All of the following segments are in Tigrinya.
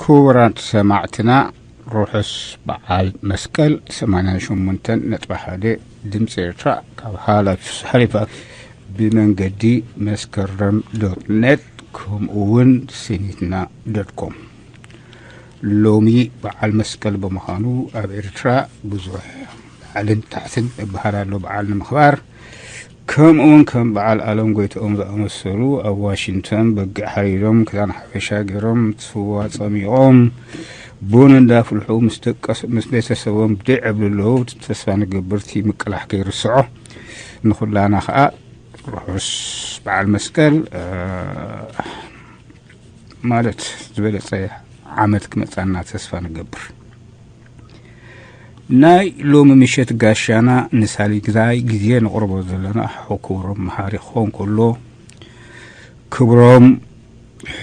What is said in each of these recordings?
ክቡራት ሰማዕትና፣ ርሑስ በዓል መስቀል። ሰማንያን ሸሞንተን ነጥቢ ሓደ ድምፂ ኤርትራ ካብ ሓላፊ ሓሊፋ ብመንገዲ መስከረም ዶት ኔት፣ ከምኡ እውን ሲኒትና ዶት ኮም። ሎሚ በዓል መስቀል ብምዃኑ ኣብ ኤርትራ ብዙሕ ላዕልን ታሕትን ይበሃል ኣሎ። በዓል ንምኽባር ከምኡውን ከም በዓል ኣለም ጎይትኦም ዝኣመሰሉ ኣብ ዋሽንግተን በጊዕ ሓሪዶም፣ ክዳን ሓበሻ ገይሮም፣ ስዋ ጸሚቖም፣ ቡን እንዳፍልሑ ምስ ደቀስ-፣ ምስ ቤተሰቦም ብድዕ ይብሉ ኣለዉ። ተስፋ ንገብር እቲ ምቅላሕ ከይርስዖ። ንኹላና ኸኣ ርሑስ በዓል መስቀል፣ እ፣ ማለት ዝበለጸ ዓመት ክመጻና ተስፋ ንገብር። ናይ ሎሚ ምሸት ጋሻና ንሳልሳይ ግዜ ነቕርቦ ዘለና ሓው ክብሮም መሃሪ ክኸውን ከሎ፣ ክብሮም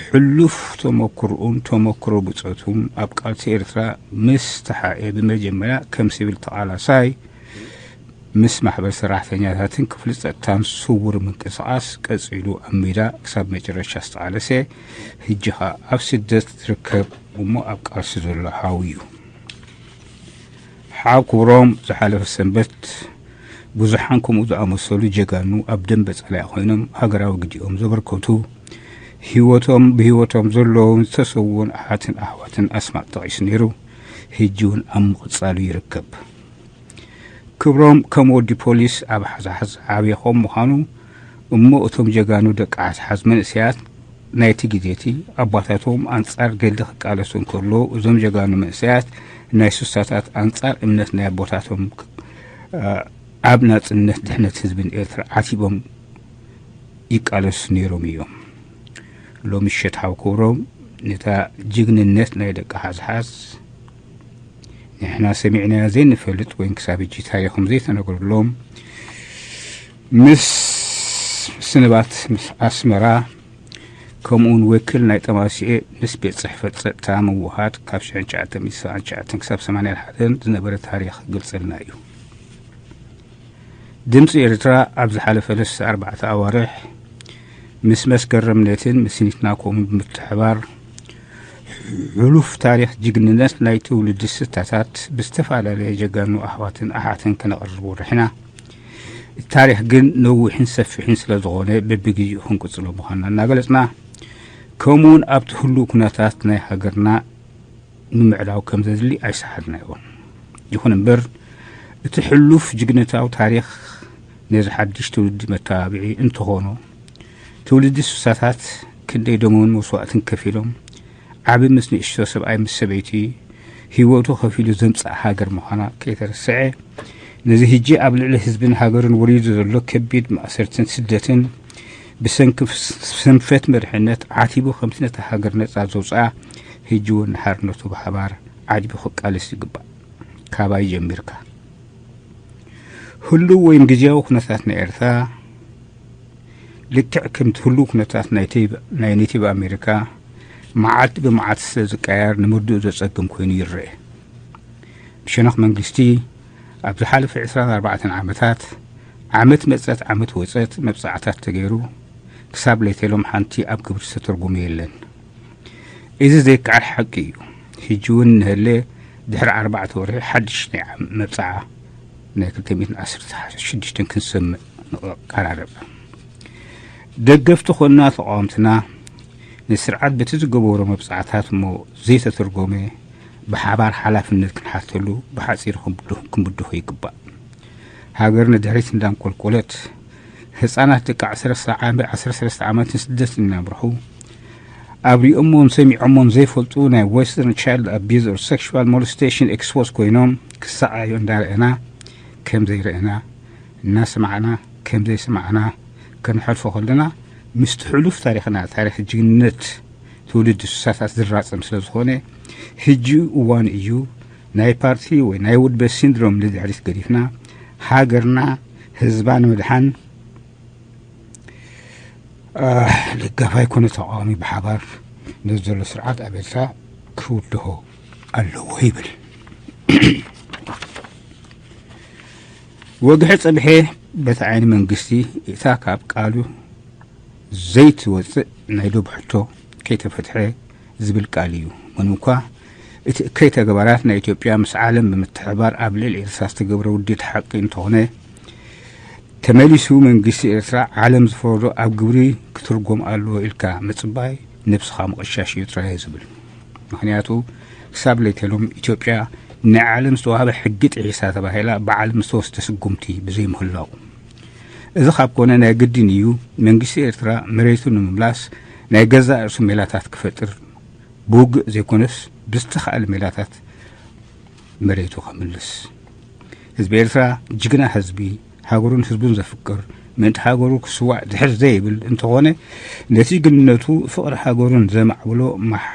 ሕሉፍ ተመክሮኡን ተመክሮ ብጾቱን ኣብ ቃልሲ ኤርትራ ምስ ተሓኤ፣ ብመጀመርያ ከም ሲቪል ተቓላሳይ፣ ምስ ማሕበር ሰራሕተኛታትን ክፍሊ ጸጥታን ስውር ምንቅስቓስ፣ ቀጺሉ ኣብ ሜዳ ክሳብ መጨረሻ ዝተቓለሰ፣ ሕጂ ኸኣ ኣብ ስደት ዝርከብ እሞ ኣብ ቃልሲ ዘሎ ሓው እዩ። ሓው ክብሮም ዝሓለፈ ሰንበት ብዙሓን ከምኡ ዝኣመሰሉ ጀጋኑ ኣብ ደንበ ጸላኢ ኮይኖም ሃገራዊ ግዲኦም ዘበርከቱ፣ ህይወቶም፣ ብህይወቶም ዘለውን ዝተሰውኡን ኣሓትን ኣሕዋትን ኣስማት ጠቒሱ ነይሩ። ሕጂ እውን ኣብ ምቕጻሉ ይርከብ። ክብሮም ከም ወዲ ፖሊስ ኣብ ሓዛሓዝ ዓብየ ከም ምዃኑ እሞ፣ እቶም ጀጋኑ ደቂ ሓዝሓዝ መንእሰያት ናይቲ ግዜ እቲ፣ ኣቦታቶም ኣንጻር ገድሊ ክቃለሱ እንከለዉ፣ እዞም ጀጋኑ መንእሰያት ናይ ሱሳታት ኣንጻር እምነት ናይ ኣቦታቶም፣ እ፣ ኣብ ናጽነት ድሕነት ህዝብን ኤርትራ ዓቲቦም ይቃለሱ ነይሮም እዮም። ሎሚ ምሸት ሓው ክብሮም ነታ ጅግንነት ናይ ደቂ ሓዝሓዝ ንሕና ሰሚዕናያ ዘይንፈልጥ ወይን ክሳብ ሕጂ ታሪኾም ዘይተነገረሎም፣ ምስ ስንባት፣ ምስ ኣስመራ፣ ከምኡውን ወኪል ናይ ጠማሲኤ ምስ ቤት ጽሕፈት ጸጥታ ምውሃድ ካብ ሽሕን ትሽዓተ ሚእትን ሰብዓን ትሽዓተን ክሳብ ሰማንያን ሓደን ዝነበረ ታሪኽ ክገልጸልና እዩ። ድምፂ ኤርትራ ኣብ ዝሓለፈ ለስተ ኣርባዕተ ኣዋርሕ ምስ መስከረም ኔትን ምስ ሲኒትና ኮምን ብምትሕባር ሕሉፍ ታሪኽ ጅግንነት ናይ ትውልዲ ስታታት ብዝተፈላለየ ጀጋኑ ኣሕዋትን ኣሓትን ከነቕርብ ወርሕና። እቲ ታሪኽ ግን ነዊሕን ሰፊሕን ስለ ዝኾነ በብግዜኡ ክንቅጽሎ ምዃንና እናገለጽና፣ ከምኡውን ኣብቲ ህሉው ኩነታት ናይ ሃገርና ንምዕዳው ከም ዘድሊ ኣይሰሓትናዮን። ይኹን እምበር፣ እቲ ሕሉፍ ጅግንነታዊ ታሪኽ ነዚ ሓድሽ ትውልዲ መተባብዒ እንተኾኖ፣ ትውልዲ ስሳታት ክንደይ ደሞምን መስዋእትን ከፊሎም፣ ዓቢ ምስ ንእሽቶ፣ ሰብኣይ ምስ ሰበይቲ፣ ህይወቱ ከፊሉ ዘምጽኣ ሃገር ምዃና ከይተረስዐ፣ ነዚ ሕጂ ኣብ ልዕሊ ህዝብን ሃገርን ወሪዱ ዘሎ ከቢድ ማእሰርትን ስደትን፣ ብሰንኪ ስንፈት መሪሕነት ዓቲቡ፣ ከምቲ ነታ ሃገር ነጻ ዘውጽኣ፣ ሕጂ እውን ንሓርነቱ ብሓባር ዓቲቡ ክቃለስ ይግባእ። ካባይ ጀሚርካ፣ ህሉው ወይም ግዜያዊ ኩነታት ናይ ኤርትራ፣ ልክዕ ከምቲ ህሉው ኩነታት ናይ ቴብ-፣ ናይ ኔቲቭ ኣሜሪካ፣ መዓልቲ ብመዓልቲ ስለ ዝቀያየር፣ ንምርድኡ ዘጸግም ኮይኑ ይረአ። ብሸነኽ መንግስቲ፣ ኣብ ዝሓለፈ ዕስራን ኣርባዕተን ዓመታት፣ ዓመት መጸት ዓመት ወጸት መብጻዕታት ተገይሩ፣ ክሳብ ለይተ ሎም ሓንቲ ኣብ ግብሪ ዝተተርጎመ የለን። እዚ ዘይከዓር ሓቂ እዩ። ሕጂ እውን እንሀለ፣ ድሕሪ ኣርባዕተ ወርሒ ሓድሽ ናይ ዓም-፣ መብጻዓ ናይ ክልተ ሚእትን ዓሰርተ ሽዱሽተን ክንሰምዕ ንቐራረብ። ደገፍቲ ኾንና ተቓወምትና፣ ንስርዓት በቲ ዝገበሮ መብጻዕታት እሞ ዘይተተርጎመ፣ ብሓባር ሓላፍነት ክንሓተሉ ብሓጺሩ ክንብድሆ፣ ክንብድሆ ይግባእ። ሃገር ንድሕሪት እንዳንቆልቆለት፣ ህጻናት ደቂ ዓሰርተ ዓመት፣ ዓሰርተ ሰለስተ ዓመት ንስደት እናምርሑ፣ ኣብ ሪኦሞን ሰሚዖሞን ዘይፈልጡ ናይ Western Child Abuse or Sexual Molestation ኤክስፖዝ ኮይኖም ክሰዓዩ እንዳረኣና፣ ከም ዘይረኣና፣ እናሰማዕና ከም ዘይሰማዕና ከነሕልፎ ከለና፣ ምስቲ ሕሉፍ ታሪኽና፣ ታሪኽ ጅግንነት ትውልዲ ስሳታት ዝራጸም ስለ ዝኾነ፣ ሕጂ እዋን እዩ ናይ ፓርቲ ወይ ናይ ውድበት ሲንድሮም ንድሕሪት ገዲፍና፣ ሃገርና ህዝባ ንምድሓን፣ አ፣ ደጋፋይ ኮነ ተቃዋሚ ብሓባር ነዚ ዘሎ ስርዓት ኣብ ኤርትራ ክውድሆ ኣለዎ ይብል። ወግሐ ጸብሐ በቲ ዓይኒ መንግስቲ እታ ካብ ቃሉ ዘይትወጽእ ናይ ዶብ ሕቶ ከይተፈትሐ፣ ዝብል ቃል እዩ። ምንም እኳ እቲ እከይ ተግባራት ናይ ኢትዮጵያ ምስ ዓለም ብምትሕባር ኣብ ልዕሊ ኤርትራ ዝተገብረ ውዲት ሓቂ እንተኾነ፣ ተመሊሱ መንግስቲ ኤርትራ ዓለም ዝፈረዶ ኣብ ግብሪ ክትርጎም ኣለዎ ኢልካ ምጽባይ ነብስኻ ምቕሻሽ እዩ ጥራይ ዝብል። ምኽንያቱ ክሳብ ለይተሎም ኢትዮጵያ ናይ ዓለም ዝተዋህበ ሕጊ ጥሒሳ ተባሂላ ብዓለም ዝተወስደ ስጉምቲ ብዘይምህላው። እዚ ካብ ኮነ ናይ ግድን እዩ መንግስቲ ኤርትራ መሬቱ ንምምላስ ናይ ገዛእ ርእሱ ሜላታት ክፈጥር፣ ብውግእ ዘይኮነስ ብዝተኻእለ ሜላታት መሬቱ ከምልስ። ህዝቢ ኤርትራ ጅግና ህዝቢ፣ ሃገሩን ህዝቡን ዘፍቅር፣ ምእንቲ ሃገሩ ክስዋዕ ድሕር ዘይብል እንተኾነ፣ ነቲ ጅግንነቱ ፍቕሪ ሃገሩን ዘማዕብሎ ማሕ-፣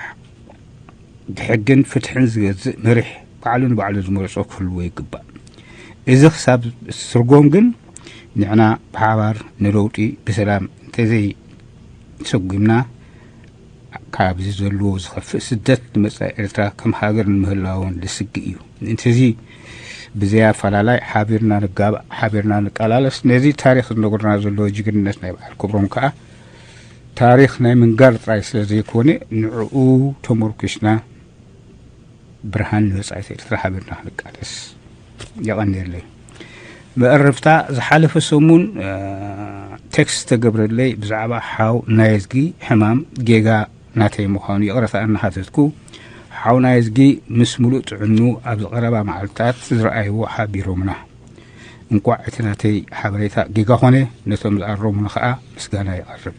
ብሕግን ፍትሕን ዝገዝእ መሪሕ ባዕሉ ንባዕሉ ዝመርጾ ክህልዎ ይግባእ። እዚ ክሳብ ዝትርጎም ግን ንሕና ብሓባር ንለውጢ ብሰላም እንተዘይሰጉምና ካብዚ ዘለዎ ዝኸፍእ ስደት ንመጻኢ ኤርትራ ከም ሃገር ንምህላውን ልስግእ እዩ። ምእንትዚ ብዘይ ኣፈላላይ ሓቢርና ንጋባእ፣ ሓቢርና ንቀላለስ፣ ነዚ ታሪኽ ዝነግሩና ዘለዎ ጅግንነት ናይ በዓል ክብሮም ከኣ ታሪኽ ናይ ምንጋር ጥራይ ስለ ዘይኮነ ንዕኡ ተመርኲስና ብርሃን ንመጻኢት ኤርትራ ሓቢርና ክንቃለስ። የቐንየለይ። መቐረብታ ዝሓለፈ ሰሙን፣ እ፣ ቴክስት ተገብረለይ ብዛዕባ ሓው ናየዝጊ ሕማም ጌጋ ናተይ ምዃኑ ይቕረታ እናሓተትኩ፣ ሓው ናየዝጊ ምስ ምሉእ ጥዕኑ ኣብ ዝቐረባ መዓልታት ዝረኣይዎ ሓቢሮምና። እንቋዕ እቲ ናተይ ሓበሬታ ጌጋ ኾነ፣ ነቶም ዝኣረሙኒ ኸኣ ምስጋና የቐርብ።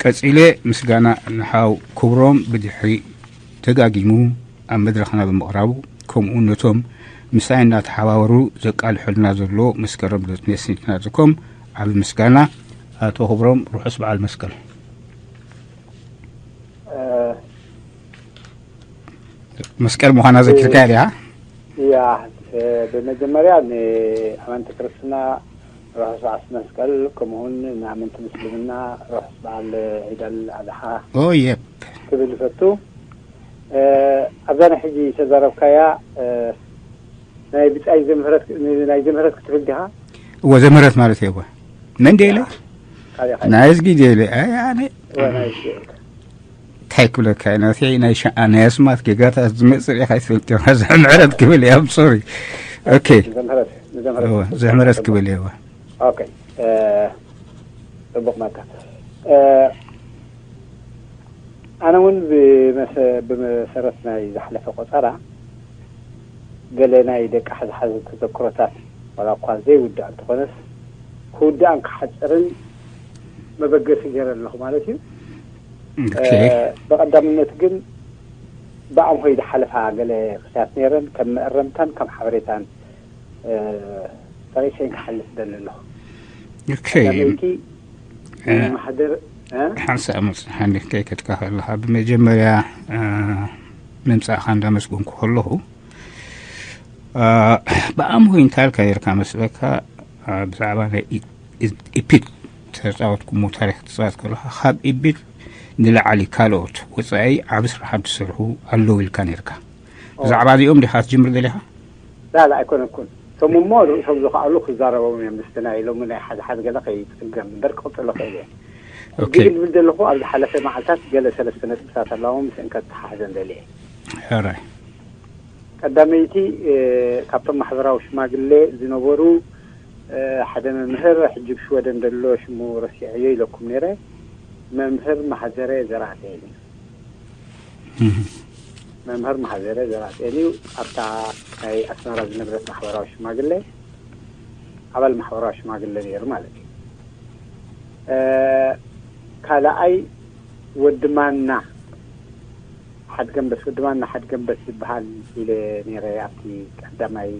ቀጺለ ምስጋና ንሓው ክብሮም ብድሕሪ ደጋጊሙ ኣብ መድረኽና ብምቕራቡ፣ ከምኡ ነቶም ምሳይ እናተሓባበሩ ዘቃልሑልና ዘሎ መስከረም ዶት ኔት ስኒትና ዝኮም ዓቢ ምስጋና። ኣቶ ክብሮም፣ ርሑስ በዓል መስቀል። እ፣ መስቀል ምዃና ዘኪርካ ዲኻ? ያ፣ እ፣ ብመጀመርያ ንኣመንቲ ክርስትና ርሑስ በዓል መስቀል፣ ከምኡውን ንኣመንቲ ምስልምና ርሑስ በዓል ዒድ ኣል ኣድሓ ኦ፣ የፕ። ክብል ይፈቱ። እ፣ ኣብዛ ናይ ሕጂ ተዛረብካያ፣ እ፣ ናይ ብጻይ ዘምህረት፣ ናይ ዘምህረት ክትብል ዲኻ? እወ፣ ዘምህረት ማለት እየ። እወ። መን ድየ ኢለ? ካሊእ ካሊእ። ናይ እዝጊ ድየ ኢለ? ኣይ፣ ኣነ እወ፣ ናይ እዝጊ። እንታይ ክብለካ፣ ናተይ ናይ ሸ-፣ ናይ ኣስማት ጌጋታት ዝመጽእ ርኢኻ ኣይትፈልጥ ኢኻ። ዘምህረት ክብል እየ። ኣም ሶሪ። ኦኬ። ዘምህረት፣ ዘምህረት። እወ፣ ዘምህረት ክብል እየ። እወ። ኦኬ። እ፣ ጽቡቕ መካ። እ፣ ኣነ እውን ብመሰ-፣ ብመሰረት ናይ ዝሓለፈ ቆጸራ፣ ገለ ናይ ደቂ ሓዝሓዝ ተዘክሮታት፣ ዋላ እኳ ዘይውዳእ እንተኾነስ፣ ክውዳእን ክሓጽርን መበገሲ ገይረ ኣለኹ ማለት እዩ። ኦኬ። እ፣ ብቐዳምነት ግን ብኣምሆይ ዝሓለፋ ገለ ክስታት ነይረን፣ ከም መእረምታን ከም ሓበሬታን እ፣ ጠቒሰን ክሓልፍ ደሊ ኣለኹ። ኦኬ። ቀዳመይቲ እ፣ ማሕደር፣ እ? ሓንሳእ መጽሓኒ ከይከድካ ከለኻ፣ ብመጀመርያ፣ እ፣ ምምጻእኻ እንዳመስገንኩ ከለኹ፣ እ፣ ብኣምሆይ እንታይ ኢልካ ነርካ መስለካ፣ እ፣ ብዛዕባ ናይ ኢ-፣ ኢ-፣ ኢፒድ ተጻወትኩሞ ታሪኽ ትጻወት ከለኻ፣ ካብ ኢፒድ ንላዕሊ ካልኦት ወጻኢ ዓቢ ስራሓት ዝሰርሑ ኣለዉ ኢልካ ነርካ። ኦ። ብዛዕባ እዚኦም ዲኻ ክትጅምር ደሊኻ? ላላ ኣይኮነኩን። እቶም እሞ ርእሶም ዝኸኣሉ ክዛረቦም እዮም። ምስቲ ናይ ሎሚ ናይ ሓዝሓዝ ገለ ከይጽገም እምበር ክቕጽሎ ክእል እየ። ኦኬ። ሕጂ ግን ዝብል ዘለኹ ኣብ ዝሓለፈ መዓልታት ገለ ሰለስተ ነጥብታት ኣለዎም፣ ምስእን ከተሓሕዘን ደልየ። ሕራይ። ቀዳመይቲ፣ እ፣ ካብቶም ማሕበራዊ ሽማግሌ ዝነበሩ፣ እ፣ ሓደ መምህር፣ ሕጂ ኣብ ሽወደን ዘሎ ሽሙ ረሲዐዮ ኢለኩም ነይረ፣ መምህር ማህዘረ ዘርኣጽዮን እዩ። እህ። መምህር ማህዘረ ዘርኣጽዮን እዩ። ኣብታ ናይ ኣስመራ ዝነበረት ማሕበራዊ ሽማግሌ ኣባል ማሕበራዊ ሽማግሌ ነይሩ ማለት እዩ። እ፣ ካልኣይ ወዲ ማና ሓድገንበስ፣ ወዲ ማና ሓድገንበስ ዝበሃል ኢለ ነይረ ኣብቲ ቀዳማይ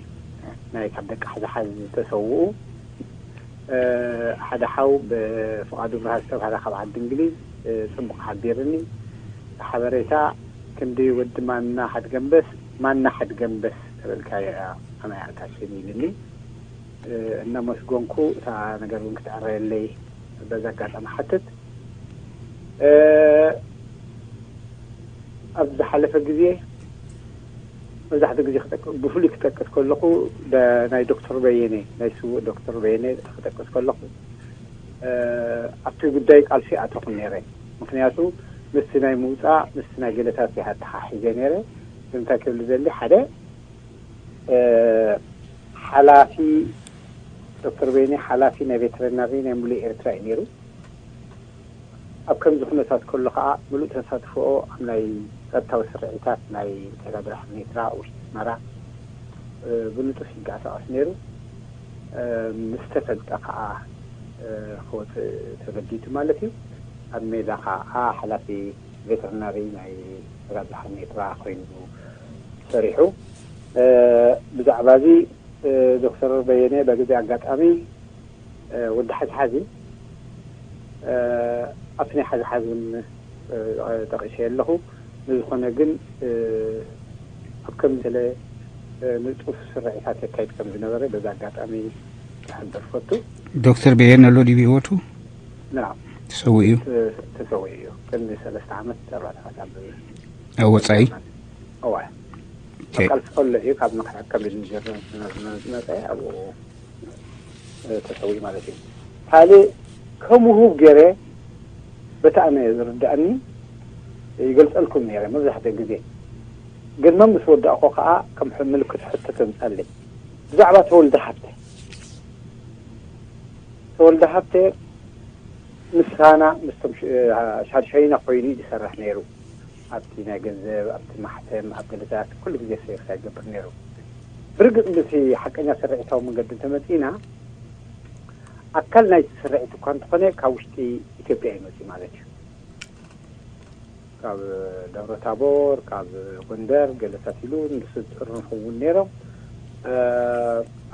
ናይ ካብ ደቂ ሓዝሓዝ ዝተሰውኡ። እ፣ ሓደ ሓው ብፍቓዱ ብርሃ ዝተባህለ ካብ ዓዲ እንግሊዝ፣ እ፣ ጽቡቕ ሓቢርኒ። ሓበሬታ ክንዲ ወዲ ማና ሓድገንበስ፣ ማና ሓድገንበስ ተበልካዮ እያ፣ ኣመይ ኣታሽን ኢልኒ። እ፣ እናመስገንኩ እታ ነገር እውን ክትዕረየለይ በዚ ኣጋጣሚ ሓትት። እ፣ ኣብ ዝሓለፈ ግዜ መብዛሕትኡ ግዜ ክጠቅ-፣ ብፍሉይ ክጠቅስ ከለኹ ደ-፣ ናይ ዶክተር በየነ፣ ናይ ስዉእ ዶክተር በየነ ክጠቅስ ከለኹ፣ እ፣ ኣብቲ ጉዳይ ቃልሲ ኣተኹ ነይረ። ምኽንያቱ ምስቲ ናይ ምውፃእ ምስቲ ናይ ገለታት እየ ኣተሓሒዘ ነይረ። ግን እንታይ ክብል ዝደሊ፣ ሓደ ሓላፊ፣ ዶክተር በየነ ሓላፊ ናይ ቬተሪናሪ ናይ ሙሉእ ኤርትራ እዩ ነይሩ። ኣብ ከምዚ ኩነታት ከሎ ከዓ ምሉእ ተሳትፎኦ ኣብ ናይ ጸጥታዊ ስርዒታት ናይ ተጋድሎ ሓርነት ኤርትራ ውሽጢ ኣስመራ ብንጡፍ ይንቀሳቐስ ነይሩ። ምስ ተፈልጠ ከዓ ክወፅእ ተገዲዱ ማለት እዩ። ኣብ ሜዳ ከዓ ሓላፊ ቬተርናሪ ናይ ተጋድሎ ሓርነት ኤርትራ ኮይኑ ሰሪሑ። ብዛዕባ እዚ ዶክተር በየነ በግዜ ኣጋጣሚ ወዲ ሓዝሓዝ እዩ። ኣብቲ ናይ ሓዝሓዝ እውን ጠቒሰ ኣለኹ። ንዝኾነ ግን ኣብ ከም ስለ ንጡፍ ስርዒታት የካይድ ከም ዝነበረ በዛ ኣጋጣሚ ክሕብር ፈቱ። ዶክተር በየነ ኣሎ ድዩ ብህይወቱ? ናም ተሰዊኡ እዩ። ተሰዊኡ እዩ። ቅድሚ ሰለስተ ዓመት ኣርባዕተ ዓመት ኣብ ኣብ ወፃኢ እዋይ ኦኬ። ኣብ ቃልሲ ከሎ እዩ ካብ ምክሓድ ካብ ዝመፀ ኣብኡ ተሰዊኡ ማለት እዩ። ካልእ ከም ውሁብ ገይረ በቲ ኣነ ዝርዳእኒ ይገልፀልኩም ነይረ መብዛሕትኡ ግዜ። ግን መም ምስ ወዳእኮ ከዓ ከም ሕ- ምልክት ሕቶ ተምፃለይ ብዛዕባ ተወልደ ሃብተ። ተወልደ ሃብተ ምሳና ምስቶም ሽ- ሻድሻይና ኮይኑ እዩ ዝሰርሕ ነይሩ። ኣብቲ ናይ ገንዘብ ኣብቲ ማሕተም ኣብ ገለታት ኩሉ ግዜ ሴርካ ይገብር ነይሩ። ብርግፅ ምስቲ ሓቀኛ ስርዒታዊ መንገዲ እንተመፂና ኣካል ናይቲ ስርዒት እኳ እንተኾነ ካብ ውሽጢ ኢትዮጵያ እዩ መፅኡ ማለት እዩ። ካብ ደብረ ታቦር ካብ ጎንደር ገለታት ኢሉ ንስጥር ንኸውን ነይሮም።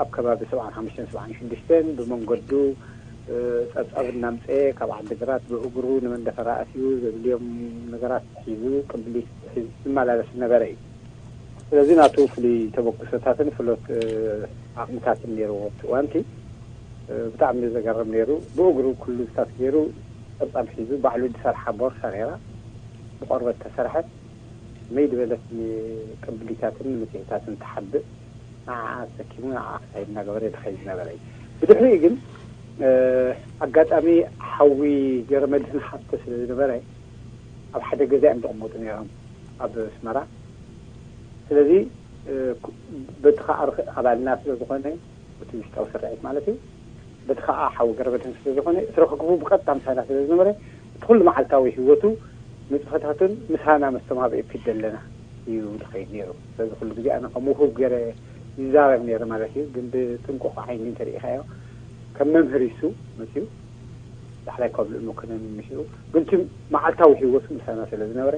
ኣብ ከባቢ ሰብዓን ሓሙሽተን ሰብዓን ሽዱሽተን ብመንገዱ ፀብፃብ እናምፀ ካብ ዓዲግራት ብእግሩ ንመንደፈራ ኣትዩ ዘድልዮም ነገራት ሒዙ ቅብሊት ሒዙ ዝመላለስ ዝነበረ እዩ። ስለዚ ናቱ ፍሉይ ተበግሶታትን ፍሎት ዓቕምታትን ነይርዎ ኣብቲ እዋንቲ። ብጣዕሚ ዘገርም ነይሩ። ብእግሩ ኩሉ ዝታት ገይሩ ፀብፃብ ሒዙ ባዕሉ ዝሰርሓ ቦርሳ ነይራ ብቆርበት ተሰርሐት መይ ድበለት ንቅብሊታትን ንመፅሄታትን ትሓብእ ንዓኣ ተሰኪሙ ንዓኣ ክሳይድ እናገበረ ድኸይ ዝነበረ እዩ። ብድሕሪኡ ግን ኣጋጣሚ ሓዊ ገረመድህን ሓብተ ስለ ዝነበረ ኣብ ሓደ ገዛ እዮም ዝቕመጡ ነይሮም ኣብ ኣስመራ። ስለዚ በቲ ከዓ ኣባልና ስለ ዝኾነ እቲ ውሽጣዊ ስርዒት ማለት እዩ። በቲ ከዓ ሓዊ ገረመድህን ስለ ዝኾነ እቲ ርክክቡ ብቀጥታ ምሳና ስለ ዝነበረ እቲ ኩሉ መዓልታዊ ህይወቱ ንጥፈታቱን ምሳና መስቶም ኣብ ኤፒድ ዘለና እዩ ዝኸይድ ነይሩ። ስለዚ ኩሉ ግዜ ኣነ ከም ውሁብ ገይረ ይዛረብ ነይረ ማለት እዩ። ግን ብጥንቁቕ ዓይኒ እንተሪኢኻዮ ከም መምህር ይሱ መፅዩ ዳሕላይ ካብ ልኡል መኮነን ምሽኡ ግን እቲ መዓልታዊ ህይወቱ ምሳና ስለ ዝነበረ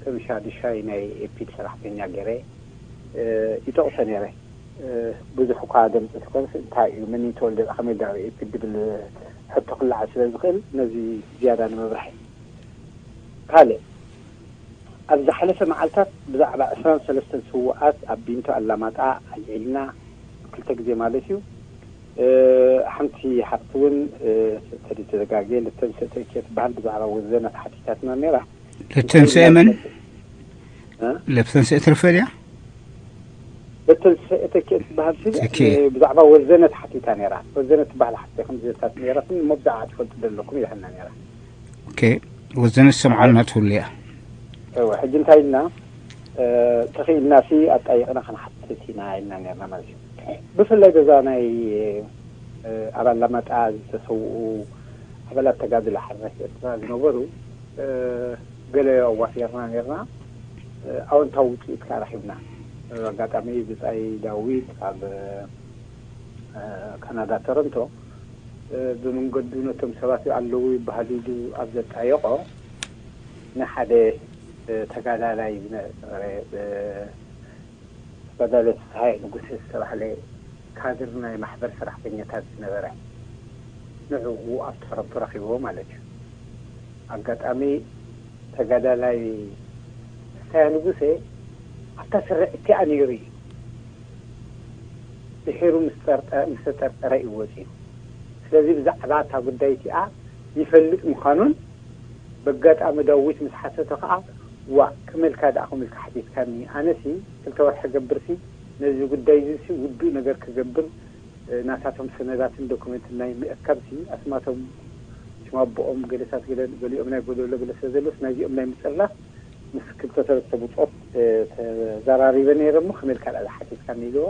ከም ሻድሻይ ናይ ኤፒድ ሰራሕተኛ ገይረ ይጠቕሶ ነይረ። ብዙሕ እኳ ደምፂ ትኮንስ እንታይ እዩ መን ተወልደ ከመይ ዳርእ ክብል ሕቶ ክለዓል ስለ ዝኽእል ነዚ ዝያዳ ንምብራሕ እዩ። ካልእ ኣብ ዝሓለፈ መዓልታት ብዛዕባ ዕስራን ሰለስተን ስውኣት ኣብ ቢንቶ ኣላማጣ ኣልዒልና ክልተ ግዜ ማለት እዩ። ሓንቲ ሓፍቲ እውን ተዲ ተዘጋግየ ልተንሰተኪ ትበሃል ብዛዕባ ወዘነ ተሓቲታትና ነራ። ልተንስአ መን? ልተንስአ ትርፈ ድያ? ልተንስአ ተኪ ትበሃል ሲ ብዛዕባ ወዘነ ተሓቲታ ነራ። ወዘነ ትበሃል ሓፍቲ ከምዚ ዘታት ነራ። እሞ ብዛዕባ ትፈልጡ ዘለኩም ይልሕና ነራ። ኦኬ፣ ወዘነ ዝሰምዓልና ትህሉ እያ። እወ፣ ሕጂ እንታይ ኢልና ተኽኢልና ሲ ኣጣይቕና ክንሓትት ኢና ኢልና ነርና ማለት እዩ። ብፍላይ በዛ ናይ ኣብ ኣላማጣ ዝተሰውኡ ኣባላት ተጋድሎ ሓርነት ኤርትራ ዝነበሩ ገለ ኣዋፊርና ነርና። ኣወንታዊ ውፅኢት ከዓ ረኪብና። ኣጋጣሚ ብፃይ ዳዊት ካብ ካናዳ ቶሮንቶ ብመንገዱ ነቶም ሰባት ኣለዉ ይበሃል ኢሉ ኣብ ዘጣየቆ ንሓደ ተጋዳላይ ዝነበረ ተጋዳላይ ፍስሃየ ንጉሴ ዝተባህለ ካድር ናይ ማሕበር ሰራሕተኛታት ዝነበረ ንዕኡ ኣብ ቶሮንቶ ረኪብዎ ማለት እዩ። ኣጋጣሚ ተጋዳላይ ፍስሃየ ንጉሴ ኣብታ ስርዒት እቲኣ ነይሩ እዩ። ድሒሩ ምስ ጠርጠ- ምስ ተጠርጠረ እዩ ወፂኡ። ስለዚ ብዛዕባ እታ ጉዳይ እቲኣ ይፈልጥ ምዃኑን በጋጣሚ ዳዊት ምስ ሓተተ ከዓ ዋ ከመልካ ደኣ ከምልካ ሓቲትካኒ ኣነሲ ክልተ ወርሒ ገብርሲ ነዚ ጉዳይ እዚ ውዱእ ነገር ክገብር ናታቶም ሰነዳትን ዶኩመንትን ናይ ምእካብሲ ኣስማቶም ሽም ኣቦኦም ገለታት ገለ ገሊኦም ናይ ጎደሎ ገለ ስለ ዘሎስ ናይዚኦም ናይ ምጽርናፍ ምስ ክልተ ሰለስተ ብጾት ተዛራሪበ ነይረ። እሞ ከመይ ኢልካ ደኣ ዝሓቲትካኒ ኢልዎ።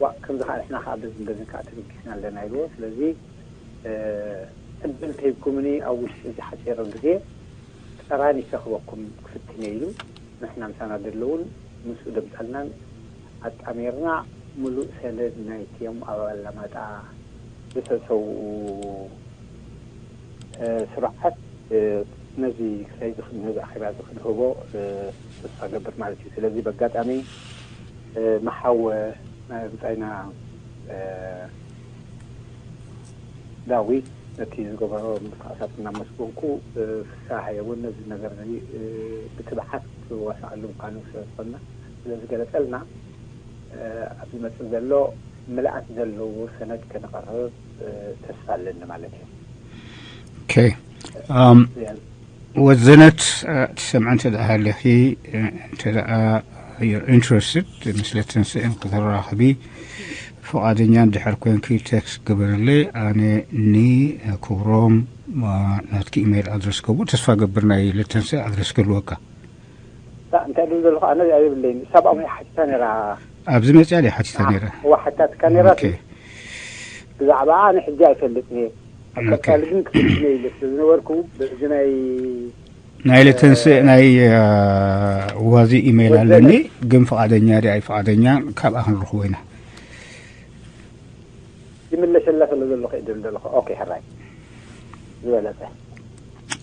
ዋእ ከምዚ ከዓ ንሕና ከዓ በዝን በዝን ከዓ ተበጊስና ኣለና ኢልዎ። ስለዚ ዕድል ተሂብኩምኒ ኣብ ውሽጢ እዚ ሓፂሮ ግዜ ጠራኒ ከኽበኩም ክፍትን ኢሉ። ንሕና ምሳና ዘለውን ምስኡ ደምፀልናን ኣጣሚርና ምሉእ ሰነድ ናይቲዮም ኣብ ኣላማጣ ዝተሰውኡ ስሩዓት ነዚ ክሳይ ነዚ ኣኼባ እዚ ክንህቦ ተስፋ ገብር ማለት እዩ። ስለዚ በጋጣሚ መሓወ ብፃይና ዳዊት ነቲ ዝገበሮ ምንቅስቃሳት እናመስገንኩ፣ ፍስሃየ እውን ነዚ ነገር እዚ ብትብዓት ክዋሳኣሉ ምዃኑ ስለ ዝኾንና ስለ ዝገለጸልና፣ ኣብ ዝመጽእ ዘሎ ምልኣት ዘለዎ ሰነድ ከነቕርብ ተስፋ ኣለኒ ማለት እዩ። ኦኬ። ወዘነት ትሰምዐ እንተ ደኣ ሃለኺ፣ እንተ ደኣ you're interested፣ ምስለ ተንስእን ክትራኸቢ ፍቓደኛ እንድሕር ኮንኪ፣ ቴክስት ግበርለይ። ኣነ ኒ ክብሮም ናትኪ ኢሜይል ኣድረስ ከቡ ተስፋ ገብር ናይ ለተንስእ ኣድረስ ክህልወካ። እንታይ ድብል ዘለኹ ኣነ ኣይብለይን። ሳብ ኣሙያ ሓቲታ ነራ። ኣብዚ መፅያ ድያ ሓቲታ ነራ? እዋ ሓታትካ ነራ። ብዛዕባ ኣነ ሕጂ ኣይፈልጥን እየ። ኣብ ቀፃሊ ግን ክፍትነ ኢለ ስለ ዝነበርኩ በዚ ናይ ናይ ለተንስእ ናይ ዋዚ ኢሜይል ኣለኒ፣ ግን ፍቓደኛ ድያ ኣይፍቓደኛ ካብኣ ክንረኽቦ ኢና። ይምለሸላ ስለ ዘለኹ እየ ድብል ዘለኹ። ኦኬ፣ ሕራይ ዝበለጸ።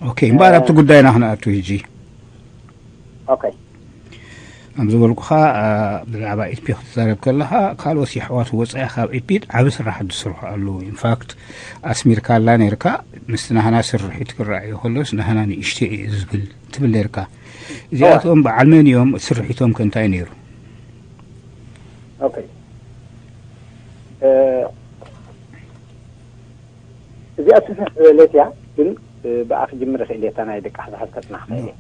ኦኬ፣ እምበኣር ኣብቲ ጉዳይና ክንኣቱ ሕጂ። ኦኬ። ከም ዝበልኩኻ፣ ብዛዕባ ኢትፒ ክትዛረብ ከለኻ፣ ካልኦት የሕዋት ወጻኢ ካብ ኢፒ ዓቢ ስራሕ ዝሰርሑ ኣለዉ። ኢንፋክት ኣስሚርካላ ነርካ፣ ምስቲ ናህና ስርሒት ክረኣዮ ከሎስ ናህና ንእሽተይ እዩ ዝብል ትብል ነርካ። እዚኣቶም በዓል መን እዮም? ስርሒቶም ከ እንታይ ነይሩ? ኦኬ። እዚኣ ትስሕ ዝበለት እያ፣ ግን ብኣ ክጅምር ይኽእል እየ። እታ ናይ ደቂ ሓዛሓዝካ ጽናሕ ክእል እየ።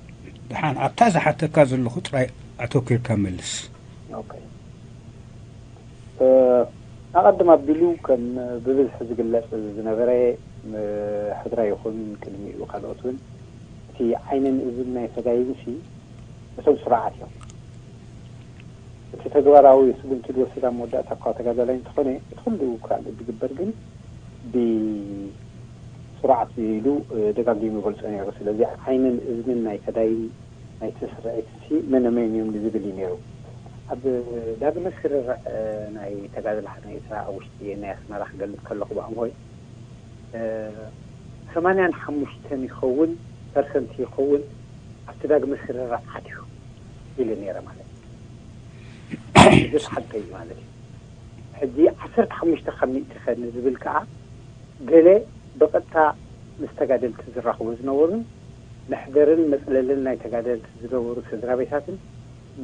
ደሓን ኣብታ ዝሓተካ ዘለኹ ጥራይ ኣተኪርካ መልስ። ኦኬ። ኣቐድም ኣቢሉ ከም ብብዝሒ ዝግለጽ ዝነበረ ሕድራ ይኹን ቅድሚኡ ካልኦት እውን እቲ ዓይንን እዝን ናይ ፈዳይንሲ እቶም ስርዓት እዮም። እቲ ተግባራዊ ስጉምቲ ዝወሰድ ኣብ መወዳእታ እኳ ተጋዳላይ እንተኾነ እቲ ኩሉ ካልእ ዝግበር ግን ብስርዓት ኢሉ ደጋጊሙ ይገልጾ ነይሩ። ስለዚ ዓይንን እዝንን ናይ ፈዳይን ናይቲ ስርዒት ሲ መነመን እዮም ዝብል እዩ ነይሩ። ኣብ ዳግመ ስርርዕ ናይ ተጋድሎ ሓርነት ኤርትራ ኣብ ውሽጢ ናይ ኣስመራ ክገልጽ ከለኹ ብኣምሆይ ሰማንያን ሓሙሽተን ይኸውን ፐርሰንት ይኸውን ኣብቲ ዳግመ ስርርዕ ኣትዩ ኢለ ነይረ ማለት እዩ። እዚ ሓቂ እዩ ማለት እዩ። ሕጂ ዓሰርተ ሓሙሽተ ካብ ሚእቲ ከ ንዝብል ከዓ ገለ ብቐጥታ ምስ ተጋደልቲ ዝራኸቡ ዝነበሩን መሕደርን መፅለልን ናይ ተጋደልቲ ዝነበሩ ስድራ ቤታትን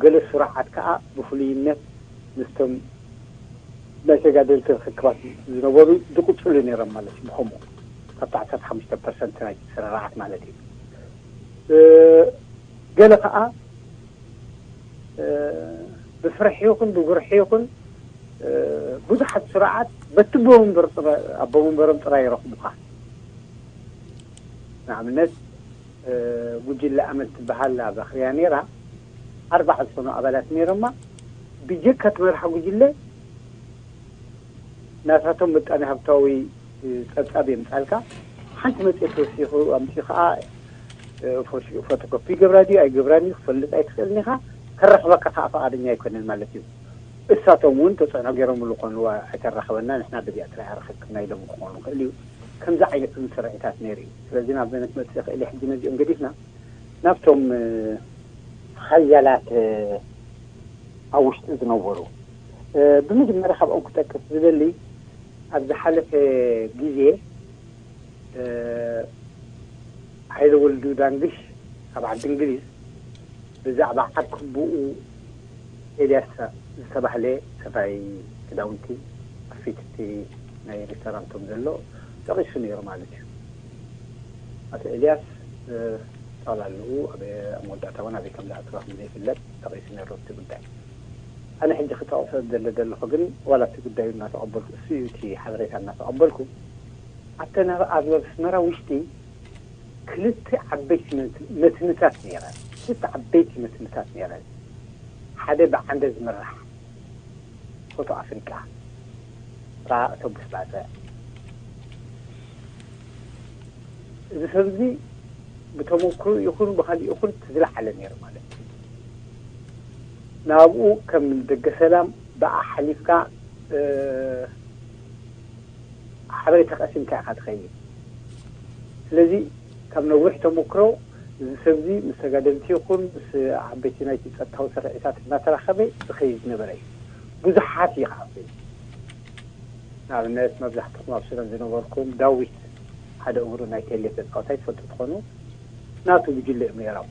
ገለ ስሩዓት ከዓ ብፍሉይነት ምስቶም ናይ ተጋደልቲ ርክክባት ዝነበሩ ዝቕፅሉ ነይሮም ማለት እዩ። ብኸምኡ ካብቲ ዓሰርተ ሓሙሽተ ፐርሰንት ናይ ስርርዓት ማለት እዩ። ገለ ከዓ ብፍርሒ ይኹን ብጉርሒ ይኹን ብዙሓት ስሩዓት በቲ ኣቦ መንበሮም ጥራይ ይረኽቡኻ። ንኣብነት ጉጅለ ኣመል ትበሃል ኣብ ኣኽርያ ነይራ። ኣርባዓ ዝኾኑ ኣባላት ነይሮማ። ብጀካ ትመርሓ ጉጅለ ናታቶም ምጣኔ ሃብታዊ ፀብፃብ የምፃልካ። ሓንቲ መፅኤት ወሲኹ ኣምፂኡ ከዓ ፎቶኮፒ ይገብራ ድዩ ኣይገብራን እዩ ክፈልጥ ኣይትኽእልን ኢኻ። ከረኽበካ ከዓ ፈቓደኛ ኣይኮነን ማለት እዩ። እሳቶም እውን ተፅዕኖ ገይሮምሉ ክኾኑ ኣይተራኸበና ንሕና በዚኣ ጥራይ ኣረኸብክና ኢሎም ክኾኑ ይኽእል እዩ። ከምዚ ዓይነት እውን ስርዒታት ነይሩ እዩ። ስለዚ ናብ ዘነት መፅእ ይኽእል ሕጂ ነዚኦም ገዲፍና ናብቶም ሓያላት ኣብ ውሽጢ ዝነበሩ ብመጀመርያ ካብኦም ክጠቅስ ዝደሊ ኣብ ዝሓለፈ ግዜ ሓይለ ወልዱ ዳንግሽ ካብ ዓዲ እንግሊዝ ብዛዕባ ዓርክቡኡ ኤልያስ ዝተባህለ ሰፋይ ክዳውንቲ ኣብ ፊት እቲ ናይ ሬስቶራንቶም ዘሎ ጠቒሱ ነይሩ ማለት እዩ። ኣቶ ኤልያስ ጠቕላልኡ ኣብ መወዳእታ እውን ኣበይ ከም ዝኣተወ ከም ዘይፍለጥ ጠቒሱ ነይሩ እቲ ጉዳይ። ኣነ ሕጂ ክጠቕሶ ዝደለ ዘለኹ ግን ዋላ እቲ ጉዳዩ እናተቐበልኩ እሱ እዩ እቲ ሓበሬታ እናተቐበልኩ ኣብተን ኣብ ኣስመራ ውሽጢ ክልተ ዓበይቲ መት- መትንታት ነይረን። ክልተ ዓበይቲ መትንታት ነይረን። ሓደ ብዓንደ ዝምራሕ ፎቶ ኣፍሪቃ ራእቶብስ ባጽዕ። እዚ ሰብ እዚ ብተመክሮ ይኹን ብኻሊእ ይኹን እቲ ዝለዓለ ነይሩ ማለት እዩ። ናብኡ ከም ደገ ሰላም ብኣ ሓሊፍካ ሓበሬታ ቀሲምካ ኢኻ ትኸይድ። ስለዚ ካብ ነዊሕ ተመክሮ እዚ ሰብ እዚ ምስ ተጋደልቲ ይኹን ምስ ዓበይቲ ናይቲ ጸጥታዊ ስርዒታት እናተራኸበ ዝኸይድ ዝነበረ እዩ። ብዙሓት እዩ ከዓ ንኣብነት መብዛሕትኹም ኣብ ሱዳን ዝነበርኩም ዳዊት ሓደ እግሩ ናይ ቴሌ ተፃወታይ ትፈልጡ ትኾኑ። ናቱ ጉጅለ እዮም ነይሮም።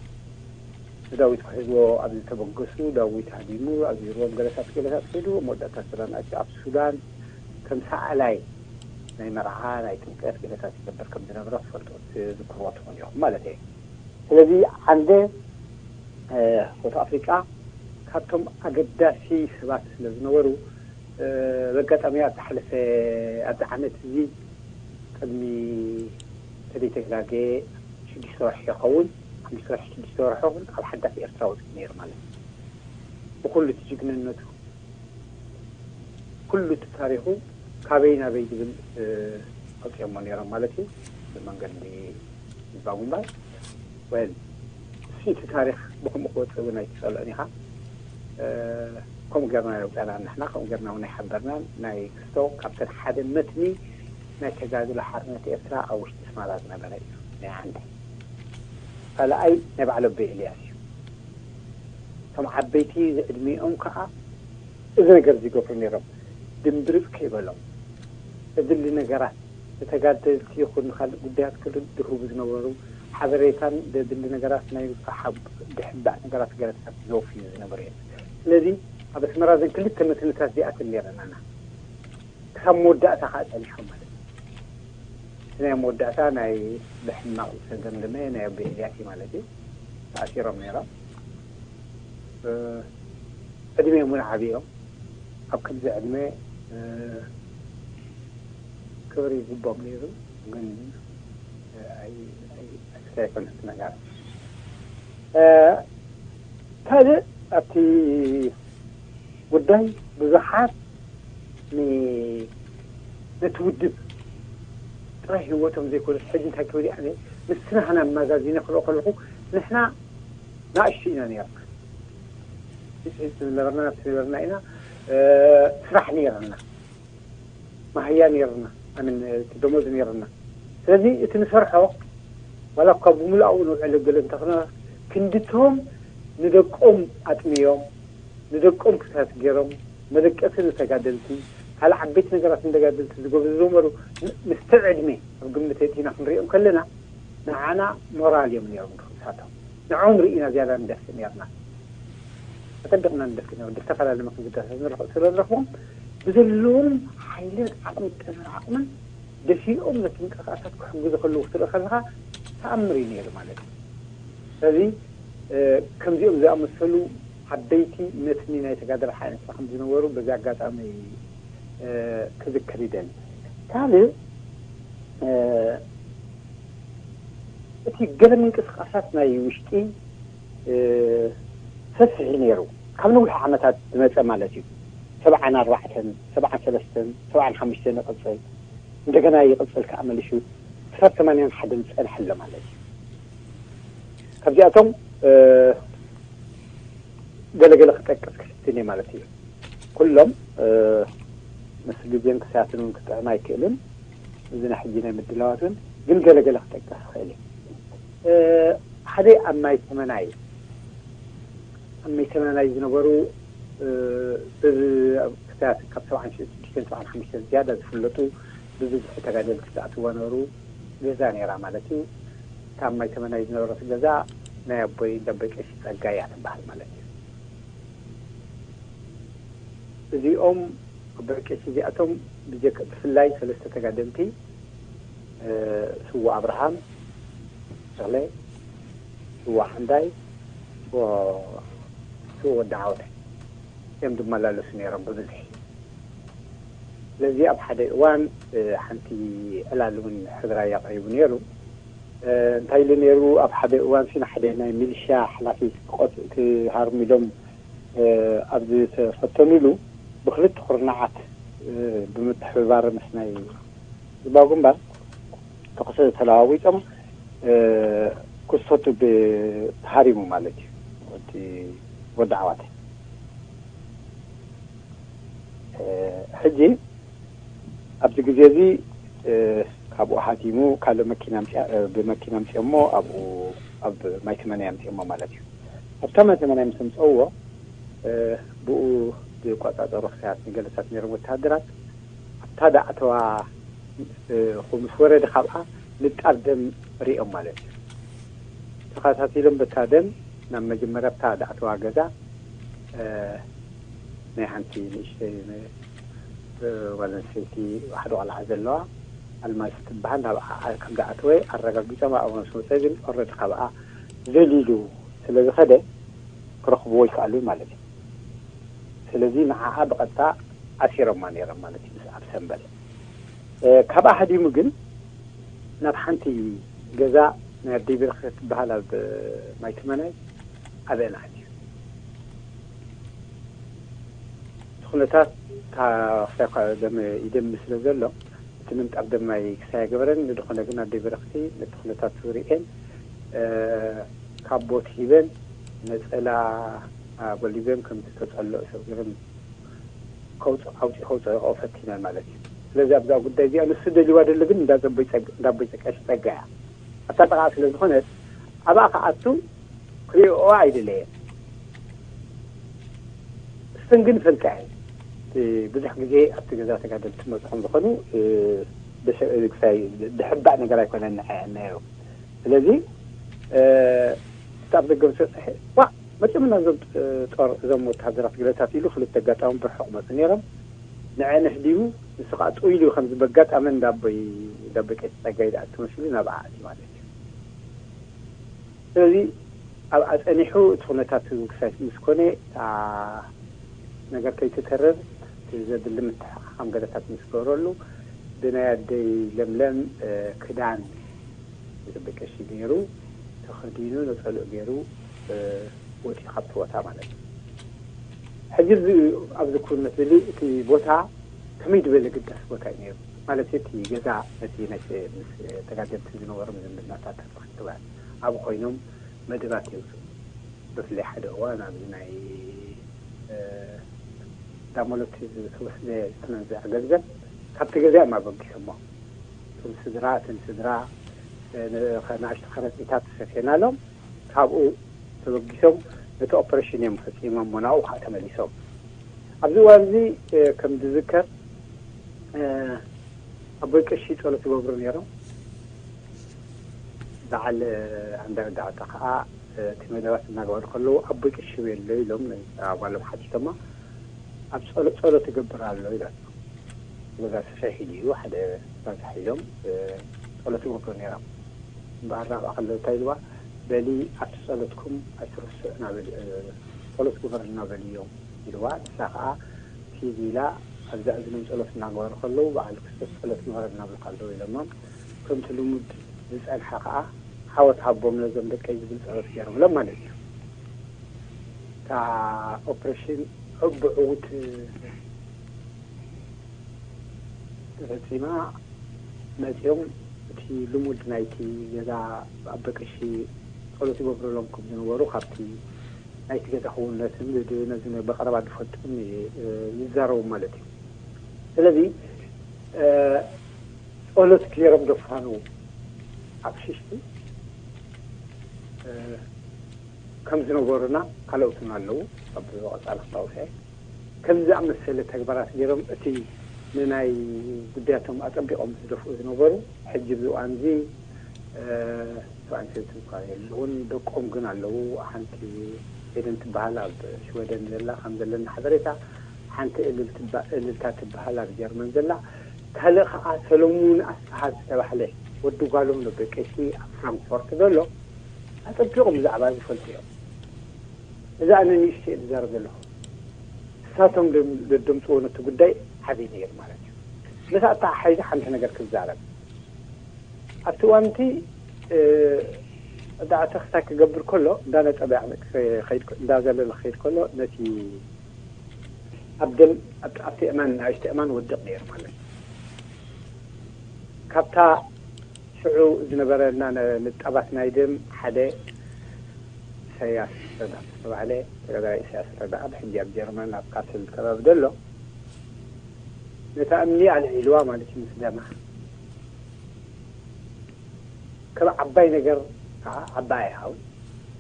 ንዳዊት ክሕዝዎ ኣብ ዝተበገሱ ዳዊት ሃዲሙ ኣዚርዎም ገለታት ገለታት ከይዱ መወዳእታ ሱዳን ኣቲ ኣብ ሱዳን ከም ሰኣላይ ናይ መርዓ ናይ ጥምቀት ገለታት ይገብር ከም ዝነበረ ትፈልጡ ትዝክርዎ ትኾኑ ኢኹም ማለት እየ። ስለዚ ዓንደ ፎቶ ኣፍሪቃ ካብቶም ኣገዳሲ ሰባት ስለ ዝነበሩ በጋጣሚ ኣብ ዝሓለፈ ኣብዚ ዓመት እዚ ቅድሚ ተደይተጋገ ሽዱሽተ ወርሒ ይኸውን ሓሙሽተ ወርሒ ሽዱሽተ ወርሒ ይኹን ካብ ሓዳስ ኤርትራ ወፂኡ ነይሩ ማለት እዩ። ብኩሉ እቲ ጅግንነቱ ኩሉ እቲ ታሪኹ ካበይ ናበይ ዝብል ኣውፅኦሞ ነይሮም ማለት እዩ። ብመንገዲ ህዝባዊ ግንባር ወል እቲ ታሪኽ ብከምኡ ክወፅእ እውን ኣይትፀልኦን ኢኻ። ከምኡ ጌርና የውፀና ንሕና ከምኡ ጌርና እውን ኣይሓበርናን ናይ ክስቶ ካብተን ሓደ መትኒ ናይ ተጋድሎ ሓርነት ኤርትራ ኣብ ውሽጢ ስማራ ዝነበረ እዩ ናይ ዓንደ ካልኣይ ናይ በዓል ኣቦይ ኤልያስ እዩ። እቶም ዓበይቲ ዝዕድሚኦም ከዓ እዚ ነገር ዝገብሩ ነይሮም ድምብርፅ ከይበሎም ዘድሊ ነገራት ንተጋደልቲ ይኹን ካልእ ጉዳያት ክርድህቡ ዝነበሩ ሓበሬታን ዘድሊ ነገራት ናይ ብሓብ ድሕባእ ነገራት ገለታት ዘወፍዩ ዝነበሩ እዮም። ስለዚ ኣብ ኣስመራ ዘን ክልተ መትንታት እዚኣትን ነይረናና ክሳብ መወዳእታ ከዓ ፀኒሖም ማለት እዩ። ናይ መወዳእታ ናይ ብሕማቕ ዝተገምገመ ናይ ኣቦ ኤልያስ ማለት እዩ ተኣሲሮም ነይሮም። ዕድሜ እውን ዓብዮም ኣብ ከምዚ ዕድመ ክብሪ ይግቦም ነይሩ ግን ኣይኮነስ ነገር ካልእ ኣብቲ ጉዳይ ብዙሓት ነቲ ውድብ ጥራይ ህይወቶም ዘይኮነስ ሕጂ እንታይ ክብል እየ ኣነ ምስቲ ናህና ኣመዛዚነ ክሪኦ ከለኹ ንሕና ናእሽቱ ኢና ነይርና ብፅሒት ዝነበርና ናብቲ ነበርና ኢና ስራሕ ነይርና ማህያ ነይርና ኣምን ደሞዝ ነይርና ስለዚ እቲ ንሰርሖ ዋላ እኳ ብምሉኣኡ ንውዕል ገለ እንተኾነ ክንድቶም ንደቆም ኣጥምዮም ንደቆም ክሳት ገይሮም መደቀሲ ንተጋደልቲ ካልእ ዓበይቲ ነገራት ንተጋደልቲ ዝገብሩ ዝነበሩ ምስቲ ዕድሜ ኣብ ግምት ኣእቲና ክንሪኦም ከለና ንዓና ሞራል እዮም ነይሮም ንሳቶም ንዕኦም ርኢና ዝያዳ ንደፍእ ነይርና ኣጠቢቕና ንደፍእ ነይሩ ብዝተፈላለዩ ምክንያታት ንረኽቦ ስለ ንረኽቦም ብዘለዎም ሓይልን ዓቕሚ ጥረ ዓቕምን ደፊኦም ነቲ ምንቅስቃሳት ክሕግዙ ከለዉ ክትርኢ ከለኻ ተኣምር እዩ ነይሩ ማለት እዩ ስለዚ ከምዚኦም ዝኣመሰሉ ዓበይቲ መትኒ ናይ ተጋደልቲ ሓይሊ ኤርትራ ከም ዝነበሩ በዚ ኣጋጣሚ ክዝክር ይደሊ። ካልእ እቲ ገለ ምንቅስቃሳት ናይ ውሽጢ ሰፊሕ እዩ ነይሩ ካብ ነዊሕ ዓመታት ዝመፀ ማለት እዩ ሰብዓን ኣርባዕተን ሰብዓን ሰለስተን ሰብዓን ሓሙሽተን ይቕፅል እንደገና ይቕፅል ከዓ መሊሱ ክሳብ ሰማንያን ሓደን ዝፀንሐ ኣሎ ማለት እዩ ካብዚኣቶም ገለገለ ክጠቅስ ክፍትን እየ ማለት እዩ ኩሎም ምስ ግዜን ክሳትን እውን ክጥዕም ኣይክእልን እዚ ናይ ሕጂ ናይ ምድላዋት እውን ግን ገለገለ ክጠቅስ ይኽእል እዩ ሓደ ኣብ ማይ ተመናይ ኣብ ማይ ተመናይ ዝነበሩ ክሳት ካብ ሰብዓን ሽዱሽተን ሰብዓን ሓሙሽተን ዝያዳ ዝፍለጡ ብብዝሒ ተጋደልቲ ዝኣትዋ ነበሩ ገዛ ነይራ ማለት እዩ እታ ኣብ ማይ ተመናይ ዝነበረት ገዛ ናይ ኣቦይ እንዳ ኣቦይ ቀሺ ፀጋ እያ ትበሃል ማለት እዩ እዚኦም ኣቦይ ቀሺ እዚኣቶም ብፍላይ ሰለስተ ተጋደልቲ ስዋ ኣብርሃም ተኽለ ስዋ ሓንዳይ ስዋ ወዲ ዓወተ እዮም ዝመላለሱ ነይሮም ብብዝሒ ስለዚ ኣብ ሓደ እዋን ሓንቲ ዕላል እውን ሕድራይ ኣቕሪቡ ነይሩ እንታይ ኢሉ ነይሩ? ኣብ ሓደ እዋን ሲ ንሓደ ናይ ሚሊሽያ ሓላፊ ክቆጽ ክሃርሙ ኢሎም ኣብ ዝተፈተኑሉ፣ ብክልተ ኩርናዓት ብምትሕብባር ምስ ናይ ህዝባዊ ግንባር ተኩሲ ተለዋዊጦም፣ ክስተቱ ተሃሪሙ ማለት እዩ፣ እቲ ወዲ ዓዋተ። ሕጂ ኣብዚ ግዜ እዚ ካብኡ ሃዲሙ ካልእ መኪና ብመኪና ኣምፅኦሞ ኣብኡ ኣብ ማይተመናይ ኣምፅኦሞ ማለት እዩ። ኣብታ ማይተመናይ ምስ ኣምፀውዎ ብኡ ዝቆፃፀሩ ክሳያት ንገለሳት ነይሮም ወተሃደራት ኣብታ ዳዕተዋ ምስ ወረደ ካብኣ ንጣብ ደም ሪኦም ማለት እዩ። ተኸታቲሎም በታ ደም ናብ መጀመርያ ኣብታ ዳዕተዋ ገዛ ናይ ሓንቲ ንእሽተይ ጓል ኣንስተይቲ ሓደ ቆልዓ ዘለዋ ኣልማዝ ትበሃል ናብ ከም ዝኣተወ ኣረጋጊፆም ኣብኡ ምስ መፀ ግን ኦረዲ ካብኣ ዘሊሉ ስለ ዝኸደ ክረኽብዎ ይከኣሉ ማለት እዩ። ስለዚ ንዓኣ ብቐጥታ ኣሲሮማ ነይሮም ማለት እዩ ኣብ ሰንበል። ካብኣ ሃዲሙ ግን ናብ ሓንቲ ገዛ ናይ ኣደይ ብርክ ትበሃል ኣብ ማይትመናይ ኣብአን ኣትዩ። እቲ ኩነታት ደም ይደሚ ስለ ዘሎ እቲ ምንጣብ ደማይ ክሳይ ገበረን። ንድኾነ ግን ኣደይ ብርክቲ ነቲ ኩነታት ሪኤን ካብ ቦት ሂበን ነፀላ ጎሊበን ከምቲ ተፀልኦ ሰብ ገይረን ከውፅኦ ፈቲነን ማለት እዩ። ስለዚ ኣብዛ ጉዳይ እዚኣ ንሱ ደልዋ ደሎ ግን እንዳቦይ ፀጋይ እያ። ኣታ ጠቃ ስለ ዝኾነት ኣብኣ ክኣቱ ክሪኦ ኣይደለየን። እስተን ግን ፈልጣ እየን። ብዙሕ ግዜ ኣብቲ ገዛ ተጋደልቲ መፅኦም ዝኾኑ ክሳይ ድሕባእ ነገር ኣይኮነን ነይሩ። ስለዚ እቲ ኣብ ደገ ምስ በፅሐ ዋ መፂኦምና እዞም ጦር እዞም ወተሃደራት ግለታት ኢሉ ክልተ ኣጋጣሚ ብርሑቕ መፁ ነይሮም። ንዐን ኣሕዲሙ ንሱ ከዓ ጥው ኢሉ ከምዚ በጋጣሚ እንዳቦይ እንዳቦይ ቀይሲ ፀጋይ ደኣ ተመሲሉ ናብኣ ኣትዩ ማለት እዩ። ስለዚ ኣብኣ ፀኒሑ እቲ ኩነታት ክሳይ ምስ ኮነ እታ ነገር ከይትተርር ዘድሊ ምትሕኻኻም ገለታት ምስ ገበረሉ ብናይ ኣደይ ለምለም ክዳን ብቀሺ ገይሩ ተኸዲኑ ነፀልኡ ገይሩ ወፂኡ ካብቲ ቦታ ማለት እዩ። ሕጂ ኣብዚ ኩነት እዚ እቲ ቦታ ከመይ ዝበለ ግዳስ ቦታ እዩ ነይሩ ማለት እቲ ገዛ ነቲ ናይ ምስ ተጋደልቲ ዝነበሮም ዝምድናታት ተኽትባል ኣብ ኮይኖም መደባት የውፅኡ። ብፍላይ ሓደ እዋን ኣብዚ ናይ ዳሞሎት ዝተወስደ ዝተመንዘዐ ገንዘብ ካብቲ ገዛ እዮም ኣበጊሶሞ። እቶም ስድራ እተን ስድራ ንእሽቶ ከረጢታት ተሰፌናሎም ካብኡ ተበጊሶም ነቲ ኦፐሬሽን እዮም ፈፂሞም። ናብኡ ከዓ ተመሊሶም ኣብዚ እዋን እዚ ከም ዝዝከር ኣቦይ ቀሺ ፀሎት ይገብሩ ነይሮም። በዓል ኣንዳርዳ ዕጣ ከዓ እቲ መደባት እናገበሩ ከለዉ ኣቦይ ቀሺ የሎ ኢሎም ጓሎም ሓቲቶማ ኣብ ፀሎት ፀሎት ይገብር ኣሎ ኢሎም። ገዛ ሰፈ ሒዱ እዩ ሓደ ባዛ ሒዞም ፀሎት ይገብሩ ነይሮም። እምበኣር ናብኣ ከሎ እንታይ ኢልዋ በሊ ኣብቲ ፀሎትኩም ኣይትርስዑ ናበል ፀሎት ግበርልና በልዮም ኢልዋ። ንሳ ከዓ ሂዝ ኢላ ኣብዛ እዝኖም ፀሎት እናገበሩ ከለዉ በዓል ክርስቶስ ፀሎት ግበረልና ብልካ ኣለዉ ኢሎሞም። ከምቲ ልሙድ ዝፀንሐ ከዓ ዓወት ሃቦም ነዞም ደቀይ ዝብል ፀሎት ገይሮምሎም ማለት እዩ። እታ ኦፕሬሽን ዕቡዕውት ተፈፂማ መፂኦም እቲ ልሙድ ናይቲ ገዛ ኣበቀሺ ፀሎት ይገብሩሎም ከም ዝነበሩ ካብቲ ናይቲ ገዛ ክውነትን ነዚ በቀረባ ዝፈልጥን ይዛረቡ ማለት እዩ። ስለዚ ጸሎት ገይሮም ዘፋነዉ ኣቕሽሽቲ ከም ዝነበሩና ካልኦትን ኣለዉ። ኣብ ቀጻሊ ክጣውሰ ከም ዝኣመሰለ ተግባራት ገይሮም እቲ ንናይ ጉዳያቶም ኣጸቢቖም ዝደፍኡ ዝነበሩ ሕጂ ብዝዋንዚ ሰብኣይን ሰበይትን እኳ የለውን፣ ደቆም ግን ኣለዉ። ሓንቲ ኤደን ትበሃል ኣብ ሽወደን ዘላ ከም ዘለኒ ሓበሬታ፣ ሓንቲ እልልታ ትበሃል ኣብ ጀርመን ዘላ፣ ካልእ ከዓ ሰለሙን ኣስፍሃ ዝተባህለ ወዲ ጓሎም ነበር ቀሺ ኣብ ፍራንክፎርት ዘሎ ኣጸቢቖም ብዛዕባ ዝፈልጡ እዮም። እዛ ኣነ ንእሽተይ ዝዛረብ ዘለኹ ንሳቶም ደምፅዎ ነቲ ጉዳይ ዓብዪ ነይሩ ማለት እዩ። ነታ ኣተሓሒዘ ሓንቲ ነገር ክዛረብ ኣብቲ እዋንቲ እ፣ እዳዕተ ክሳይ ክገብር ከሎ፣ እንዳነጸበ ክኸይድ፣ እንዳዘለለ ክኸይድ ከሎ፣ ነቲ ኣብ ደም፣ ኣብ፣ ኣብቲ እማን፣ ንእሽቶ እማን ወድቕ ነይሩ ማለት እዩ። ካብታ ሽዑ ዝነበረና ነ-፣ ንጣባት ናይ ደም ሓደ ኢሳያስ ረዳ ዝተባህለ ተጋዳላይ ኢሳያስ ረዳ፣ ኣብ ሕጂ ኣብ ጀርመን ኣብ ካስል ከባቢ ዘሎ፣ ነታ እምኒ ኣልዒልዋ ማለት እዩ ምስ ደማ። ከም ዓባይ ነገር ከዓ ዓባይ እያ፣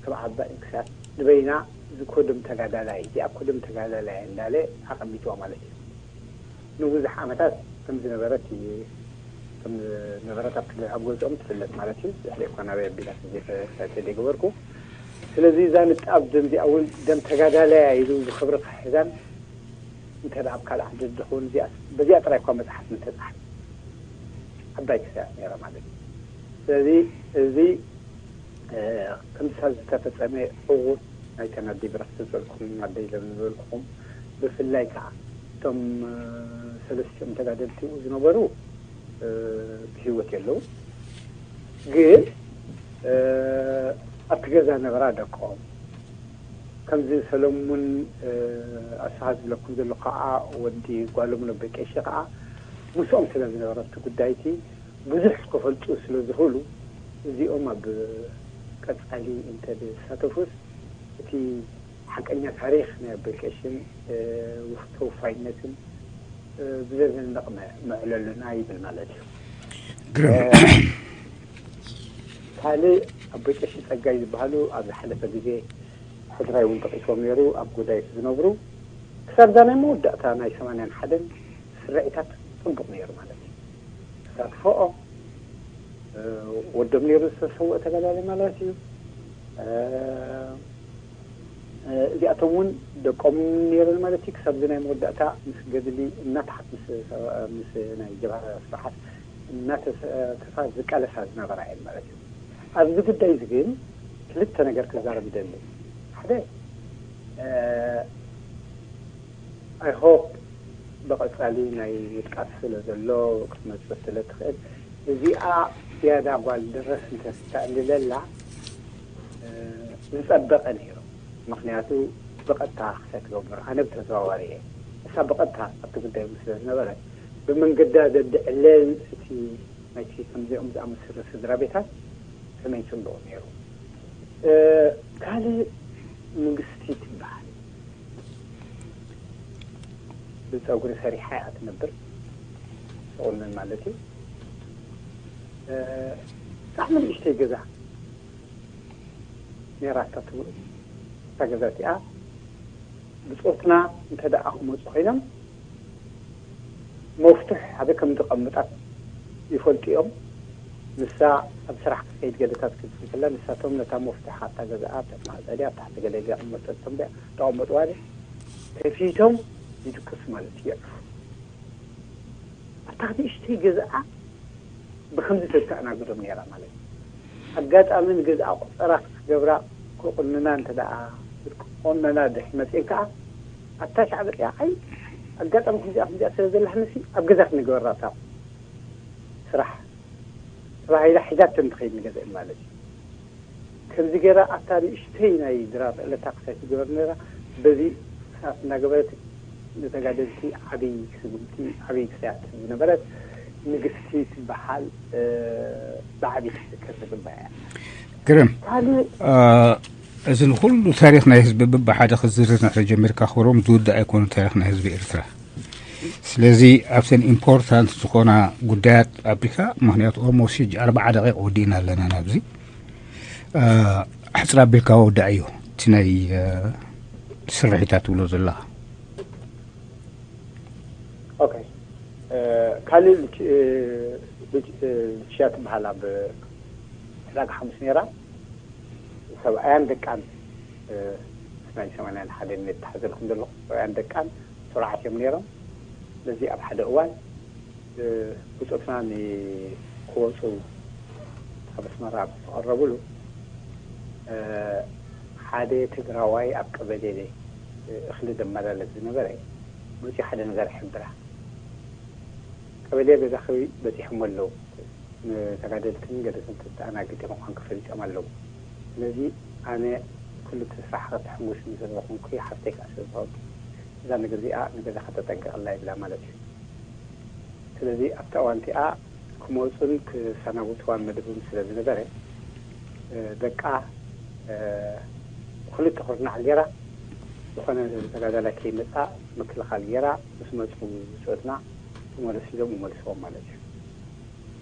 ከም ዓባይ ክሳብ ንበይና፣ እዚ ኮደም ተጋዳላይ፣ እዚኣ ኮደም ተጋዳላይ እንዳለ ኣቐሚጥዋ ማለት እዩ። ንብዙሕ ዓመታት ከም ዝነበረት እዩ፣ ከም ዝነበረት ኣብ ትግራይ ኣብ ገዝኦም ትፍለጥ ማለት እዩ። ድሕሪ እኳ ናበይ ኣቢላ ዘይፈ-፣ ክሳብ ዘይገበርኩ። ስለዚ እዛ ንጣብ ደም እዚኣ እውን ደም ተጋዳላይ ኢሉ ብኽብሪ ክሕዛን እንተ ደኣ ኣብ ካልእ ዓዲ እንተኸውን እዚኣ፣ በዚኣ ጥራይ እኳ መጽሓፍ ምተጻሕፈ። ዓባይ ክሳያት ነይራ ማለት እዩ። ስለዚ እዚ፣ እ፣ ከምዚ ዝተፈጸመ ዕዉር ናይተን ኣደይ ብረኽቲ ዝበልኩም፣ ኣደይ ለምለም ዝበልኩም፣ ብፍላይ ከዓ እቶም፣ እ፣ ሰለስቲኦም ተጋደልቲ ዝነበሩ፣ እ፣ ብህይወት የለዉ። ግን፣ እ፣ ኣብቲ ገዛ ነበራ ደቆም። ከምዚ ሰለሙን፣ እ፣ ኣስፍሃ ዝብለኩም ዘሎ ከዓ ወዲ ጓሎም ነቦይ ቀሺ ከዓ ምስኦም ስለ ዝነበረ እቲ ጉዳይቲ ብዙሕ ክፈልጡ ስለ ዝኽእሉ እዚኦም ኣብ ቀጻሊ እንተ ዝሳተፉስ እቲ ሓቀኛ ታሪኽ ናይ ኣቦይ ቀሺን፣ እ፣ ተወፋይነትን፣ እ፣ ብዘደንቕ መ-፣ መዕለሉና ይብል ማለት እዩ። ግርም። እ፣ ካልእ ኣቦይ ቀሺ ጸጋይ ዝበሃሉ ኣብ ዝሓለፈ ግዜ ትግራይ እውን ጠቒሶም ነይሩ፣ ኣብ ጎዳይፍ ዝነብሩ። ክሳብ እዛ ናይ መወዳእታ ናይ ሰማንያን ሓደን ስርዒታት ጽቡቕ ነይሩ ማለት እዩ። ተሳትፎኦም፣ እ፣ ወዶም ነይሩ ዝተሰውአ ተጋዳላይ ማለት እዩ። እ፣ እ፣ እዚኣቶም እውን ደቆም ነይሮም ማለት እዩ። ክሳብ እዚ ናይ መወዳእታ ምስ ገድሊ እናተሓት-፣ ምስ፣ ምስ ናይ ጀብሃ ስርዓት እናተሳተፋ ዝቃለሳ ዝነበራ እየን ማለት እዩ። ኣብዚ ጉዳይ እዚ ግን ክልተ ነገር ክዛረብ ይደሊ። ሓደ፣ እ፣ I hope ብቐጻሊ ናይ ምጥቃስ ስለ ዘሎ ክትመጽእ ስለ ትኽእል፣ እዚኣ ዝያዳ ጓል ድረስ እንተስተዕልለላ፣ እ፣ ዝጸበቐ ነይሩ። ምኽንያቱ ብቐጥታ ክሳይ ትገብር፣ ኣነ ብተዘዋዋሪ እየ። እሳ ብቐጥታ ኣብቲ ጉዳይ ስለ ዝነበረት፣ ብመንገዳ ዘድዕለል እቲ ናይቲ ከምዚኦም ዝኣመሰለ ስድራ ቤታት ከመይ ጽቡቕ ነይሩ። እ፣ ካልእ ንግስቲ ትበሃል። ብጸጉሪ ሰሪሓ እያ ትነብር። ትቑነን ማለት እዩ። እ፣ ብጣዕሚ ንእሽተይ ገዛ ነይራታ ትብሉ። እታ ገዛ እቲኣ ብጾትና እንተ ደኣ ክመጹ ኮይኖም መፍቱሕ ኣበይ ከም ዝቐምጣ ይፈልጡ እዮም። ንሳ ኣብ ስራሕ ክትከይድ ገለታት ክትጽል ከላ ንሳቶም ነታ መፍቱሕ ኣብታ ገዛኣ ኣብ ትሕቲ ማዕጸ ድያ ኣብ ታሕቲ ገለ ገ መጠጥቶም ድያ ተቐመጥዋ ድያ ከፊቶም ይድቅሱ ማለት እዩ። የዕርፉ። ኣብታ ንእሽተይ ገዛኣ ብኸምዚ ተስተኣናግዶም ነይራ ማለት እዩ። ኣጋጣሚ ንገዛኣ ቆጸራ ክትገብራ ክቑንና እንተ ደኣ ክትቆነና ድሕሪ መጺኤን ከኣ ኣታ ሻዕብያ ኣይ ኣጋጣሚ ከምዚኣ ከምዚኣ ስለ ዘለሃንሲ ኣብ ገዛ ክንገበራ እታ ስራሕ ተባሂላ ሒዛተን ትኸይድ ንገዛኤን ማለት እዩ። ከምዚ ገይራ ኣብታ ንእሽተይ ናይ ድራር ዕለታ ክሳይ ትገበር ነይራ። በዚ ሰዓት እናገበረት ንተጋደልቲ ዓብዪ ስጉምቲ ዓብዪ ክሳያት ዝነበረት ንግስቲ ትበሃል፣ እ፣ ብዓብዪ ክትዝከር ዝግባእ እያ። ግርም። ካልእ እ፣ እዚ ንኩሉ ታሪኽ ናይ ህዝቢ ብብሓደ ክዝርዝር እንድሕር ጀሚርካ ክብሮም ዝውዳእ ኣይኮኑ ታሪኽ ናይ ህዝቢ ኤርትራ። ስለዚ ኣብተን ኢምፖርታንት ዝኾና ጉዳያት ኣቢልካ፣ ምኽንያቱ ኦልሞስት ሕጂ ኣርብዓ ደቂቕ ወዲእና ኣለና ናብዚ። እ፣ ሕጽር ኣቢልካ ወዳእዮ እቲ ናይ፣ እ፣ ስርሒታት ትብሎ ዘለኻ። ኦኬ። እ፣ ካልእ ልች-፣ እ፣ ልች-፣ እ፣ ልችያ ትበሃል ኣብ ዕዳጋ ሓሙስ ነይራ። ሰብኣያን ደቃን፣ እ፣ ናይ ሰማንያን ሓደን እየ ተታሓዘልኩም ዘለኹ። ሰብኣያን ደቃን ስሩዓት እዮም ነይሮም። ስለዚ ኣብ ሓደ እዋን፣ እ፣ ብጾትና ንክወጹ ካብ ኣስመራ ኣብ ዝተቐረቡሉ፣ እ፣ ሓደ ትግራዋይ ኣብ ቀበሌ፣ እ፣ እኽሊ ዘመላለስ ዝነበረ መጺኡ ሓደ ነገር ይሕብራ። ቀበሌ ገዛኺ በጺሖም ኣለዉ። ንተጋደልትን ገደሰንትን ተኣናግድ ምዃን ክፈልጦም ኣለዉ። ስለዚ ኣነ ኩሉ እቲ ስራሕ ከተሕጉስ ስለ ዝኾንኩ፣ ሓፍተይ ከኣ ስለ ዝኾንኩ፣ እዛ ነገር እዚኣ ንገዛ ከተጠንቀቐላ ይብላ ማለት እዩ። ስለዚ ኣብቲ እዋን እቲኣ ክመፁን ክሰናብትዋን መደቦም ስለ ዝነበረ፣ ደቃ ክልተ ኩርናዕ ገይራ፣ ዝኾነ ተጋዳላይ ከይመፃ ምክልኻል ገይራ፣ ምስ መፁ ብፆትና ክመለሱ ኢሎም ይመልስዎም ማለት እዩ።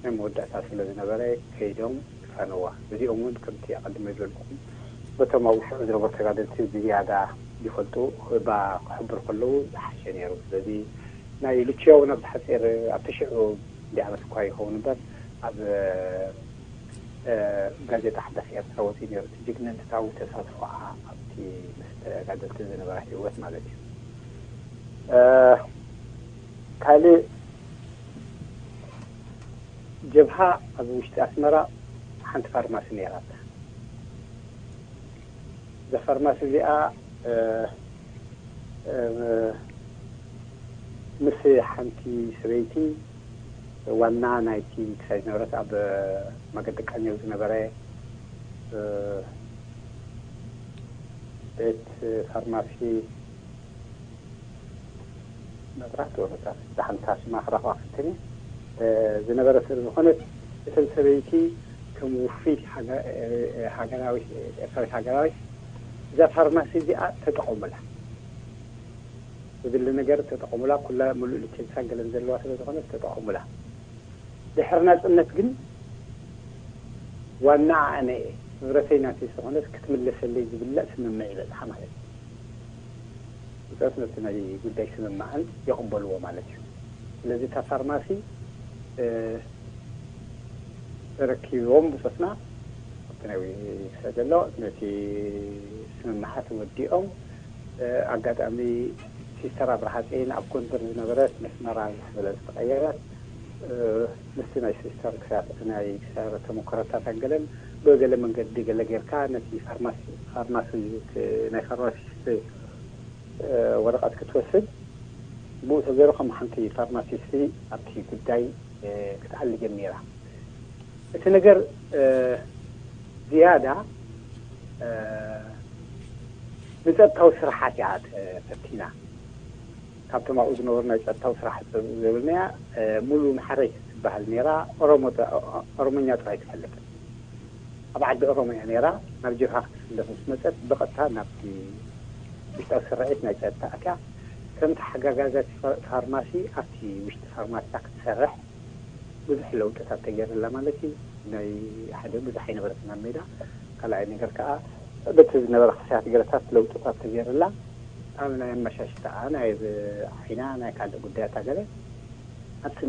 ናይ መወዳእታ ስለ ዝነበረ ከይዶም ይፋነዋ። እዚኦም እውን ከምቲ ኣቐድመ ዝበልኩኹም በቶም ኣብኡ ሽዑ ዝነበሩ ተጋደልቲ ብዝያዳ ይፈልጡ፣ እባ ክሕብሩ ከለዉ ዝሓሸ ነይሩ። ስለዚ ናይ ሉቺዮ እውን ኣብዚ ሓፂር ኣብቲ ሽዑ እንዲ ዓመት እኳ ይኸውን እምበር ኣብ እ፣ ጋዜጣ ሓዳስ ኤርትራ ወፂኡ ነይሩ። እቲ ጅግንነታዊ ተሳትፎኣ ኣብቲ ምስ ተጋደልቲ ዝነበራ ህይወት ማለት እዩ። እ፣ ካልእ ጀብሃ ኣብ ውሽጢ ኣስመራ ሓንቲ ፋርማሲ ነይራታ። እዛ ፋርማሲ እዚኣ እ፣ እ፣ ምስ ሓንቲ ሰበይቲ ዋና ናይቲ ክሳይ ዝነበረት ኣብ መገዲ ቃኘው ዝነበረ እ፣ ቤት ፋርማሲ መብራት ወረዳ ደሓንታ ሽማ ክረኽባ ፈትኒ እ፣ ዝነበረ ስለ ዝኾነት እተን ሰበይቲ ከም ውፍይ ሃገ- እ፣ ሃገራዊት ኤርትራዊት ሃገራዊት እዛ ፋርማሲ እዚኣ ተጠቐሙላ። ዝድሊ ነገር ተጠቐሙላ። ኩላ ሙሉእ ሊቸንሳን ገለን ዘለዋ ስለ ዝኾነት ተጠቐሙላ። ድሕሪ ናጽነት ግን ዋና ኣነ እየ፣ ንብረተይ ናተይ ዝኾነት ክትምለሰለይ ዝብለእ ስምምዕ ይበጽሓ ማለት እዩ። ብጾት ነቲ ናይ ጉዳይ ስምምዓን ይቕበልዎ ማለት እዩ። ስለዚ እታ ፋርማሲ እ፣ ተረኪቦም ብጾትና ኣብቲ ናይ ዊሰ ዘሎ ነቲ ስምምዓት ወዲኦም እ፣ ኣጋጣሚ ሲስተር ኣብርሃፀይን ኣብ ጎንደር ዝነበረት መስመራ ዝበለ ዝተቐየረት እ፣ ምስቲ ናይ ሲስተር ክሳት ናይ ክሳረ ተመክሮታት ኣገለን ብገለ መንገዲ ገለ ጌርካ ነቲ ፋርማሲ ፋርማሲ ክ- ናይ ፋርማሲስት እ፣ ወረቐት ክትወስድ ብኡ ተገይሩ ከም ሓንቲ ፋርማሲስት ኣብቲ ጉዳይ እ፣ ክትኣሊ ጀሚራ። እቲ ነገር እ፣ ዝያዳ እ፣ ንጸጥታዊ ስራሓት እያ ተፈቲና። ካብቶም ኣብኡ ዝነበሩ ናይ ጸጥታዊ ስራሓት ዘብልናያ እ፣ ሙሉ መሓረይ ትበሃል ነይራ። ኦሮሞ ኦሮሞኛ ጥራይ ትፈልጥ። ኣብ ዓዲ ኦሮሞ እያ ነይራ። ናብ ጀብሃ ክትስለፍ ምስ መጸት ብቐጥታ ናብቲ ውሽጣዊ ስርዒት ናይ ጸጥታ ኣትያ ከም ተሓጋጋዛት ፋ- ፋርማሲ ኣብቲ ውሽጢ ፋርማሲታ ክትሰርሕ ብዙሕ ለውጥታት ተገይርላ ማለት እዩ። ናይ ሓደ ብዙሕ ኣይነበረትን ኣብ ሜዳ። ካልኣይ ነገር ከዓ በቲ ዝነበረ ክፍያት ገረታት ለውጥታት ተገይርላ ኣብ ናይ ኣመሻሽታኣ ናይ ዓይና ናይ ካልእ ጉዳያታ ገለ ኣብቲ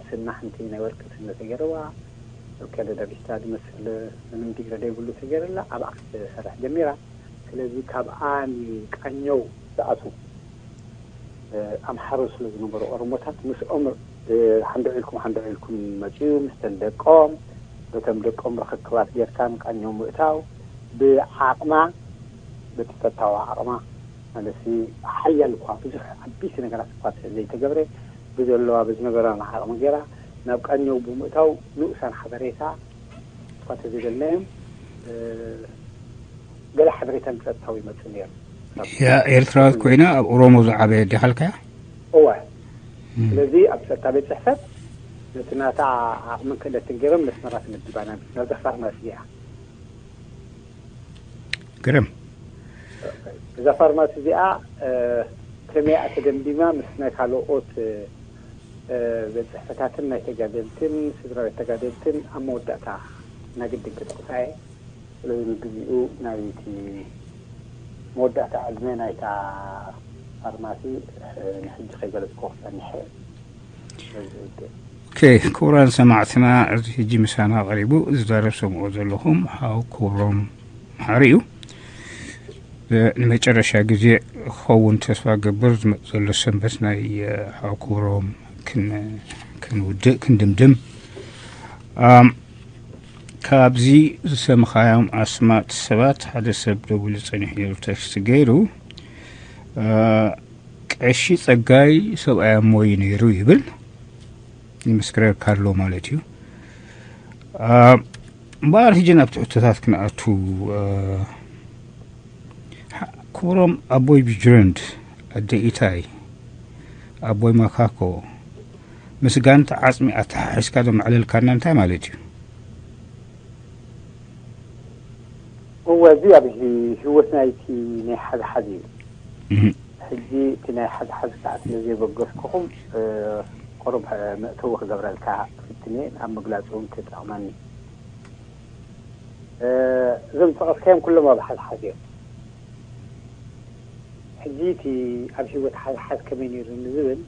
ስና ሓንቲ ናይ ወርቂ ስኒ ተገይርዋ ኣብ ከለዳ ቢስታ ዝመስል ምንም ዲግሪ ዘይብሉ ተገይርላ ኣብኣ ክትሰርሕ ጀሚራ። ስለዚ ካብኣ ንቃኘው ዝኣትዉ ኣምሓሩ ስለ ዝነበሩ ኦሮሞታት ምስኦም ሓንደ ኢልኩም ሓንደ ኢልኩም መፅዩ ምስተን ደቆም በቶም ደቆም ርክክባት ጌርካ ንቃኘው ምእታው ብዓቕማ በቲ ጸጥታዊ ዓቕማ ማለት ሓያል እኳ ብዙሕ ዓበይቲ ነገራት እኳ ዘይተገብረ ብዘለዋ ብዝነበራ ዓቕሚ ጌራ ናብ ቃኘው ብምእታው ንኡሳን ሓበሬታ እኳ ተዘይደለዮም ገለ ሓበሬታ ንጸጥታዊ ይመጽእ ነይሩ። ያ ኤርትራዊት ኮይና ኣብ ኦሮሞ ዝዓበየ ዲኻ ኢልካያ? እወ። ስለዚ ኣብ ጸጥታ ቤት ጽሕፈት ነቲ ናታ ዓቕምን ክእለትን ገይሮም ነስመራ ትምድባ ናብዛ ፋርማሲ እዚኣ። ግርም። እዛ ፋርማሲ እዚኣ ከመይ እያ ተደምዲማ ምስ ናይ ካልኦት ቤት ጽሕፈታትን ናይ ተጋደልትን ስድራ ቤት ተጋደልትን ኣብ መወዳእታ ናግድን ክጠቕሳ እየ። ስለዚ ንግዚኡ ናይቲ መወዳእታ ዕድመ ናይታ ፋርማሲ ንሕጂ ከይገለጽኩ ክጸንሐ። ክቡራን ሰማዕትና እዚ ሕጂ ምሳና ቀሪቡ ዝዛረብ ሰምዖ ዘለኹም ሓው ክብሮም መሓሪ እዩ። ንመጨረሻ ግዜ ክኸውን ተስፋ ገብር ዝመፅ ዘሎ ሰንበት ናይ ሓው ክብሮም ክንውድእ ክንድምድም። ካብዚ ዝሰምኻዮም ኣስማት ሰባት ሓደ ሰብ ደዊሉ ፀኒሑ ነይሩ፣ ተክስቲ ገይሩ። ቀሺ ፀጋይ ሰብኣይ ኣሞይ ነይሩ ይብል። ይምስክረካ ኣሎ ማለት እዩ። እምበኣር ሕጂ ናብ ትሕቶታት ክንኣቱ። ክቡሮም ኣቦይ ቢጅረንድ፣ ኣደ ኢታይ፣ ኣቦይ ማካኮ፣ ምስ ጋንት ዓጽሚ ኣተሓሒዝካ ዶ መዕለልካና እንታይ ማለት እዩ? እወ፣ እዚ ኣብ ህይወት ናይቲ ናይ ሓዝሓዝ እዩ። ሕጂ እቲ ናይ ሓዝሓዝ ከዓ ስለ ዘየበገስኩኹም፣ ቁሩብ መእተዊ ክገብረልካ ክፍትን እየ፣ ኣብ ምግላፅ እውን ክጠቕመኒ። እዞም ዝጠቐስካዮም ኩሎም ኣብ ሓዝሓዝ እዮም። ሕጂ እቲ ኣብ ህይወት ሓዝሓዝ ከመይ ነይሩ ንዝብል፣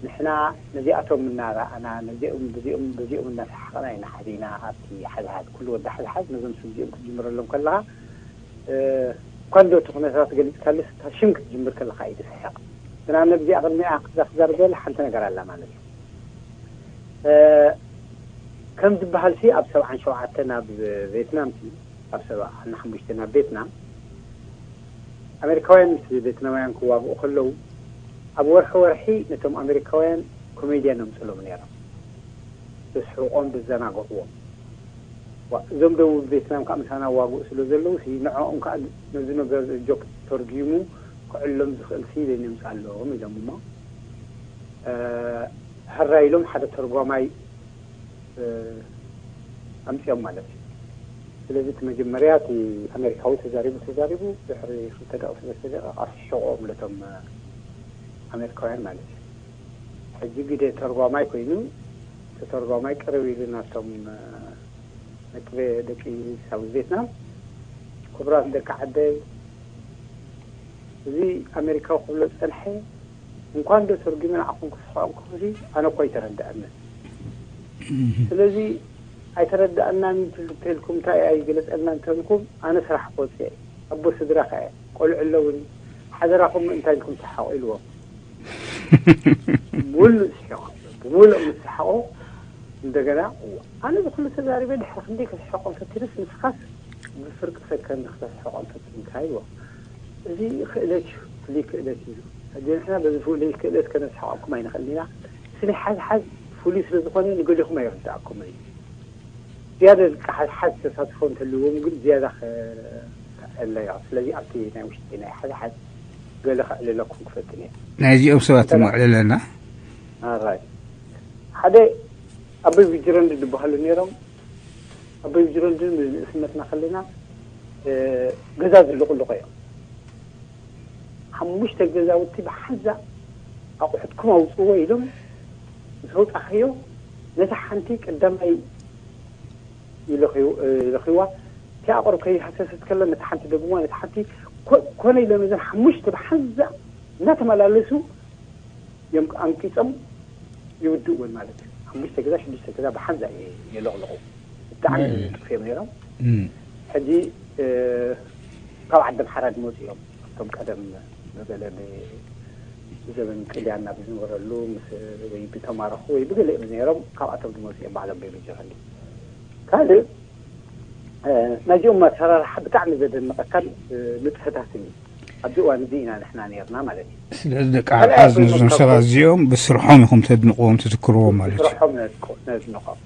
ንሕና ነዚኣቶም እናረኣና፣ ነዚኦም፣ በዚኦም፣ በዚኦም እናሰሓቕና ኢና ሓዚና። ኣብቲ ሓዝሓዝ፣ ኩሉ ወዲ ሓዝሓዝ ነዞም ስም እዚኦም ክትጅምረሎም ከለኻ፣ እኳ እንዶ እቲ ኩነታት ገሊፅካሉስ፣ እታ ሽም ክትጅምር ከለኻ እዩ ዝስሕቕ። ግና ነዚኣ ቅድሚኣ ክዛ ክዛረብ ዘላ ሓንቲ ነገር ኣላ ማለት እዩ። ከም ዝበሃል ሲ ኣብ ሰብዓን ሸውዓተን ኣብ ቬትናም ሲ ኣብ ሰብዓን ሓሙሽተን ኣብ ቬትናም ኣሜሪካውያን ምስ ቬትናማውያን ክዋግኡ ከለዉ ኣብ ወርሒ ወርሒ ነቶም ኣሜሪካውያን ኮሜድያን ነምፅሎም ነይሮም። ዘስሕቖም ዘዘናግዕዎም። ዋ፣ እዞም ደቡብ ቬትናም ከዓ ምሳና ዋግኡ ስለ ዘለዉ ሲ ንዕኦም ከዓ ነዚ ነገር ጆክ ተርጊሙ ክዕሎም ዝኽእል ሲ ነምፅኣሎም ኢሎም እሞ ሕራይ ኢሎም ሓደ ተርጓማይ ኣምፅኦም ማለት እዩ። ስለዚ እቲ መጀመርያ እቲ ኣሜሪካዊ ተዛሪቡ ተዛሪቡ ድሕሪ ክልተ ደቂ ሰለስተ ደቂ ኣስሕቆም ለቶም ኣሜሪካውያን ማለት እዩ። ሕጂ ግደ ተርጓማይ ኮይኑ እቲ ተርጓማይ ቅርብ ኢሉ ናቶም ደቂ ደቂ ሳውዝ ቬትናም ክቡራት ደቂ ዓደይ እዚ ኣሜሪካዊ ክብሎ ዝፀንሐ እንኳን ዶ ተርጉመ ንዓኹም ክስሕቐኩም ሲ ኣነ እኮ ኣይተረድኣንን። ስለዚ ኣይተረድኣናን እንተልኩም እንታይ ኣይገለፀልናን እንተልኩም ኣነ ስራሕ ክወፅእ እየ። ኣቦ ስድራ ከ እየ ቆልዑ ኣለውኒ ሓደራኹም ምእንታይ ኢልኩም ሰሓቑ ኢልዎም። ብሙሉእ ስሒቖም ብሙሉእ ምስ ሰሓቑ እንደገና ኣነ ብኩሉ ተዛሪበ ድሕሪ ክንደይ ክስሕቖም ፈቲነስ ንስኻስ ብፍርቂ ሰከንድ ክተስሕቖም ፈቲንካ ኢልዎም። እዚ ክእለት እዩ፣ ፍሉይ ክእለት እዩ። ሕጂ ንሕና በዚ ፍሉይ ክእለት ከነስሕቐኩም ኣይንኽእልን ኢና። ስነ ሓዝሓዝ ፍሉይ ስለ ዝኾነ ንገሊኹም ኣይርድኣኩምን እዩ። ዝያዳ ደቂ ሓዝሓዝ ተሳትፎ እንተልዎም ግን ዝያዳ ከዕለዮ። ስለዚ ኣብቲ ናይ ውሽጢ ናይ ሓዝሓዝ ገለ ከዕልለኩም ክፈትን እየ። ናይዚኦም ሰባት እሞ ኣዕልለና። ኣራይ ሓደ ኣቦይ ቢጅረንድ ዝበሃሉ ነይሮም። ኣቦይ ቢጅረንድ ንእስነትና ከለና ገዛ ዝልቕልቑ እዮም። ሓሙሽተ ገዛውቲ ብሓንዛ ኣቑሑትኩም ኣውፅዎ ኢሎም ምስ ኣውፃኸዮ ነታ ሓንቲ ቀዳማይ ይለኽይዋ እቲኣ ቁሩብ ከይሃሰሰት ከላ ነታ ሓንቲ ደግምዋ ነታ ሓንቲ ኮነ ኢሎም እዘን ሓሙሽተ ብሓንዛ እናተመላለሱ እዮም ኣንቂፆም ይውድእወን ማለት እዩ። ሓሙሽተ ገዛ ሽዱሽተ ገዛ ብሓንዛ የለቕልቑ ብጣዕሚ ጥፍዮም ነይሮም። ሕጂ ካብ ዓዲ ኣምሓራ ዝመፁ እዮም ኣብቶም ቀደም ብገለ ብዘበን ጥልያን ናብ ዝነበረሉ ምስ ወይ ብተማረኹ ወይ ብገለ እዮም ነይሮም። ካብኣቶም ዝመፁ እዮም ባዕሎም ቤቢጅ ይኸሊ ካልእ ናይዚኦም ኣሰራርሓ ብጣዕሚ ዘደንቐካን ንጥፈታትን እዩ። ኣብዚ እዋን እዚ ኢና ንሕና ነርና ማለት እዩ። ስለዚ ደቂ ሓዝሓዝ ነዞም ሰባት እዚኦም ብስርሖም ኢኹም ተድንቕዎም ትዝክርዎም ማለት እዩ። ብስርሖም ነድንቖም።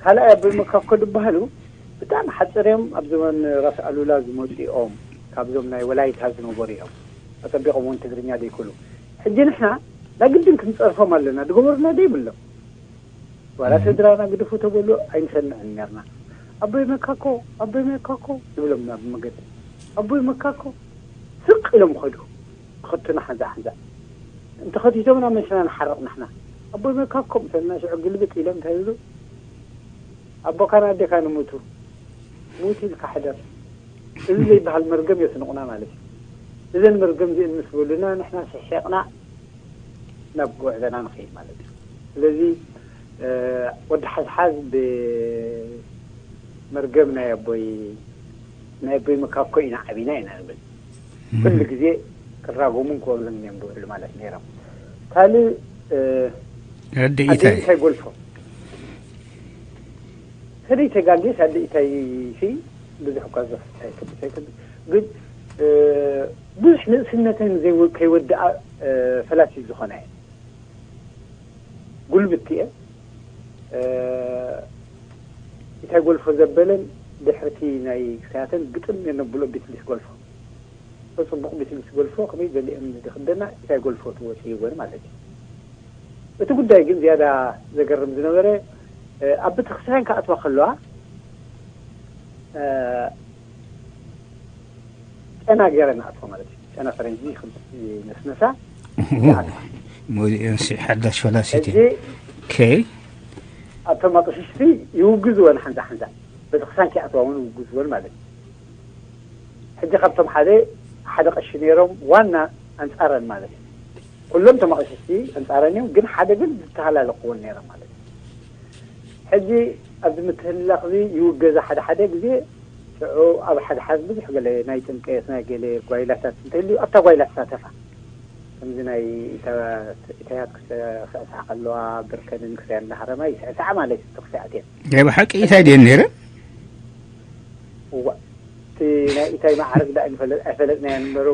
ካልኣይ ኣቦይ መካኮ ዝበሃሉ ብጣዕሚ ሓፂር እዮም። ኣብ ዘመን ራስ ኣሉላ ዝመፁ እዮም። ካብዞም ናይ ወላይታ ዝነበሩ እዮም። ኣፀቢቖም እውን ትግርኛ ዘይክእሉ። ሕጂ ንሕና ናይ ግድን ክንፀርፎም ኣለና። ዝገበሩና ዘይብሎም ዋላ ስድራና ግድፉ ተበሉ ኣይንሰምዕን ነርና። ኣቦይ መካኮ ኣቦይ መካኮ ንብሎም ናብ መገዲ ኣቦይ መካኮ ስቅ ኢሎም ከዱ ክኸቱና ሓንዛ ሓንዛ እንተኸቲቶምና መሽና ንሓርቕ ንሕና ኣቦይ መካኮ ምሰልና ሽዑ ግልብጥ ኢሎም እንታይ ይብሉ ኣቦካን ኣዴካን ይሙቱ ሙት ኢልካ ሕደር እዚ ዘይበሃል መርገም የስንቑና ማለት እዩ። እዘን መርገም እዚአን ምስ በሉና ንሕና ስሒቕና ናብ ጉዕዘና ንኸይድ ማለት እዩ። ስለዚ ወዲ ሓዝሓዝ ብመርገም ናይ ኣቦይ ናይ ኣቦይ መካኮ ኢና ዓቢና ኢና ንብል። ኩሉ ግዜ ክራጎሙን ክወግዘን እዮም ዝውዕሉ ማለት ነይሮም። ካልእ ረዲ ኢታይ እንታይ ጎልፎ ከደይ ተጋጌስ ኣደ ኢታይ ሲ ብዙሕ እኳ ዘፍታይ ክብታይ ክብ ግን ብዙሕ ንእስነተን ከይወድኣ ፈላሲ ዝኾነ እየ። ጉልብቲ እየ። ኢታይ ጎልፎ ዘበለን ድሕርቲ ናይ ክሳያተን ግጥም የነብሎ ቢትልስ ጎልፎ። ጽቡቕ ቢትልስ ጎልፎ ከመይ ገሊኦም ዝኽደና ኢታይ ጎልፎ ትወጽ ይወን ማለት እዩ። እቲ ጉዳይ ግን ዝያዳ ዘገርም ዝነበረ ኣብ ቤተክርስትያን ክኣትዋ ከለዋ ጨና ገይረ ንኣትዋ ማለት እዩ። ጨና ፈረንጂ ነስነሳ ሞዚኦን ሓዳሽ ፈላሲት ሕጂ ከይ ኣብቶም ኣቕሽሽቲ ይውግዝወን ሓንዛ ሓንዛ ቤተክርስትያን ክኣትዋ እውን ይውግዝወን ማለት እዩ። ሕጂ ካብቶም ሓደ ሓደ ቀሺ ነይሮም ዋና ኣንጻረን ማለት እዩ። ኩሎም ተመቐሽቲ ኣንጻረን እዮም፣ ግን ሓደ ግን ዝተሃላለኽዎን ነይሮም ማለት እዩ። ሕጂ ኣብዚ ምትህልላኽ እዚ ይውገዛ ሓደ ሓደ ግዜ ሽዑ ኣብ ሓደ ሓደ ብዙሕ ገለ ናይ ጥምቀት ናይ ገለ ጓይላታት እንተህልዩ ኣብታ ጓይላ ትሳተፋ። ከምዚ ናይ ኢታ- ኢታያት ክስዕስዓ ከለዋ ብርከንን ክስያ እናሃረማ ይስዕስዓ ማለት እዩ። ተክስያት እየን ናይ ብሓቂ ኢታይ ድየን ነይረን እዋ እቲ ናይ ኢታይ ማዕረግ ዳ ኣይንፈለጥ ኣይፈለጥናዮ ንበሩ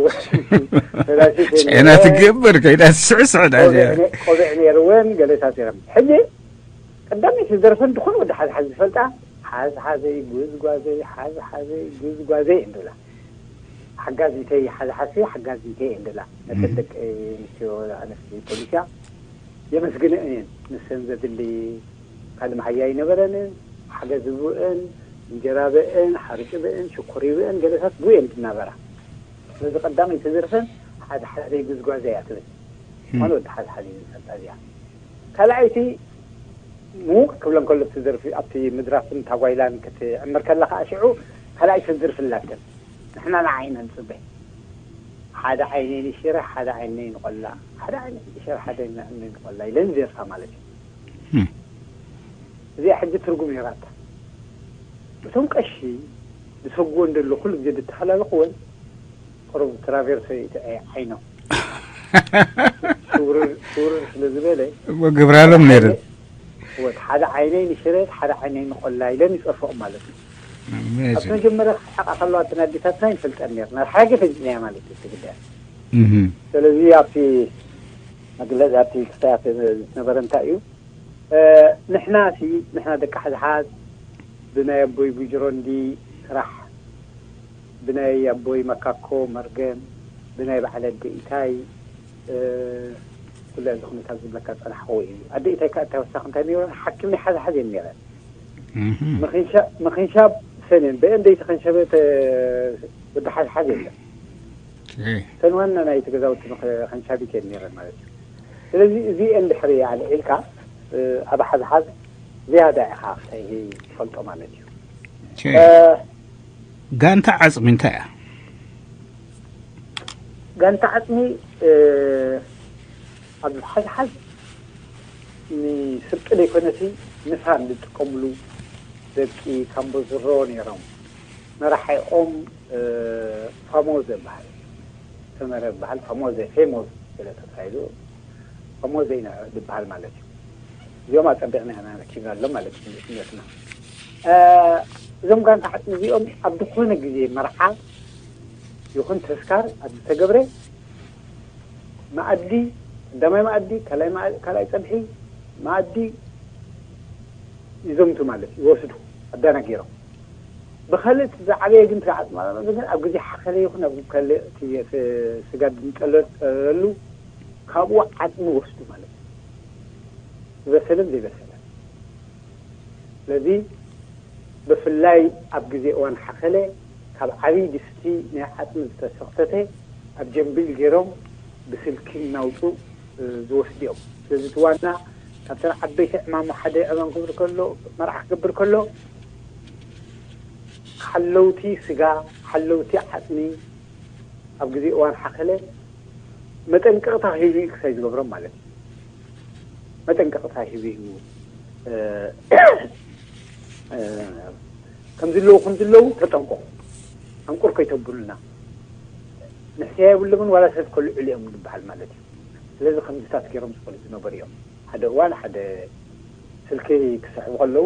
ፈላሲት እየ ጨና ነይረ። ትገብር ከይዳ ትስዕስዕ ዳ ቆቢዕ ነ- ቆቢዕ ነይርወን ገለታት ነይረን። ሕጂ ቀዳመይቲ ዝደርፈን ድኾነ ወዲ ሓዝሓዝ ዝፈልጣ ሓዝሓዘይ ጉዝጓዘይ ሓዝሓዘይ ጉዝጓዘይ እንድላ ሓጋዚተይ ሓዝሓዝተይ ሓጋዚተይ እንድላ ነተን ደቂ ኣንስትዮ ኣነስቲ ፖሊስያ የመስግንአን እየን። ንሰን ዘድሊ ካልእ መሃያ ኣይነበረንን። ሓገዝ ብእን እንጀራ ብእን ሓርጭ ብእን ሽኮር ብእን ገለታት ብእን ትናበራ። ስለዚ ቀዳመይቲ ዝደርፈን ሓዝሓዘይ ጉዝጓዘይ እያ ትብል። ማለት ወዲ ሓዝሓዘይ ዝፈልጣ እዚኣ ካልኣይቲ ምውቅ ክብለን ከሎ እቲ ደርፊ ኣብቲ ምድራፍን ታጓይላን ክትዕምር ከላ ከዓ ሽዑ ካልኣይቲ ደርፊ ኣላተን ንሕና ንዓይ ኢና ንፅበ ሓደ ዓይነይ ንሽረ ሓደ ዓይነይ ንቆላ ሓደ ዓይነይ ንሽረ ሓደ ዓይነይ ንቆላ ኢለን ዘርፋ ማለት እዩ። እዚኣ ሕጂ ትርጉም ሂባታ። እቶም ቀሺ ዝሰግዎ እንደሎ ኩሉ ግዜ ዝተሓላለኽወን ቁሩብ ትራቬርሶ እዩ እቲ ዓይኖም ሽውርር ሽውርር ስለ ዝበለ እሞ ግብራሎም ነይሩ ወት ሓደ ዓይነይ ንሽረት ሓደ ዓይነይ ንቆላ ኢለን ይጸርፎም ማለት እዩ። ኣብቲ መጀመርያ ክስሕቃ ከለዋ እተን ኣዴታትና ይፈልጠን ነርና ሓቂ ፈሊጥናያ ማለት እዩ እቲ ግዳይ። ስለዚ ኣብቲ መግለፂ ኣብቲ ክስታያት ዝነበረ እንታይ እዩ ንሕና ሲ ንሕና ደቂ ሓዝሓዝ ብናይ ኣቦይ ቡጅሮንዲ ስራሕ ብናይ ኣቦይ መካኮ መርገም ብናይ በዓል ኣደ ኢታይ ኩለ እዚ ኩነታት ዝብለካ ዝፀናሕክዎ እዩ። ኣደ ኢታይ ከዓ እንታይ ወሳኺ እንታይ ነይረን ሓኪም ናይ ሓዝሓዝ እየን ነይረን። ምኽንሻብ ሰንን በአን ደይተኸንሸበ ወዲ ሓዝሓዝ የለን። ሰን ዋና ናይቲ ገዛውቲ ኸንሻቢት እየን ነይረን ማለት እዩ። ስለዚ እዚአን ድሕሪ ኣልዒልካ ኣብ ሓዝሓዝ ዝያዳ ኢኻ ትፈልጦ ማለት እዩ። ጋንታ ዓፅሚ እንታይ እያ? ጋንታ ዓፅሚ ኣብ ሓዝሓዝ ንስርቂ ዘይኮነሲ ንፋን ዝጥቀምሉ ደቂ ካምቦዝሮ ነይሮም። መራሒኦም ፋሞዘ ይበሃል። ሰመረ ይበሃል። ፋሞዘ ፌሞዝ ስለ ተታሒዙ ፋሞዘ ኢና ዝበሃል ማለት እዩ። እዚኦም ኣጸቢቕና ኢና ረኪብናሎም ማለት እዩ ንእስነትና። እዞም ጋንታ ዓጽሚ እዚኦም ኣብ ዝኾነ ግዜ መርዓ ይኹን ተስካር ኣብ ዝተገብረ መኣዲ ቀዳማይ መኣዲ ካልኣይ መኣ- ካልኣይ ጸብሒ መኣዲ ይዘምቱ ማለት እዩ ይወስዱ ኣዳናጊሮም ብኸልእ ዝዓበየ ግን ትዓጽማ ግን ኣብ ግዜ ሓኸለ ይኹን ኣብ ካልእ እቲ ስ- ስጋ ድንጠለጠለሉ ካብኡ ዓጽሚ ወስዱ ማለት እዩ ዝበሰለን ዘይበሰለን ስለዚ ብፍላይ ኣብ ግዜ እዋን ሓኸለ ካብ ዓብዪ ድስቲ ናይ ዓጽሚ ዝተሰኽተተ ኣብ ጀምቢል ገይሮም ብስልኪ እናውፁ ዝወስዱ እዮም። ስለዚ እቲ ዋና ካብተን ዓበይቲ ዕማሙ ሓደ ዕማም ክብል ከሎ መርዓ ክገብር ከሎ ሓለውቲ ስጋ ሓለውቲ ዓጽሚ ኣብ ግዜ እዋን ሓኸለ መጠንቀቕታ ሂቡ እዩ ክሳይ ዝገብሮም ማለት እዩ። መጠንቀቕታ ሂቡ እዩ ከም ዝለዉ ከም ዝለዉ ተጠንቀቑ ኣንቁር ከይተብሉና ንሕስያ የብሎምን ዋላ ሰብ ከልዕሉ እዮም ዝበሃል ማለት እዩ። ስለዚ ከምዚታት ገይሮም ዝፈልጡ ዝነበሩ እዮም። ሓደ እዋን ሓደ ስልኪ ክስሕቡ ከለዉ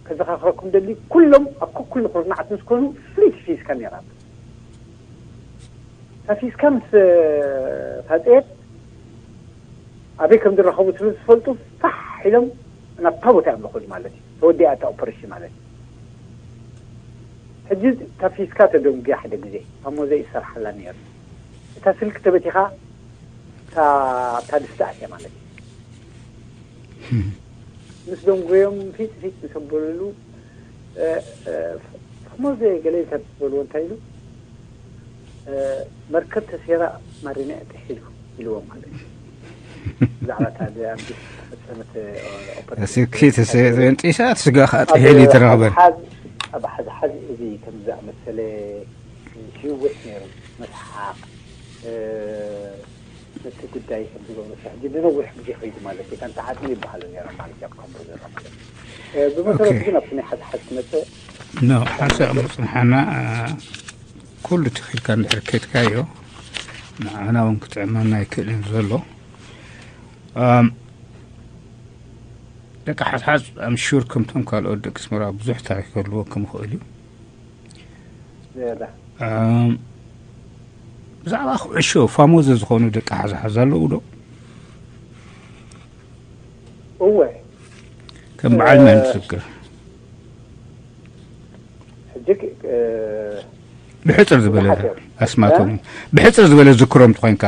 ከዘኻኽረኩም ደሊ ኩሎም ኣብ ኩኩሉ ኩርናዓት ምስ ኮኑ ፍልይቲ ፊዝካ ነይራ እታ ፊዝካ ምስ ፋፀየት ኣበይ ከም ዝረኸቡ ስለ ዝፈልጡ ፋሕ ኢሎም ናብታ ቦታ እዮም ዝኸዱ ማለት እዩ። ተወዲኣ እታ ኦፐሬሽን ማለት እዩ። ሕጂ ተፊስካ ተደንጉያ ሓደ ግዜ ኣብ ሞዘ ይሰርሓላ ነይሩ። እታ ስልክ ተበቲኻ እታ ኣብታ ድስቲ ኣትያ ማለት እዩ። ምስ ደንጎዮም ፊት ፊት ምስ ኣበሉሉ ሞዘ ገለ ተበልዎ እንታይ ኢሉ? መርከብ ተሴራ ማሪና ጥሒሉ ኢልዎም ማለት እዩ። ብዛዕባ እታ ኣብዚ ዝተፈፀመት ኦፐሬሽን ስኪ ተንጢሳ ስጋ ከዓ ጥሒሉ ይተረኽበን። ኣብ ሓዝሓዝ እዚ ከም ዝኣመሰለ ህይወት ነይሩ። መስሓቕ ነቲ ጉዳይ ከም ዝገብሩ ሕጂ ንነዊሕ ግዜ ከይዱ ማለት እዩ። ከምቲ ዓፅሚ ይበሃሉ ነይሮም ማለት እዩ ኣብ ከምቦ ዘሎ ማለት እዩ። ብመሰረቱ ግን ኣብቲ ናይ ሓዝሓዝ ክመፅእ ኖ ሓንሳእ ምፅንሓና ኩሉ ትኺልካ እንድሕር ከድካዮ ንዓና እውን ክጥዕመና ኣይክእልን ዘሎ። ደቂ ሓዝሓዝ ኣምሹር ከምቶም ካልኦት ደቂ ኣስመራ ብዙሕ ታሪክ ክህልዎ ክምኽእል እዩ። ብዛዕባ ኩዕሾ ፋሞዘ ዝኾኑ ደቂ ሓዝሓዝ ኣለዉ ዶ? እወ ከም በዓል መን ትዝክር? ሕጂ ብሕፅር ዝበለ ኣስማቶም ብሕፅር ዝበለ ዝክሮም ትኾይንካ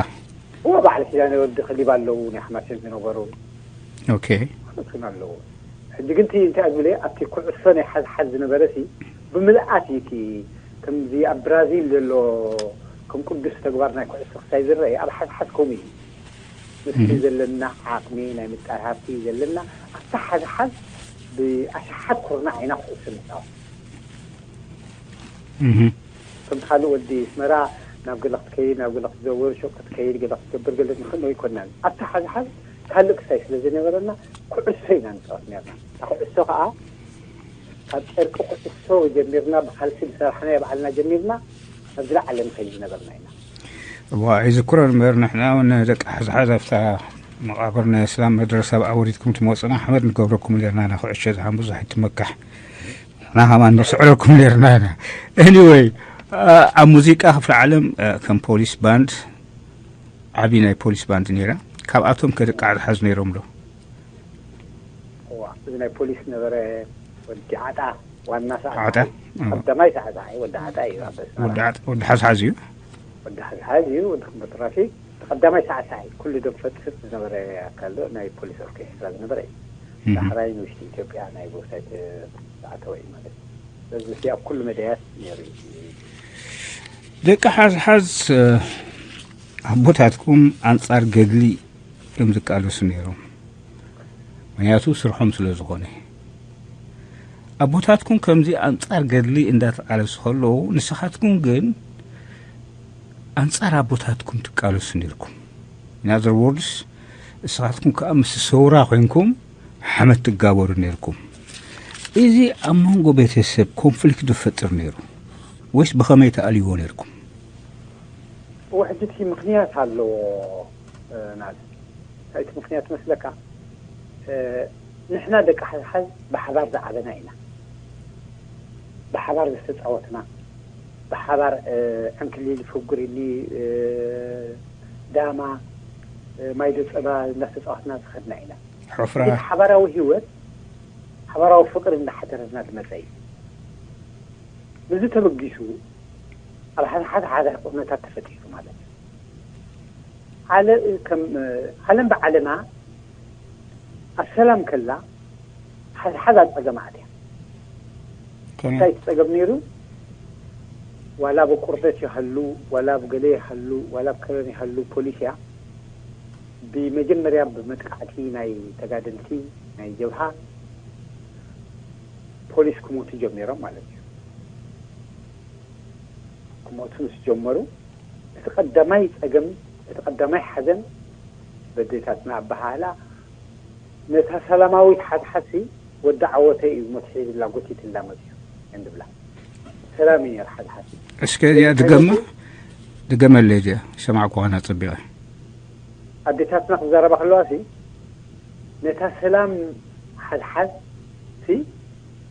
እወ ባዕሊ ኪዳነ ወዲ ክሊብ ኣለዉ ናይ ሓማሴን ዝነበሩ ኦኬ ክን ኣለዉ። ሕጂ ግን እቲ እንታይ ዝብል ኣብቲ ኩዕሶ ናይ ሓዝሓዝ ዝነበረ ሲ ብምልኣት እዩ እቲ ከምዚ ኣብ ብራዚል ዘሎ ከም ቅዱስ ተግባር ናይ ኩዕሶ ክሳይ ዝረአ ኣብ ሓዝሓዝ ከምኡ እዩ። ምስቲ ዘለና ዓቕሚ ናይ ምጣር ሃብቲ ዘለና ኣብቲ ሓዝሓዝ ብኣሽሓት ኩርናዕ ኢና ኩዕሶ ንፃወት። ከም ካልእ ወዲ ኣስመራ ናብ ገለ ክትከይድ ናብ ገለ ክትዘውር ሹቕ ክትከይድ ገለ ክትገብር ገለ ንኽእሎ ኣይኮናን። ኣብቲ ሓዝሓዝ ካልእ ክሳይ ስለ ዝነበረና ኩዕሶ ኢና ንፃወት ነርና። እታ ኩዕሶ ከዓ ካብ ጨርቂ ኩዕሶ ጀሚርና ብካልሲ ዝሰራሕናዮ ባዕልና ጀሚርና ናብ ዝለዓለ ንኸይድ ዝነበርና ኢና። እዋ ይዝክሮ እምበር ንሕና እውን ደቂ ሓዝሓዝ ኣብታ መቓብር ናይ እስላም መድረሳ ኣብ ኣወሪድኩም ትመፁና ሓመድ ንገብረኩም ነርና ኢና ኩዕሾ ዝሓን ብዙሕ ኣይትመካሕ ንሕና ከማን ንስዕረኩም ነርና ኢና። Anyway ኣብ ሙዚቃ ክፍለ ዓለም ከም ፖሊስ ባንድ ዓብዪ ናይ ፖሊስ ባንድ ነይራ። ካብኣቶም ከ ደቂ ሓዝሓዝ ነይሮም ዶ? እዋ እዚ ናይ ፖሊስ ነበረ ወዲ ዓጣ ዋና ሰዓት ዓጣ? ቀዳማይ ሰዓት ወዲ ዓጣ እዩ ኣብ ኣስመራ። ወዲ ሓዝሓዝ እዩ። ወዲ ሓዝሓዝ እዩ ወዲ ክምበ ትራፊክ ቀዳማይ ሰዓት ኩሉ ደም ፈጥፍጥ ዝነበረ ኣካል ዶ ናይ ፖሊስ ኦርኬስትራ ዝነበረ እዩ። ዳሕራይ ንውሽጢ ኢትዮጵያ ናይ ጎሳይ ተኣተወ እዩ ማለት እዩ። ስለዚ ኣብ ኩሉ መዳያት ነይሩ እዩ። ደቂ ሓዝሓዝ ኣቦታትኩም ኣንጻር ገድሊ እዮም ዝቃለሱ ነይሮም። ምክንያቱ ስርሖም ስለ ዝኾነ ኣቦታትኩም ከምዚ ኣንጻር ገድሊ እንዳተቃለሱ ከለዉ ንስኻትኩም ግን ኣንጻር ኣቦታትኩም ትቃለሱ ነርኩም። In other words ንስኻትኩም ከዓ ምስ ሰውራ ኮይንኩም ሓመት ትጋበሩ ነርኩም። እዚ ኣብ መንጎ ቤተሰብ ኮንፍሊክት ዝፈጥር ነይሩ ወይስ ብኸመይ ተኣልይዎ ነርኩም? ውሕጅቲ ምክንያት ኣለዎ ናት። እቲ ምክንያት መስለካ ንሕና ደቂ ሓዝሓዝ ብሓባር ዝዓበና ኢና። ብሓባር ዝተፃወትና ብሓባር ዕንክሊል ፍጉሪኒ ዳማ ማይዶ ፀባ እናተፃወትና ዝኸድና ኢና። ሕፍራ ሓባራዊ ህይወት ሓባራዊ ፍቅሪ እናሓደረና ዝመፀ እዩ። ንዚ ተበጊሱ ኣብ ሓዝሓዝ ሓደ ኩነታት ተፈጢሩ ማለት እዩ። ዓለም ብዓለማ ኣብ ሰላም ከላ ሓዝሓዝ ኣብ ፀገም ኣትያ። እንታይ እቲ ፀገም ነይሩ? ዋላ ብቁርደት ይሃሉ ዋላ ብገለ ይሃሉ ዋላ ብከረን ይሃሉ ፖሊስ እያ ብመጀመርያ ብመጥቃዕቲ ናይ ተጋደልቲ ናይ ጀብሃ ፖሊስ ክሞቱ ጀሚሮም ማለት እዩ። ክሞቱ ምስ ጀመሩ እቲ ቀዳማይ ፀገም እቲ ቀዳማይ ሓዘን በዴታትና ኣበሃህላ ነታ ሰላማዊት ሓዝሓዝሲ ወዲ ዓወተይ እዩ ሞት ሒዝላ ጎቲትላ መፅዩ እንድብላ ሰላም እዩ ነር ሓዝሓዝ እስከ እዚኣ ድገማ ድገመለይ እዚኣ ሰማዕኩኻን ኣፀቢቐ ኣዴታትና ክዛረባ ከለዋ ሲ ነታ ሰላም ሓዝሓዝ ሲ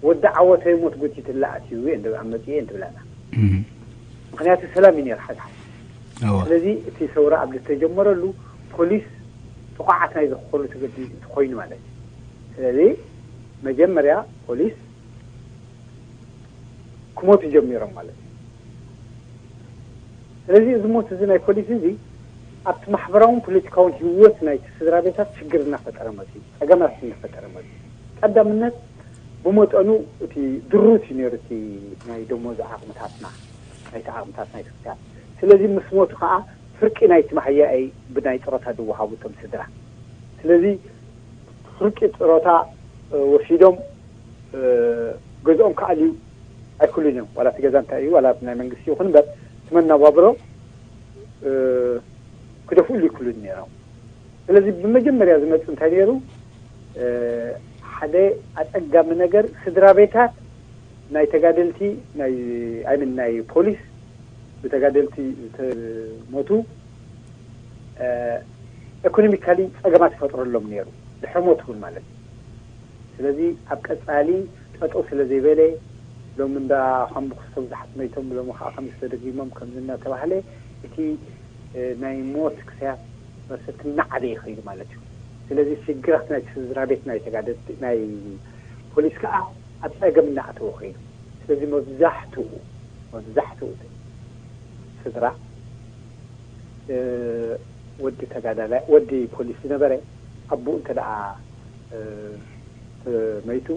ወዲ ዓወተይ ሞት ጎቲትላ ኣትዩ እየ እንድብላ መፅኡ እየ እንድብላና ምክንያቱ ሰላም እዩ ነር ሓዝሓዝ ስለዚ እቲ ሰውራ ኣብ ዝተጀመረሉ ፖሊስ ጥቋዓት ናይ ዝኾኑ ተገዲ ኮይኑ ማለት እዩ ስለዚ መጀመርያ ፖሊስ ክሞቱ ጀሚሮም ማለት እዩ። ስለዚ እዚ ሞት እዚ ናይ ፖሊስ እዚ ኣብቲ ማሕበራውን ፖለቲካውን ህይወት ናይቲ ስድራ ቤታት ሽግር እናፈጠረ መፅዩ፣ ፀገማት እናፈጠረ መፅዩ። ቀዳምነት ብመጠኑ እቲ ድሩት እዩ ነይሩ፣ እቲ ናይ ደሞዝ ዓቕምታትና፣ ናይቲ ዓቕምታት ናይ ትክትያት። ስለዚ ምስ ሞቱ ከዓ ፍርቂ ናይቲ ማህያይ ብናይ ጥሮታ ዝወሃቡ እቶም ስድራ። ስለዚ ፍርቂ ጥሮታ ወሲዶም ገዝኦም ክኣልዩ ኣይክሉን እዮም። ዋላ እቲ ገዛ እንታይ እዩ፣ ዋላ ናይ መንግስቲ ይኹን እምበር፣ እቲ መናባብሮ ክደፍኡሉ ይክሉን ነይሮም። ስለዚ ብመጀመርያ ዝመፅ እንታይ ነይሩ? ሓደ ኣፀጋሚ ነገር፣ ስድራ ቤታት ናይ ተጋደልቲ ናይ ኣይምን ናይ ፖሊስ ብተጋደልቲ ዝተሞቱ ኢኮኖሚካሊ ፀገማት ይፈጥረሎም ነይሩ፣ ድሕሪ ሞት እውን ማለት እዩ። ስለዚ ኣብ ቀፃሊ ጠጠው ስለ ዘይበለ፣ ሎሚ እንዳ ከም ብክስቶም ዝሓት መይቶም፣ ሎሚ ከዓ ከም ዝተደጊሞም ከምዚ እናተባህለ እቲ ናይ ሞት ክሳያት መሰት እናዓበየ ይኸይዱ ማለት እዩ። ስለዚ ሽግራት ናይ ስድራ ቤት ናይ ተጋደልቲ ናይ ፖሊስ ከዓ ኣብ ፀገም እናኣተወ ኸይዱ። ስለዚ መብዛሕትኡ መብዛሕትኡ ስድራ ወዲ ተጋዳላይ፣ ወዲ ፖሊስ ዝነበረ ኣቦኡ እንተ ደኣ መይቱ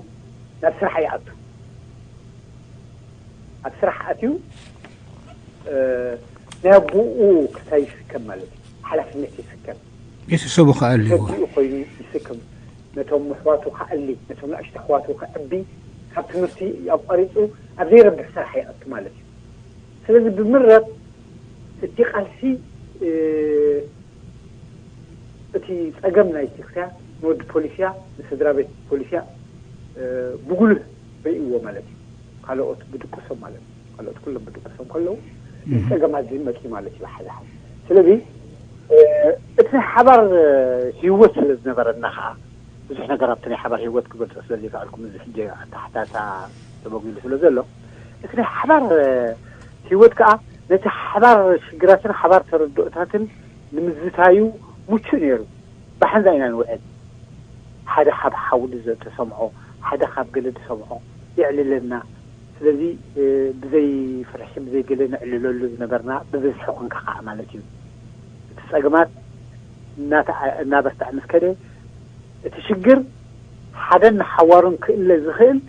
ናብ ስራሕ ይኣቱ። ኣብ ስራሕ ኣትዩ ናይ ኣቦኡ ክሳይ ይስከም ማለት እዩ። ሓላፍነት ይስከም። ቤተሰቡ ከኣልዎ ሰዲኡ ኮይኑ ይስከም። ነቶም ኣሕዋቱ ከኣሊ፣ ነቶም ንኣሽቱ ኣሕዋቱ ከዕቢ፣ ካብ ትምህርቲ ኣቋሪፁ ኣብ ዘይረብሕ ስራሕ ይኣቱ ማለት እዩ። ስለዚ ብምረት እቲ ቃልሲ እቲ ፀገም ናይ ትክስያ ንወዲ ፖሊስያ ንስድራ ቤት ፖሊስያ ብጉልህ ርእይዎ ማለት እዩ። ካልኦት ብድቅሶም ማለት እዩ። ካልኦት ኩሎም ብድቅሶም ከለዉ እዚ ፀገማት እዚ መፅዩ ማለት እዩ። ሓደ ሓደ ስለዚ እቲ ናይ ሓባር ህይወት ስለ ዝነበረና ከዓ ብዙሕ ነገር ኣብቲ ናይ ሓባር ህይወት ክገልፆ ስለ ዘይከኣልኩም እዚ ሕጂ ኣተሓታታ ተበጊሉ ስለ ዘሎ እቲ ናይ ሓባር ህይወት ከዓ ነቲ ሓባር ሽግራትን ሓባር ተረድኦታትን ንምዝታዩ ምቹእ ነይሩ። ብሓንዛ ኢና ንውዕል። ሓደ ካብ ሓውዲ ዝተሰምዖ፣ ሓደ ካብ ገለ ዝሰምዖ የዕልለና። ስለዚ ብዘይ ፍርሒ ብዘይ ገለ ነዕልለሉ ዝነበርና ብብዝሒ ኮንካ ከዓ ማለት እዩ። እቲ ፀገማት እናበርትዐ ምስ ከደ እቲ ሽግር ሓደን ንሓዋሩን ክእለ ዝኽእል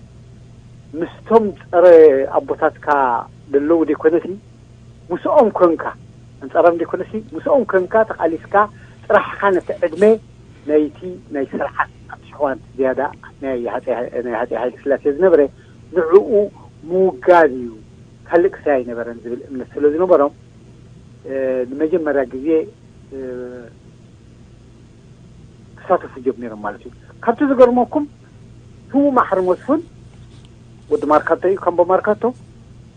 ምስቶም ፀረ ኣቦታትካ ዘለዉ ዘይኮነሲ ምስኦም ኮንካ ኣንፃሮም ዘይኮነሲ ምስኦም ኮንካ ተቃሊስካ ጥራሕካ ነቲ ዕድመ ናይቲ ናይ ስርዓት ኣብቲ ሕዋን ዝያዳ ናይ ሃፀይ ሃይለ ስላሴ ዝነበረ ንዕኡ ምውጋድ እዩ፣ ካልእ ክሳይ ኣይነበረን ዝብል እምነት ስለ ዝነበሮም ንመጀመርያ ግዜ ክሳተፉ ጀሚሮም ማለት እዩ። ካብቲ ዝገርመኩም ህዉ ማሕሪ መስፍን ወዲ ማርካቶ እዩ፣ ካምቦ ማርካቶ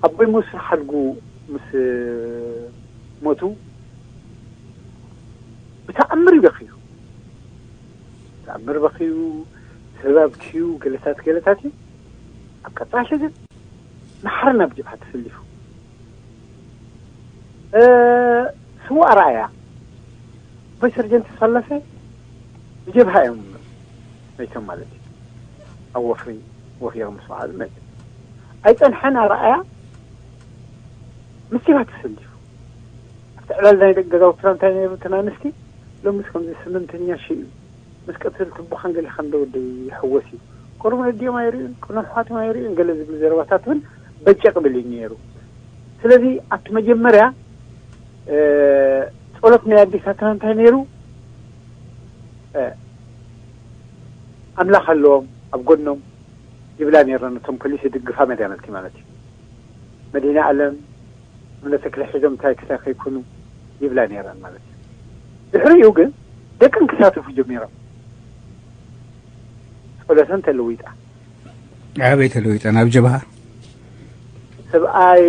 ኣቦይ መስፍን ሓድጉ ምስ ሞቱ ብተኣምር እዩ በኽዩ። ተኣምር በኽዩ፣ ሰብ ኣብክዩ፣ ገለታት ገለታት እዩ። ኣብ ቀፃሊ ግን ማሕሪ ናብ ጀብሃ ተሰሊፉ። ስዉእ ኣርኣያ ኣቦይ ሰርጀንት ተሰለፈ ብጀብሃ እዮም መይቶም ማለት እዩ። ኣብ ወፍሪ ወፊሮም ምስ በዓሉ መይቶም ኣይፀንሐን። ኣርኣያ ምስ ጀብሃ ተሰሊፉ ኣብቲ ዕላል ናይ ደቂ ገዛውትና እንታይ ነይሩ? እተን ኣንስቲ ሎምስ ከምዚ ስምንተኛ ሺ እዩ ምስ ቀትል ትቦኻን ገሊኻን ዶ ወደይ ይሕወስ እዩ። ቆርቦ ነዲኦም ኣይርእዩን፣ ቆኖ ኣሕዋቶም ኣይርእዩን ገለ ዝብል ዘረባታት እውን በጨቕ ብል እዩ ነይሩ። ስለዚ ኣብቲ መጀመርያ ጸሎት ናይ ኣዴታትና እንታይ ነይሩ? ኣምላኽ ኣለዎም ኣብ ጎኖም ይብላ ነይረን። እቶም ፖሊስ ይድግፋ መዳመልቲ ማለት እዩ። መድህና ኣለም እምነ ተክለ ሒዞም እንታይ ክሳይ ከይኩኑ ይብላ ነይረን ማለት እዩ። ድሕሪኡ ግን ደቀን ክሳተፉ ጀሚሮም። ጸሎተን ተለዊጣ። ኣበይ ተለዊጠ? ናብ ጀብሃ። ሰብኣይ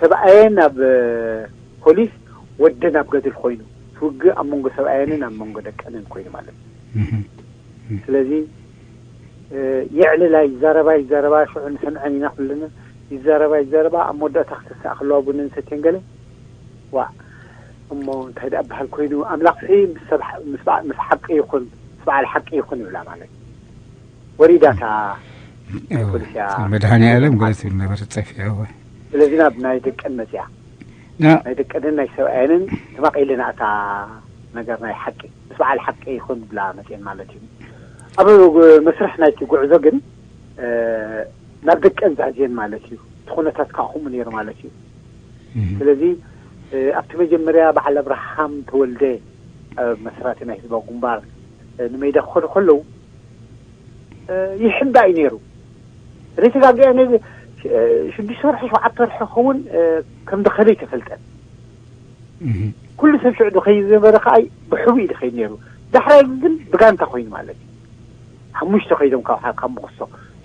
ሰብኣየን ኣብ ፖሊስ፣ ወደን ኣብ ገድል ኮይኑ ትውግእ ኣብ መንጎ ሰብኣየንን ኣብ መንጎ ደቀንን ኮይኑ ማለት እዩ። ስለዚ የዕልላ፣ ይዛረባ ይዛረባ፣ ሽዑ ንሰምዐን ኢና ኩልና። ይዛረባ ይዛረባ፣ ኣብ መወዳእታ ክተስኣ ከለዋ ቡነን ሰትየን ገለ ዋ እሞ እንታይ ደኣ በሃል ኮይኑ፣ ኣምላኽሲ ምስ ሓቂ ይኹን ምስ በዓል ሓቂ ይኹን ይብላ ማለት እዩ። ወሪዳታ። እወ፣ ፖሊስያ መድኃኔ ዓለም ገለ ትብል ነበረት፣ ጠፊኣ። እወ። ስለዚ ናብ ናይ ደቀን መፅያ፣ ና- ናይ ደቀንን ናይ ሰብኣየንን ተማቒልና እታ ነገር ናይ ሓቂ ምስ በዓል ሓቂ ይኹን ብላ መፅየን ማለት እዩ። ኣብ መስርሕ ናይቲ ጉዕዞ ግን ናብ ደቀን ዛዝየን ማለት እዩ። እቲ ኩነታት ከዓ ከምኡ ነይሩ ማለት እዩ። ስለዚ ኣብቲ መጀመርያ በዓል ኣብርሃም ተወልደ፣ መስራቲ ናይ ህዝባዊ ግንባር፣ ንመይዳ ክኸዱ ከለዉ ይሕባእ እዩ ነይሩ። ዘይተጋግያ፣ ሽዱሽተ ወርሒ ሸውዓተ ወርሒ ክኸውን ከም ዝኸደ ኣይተፈልጠን። ኩሉ ሰብ ሽዑ ዝኸይድ ዝነበረ ከዓ ብሕቡእ እዩ ዝኸይድ ነይሩ። ዳሕራይ ግን ብጋንታ ኮይኑ ማለት እዩ። ሓሙሽተ ከይዶም ካብ ካብ ምኽሶ፣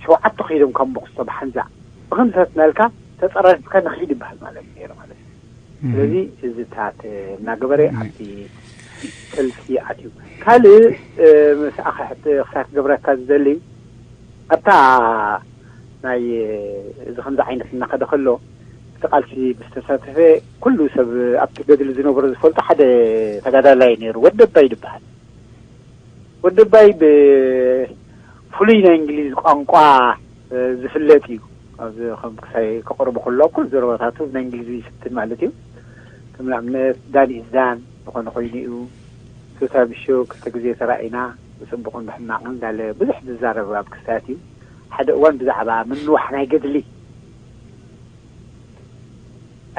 ሸውዓተ ከይዶም ካብ ምኽሶ ብሓንዛ ብኸምዚ እናልካ ተፀራሪፍካ ንኸይድ ይበሃል ማለት እዩ ነይሩ ማለት እዩ። ስለዚ እዚታት እናገበረ ኣብቲ ሰልፊ ኣትዩ። ካልእ ምስ ኣኽሕት ክሳት ክገብረካ ዝደሊ ኣብታ ናይ እዚ ከምዚ ዓይነት እናኸደ ከሎ እቲ ቃልሲ ምስ ተሳተፈ ኩሉ ሰብ ኣብቲ ገድሊ ዝነበሩ ዝፈልጡ ሓደ ተጋዳላይ ነይሩ፣ ወደባይ ይበሃል። ወደባይ ብፍሉይ ናይ እንግሊዝ ቋንቋ ዝፍለጥ እዩ። ኣብዚ ከም ክሳይ ከቕርቡ ከሎ ኩሉ ዘረባታቱ ናይ እንግሊዝ ይፍትን ማለት እዩ። ከም ንኣብነት ዳን ኢዝ ዳን ዝኾነ ኮይኑ እዩ። ሱታ ብሾ ክልተ ግዜ ተራኢና ብፅቡቕን ብሕማቕን እንዳለ ብዙሕ ዝዛረብ ኣብ ክስታያት እዩ። ሓደ እዋን ብዛዕባ ምንዋሕ ናይ ገድሊ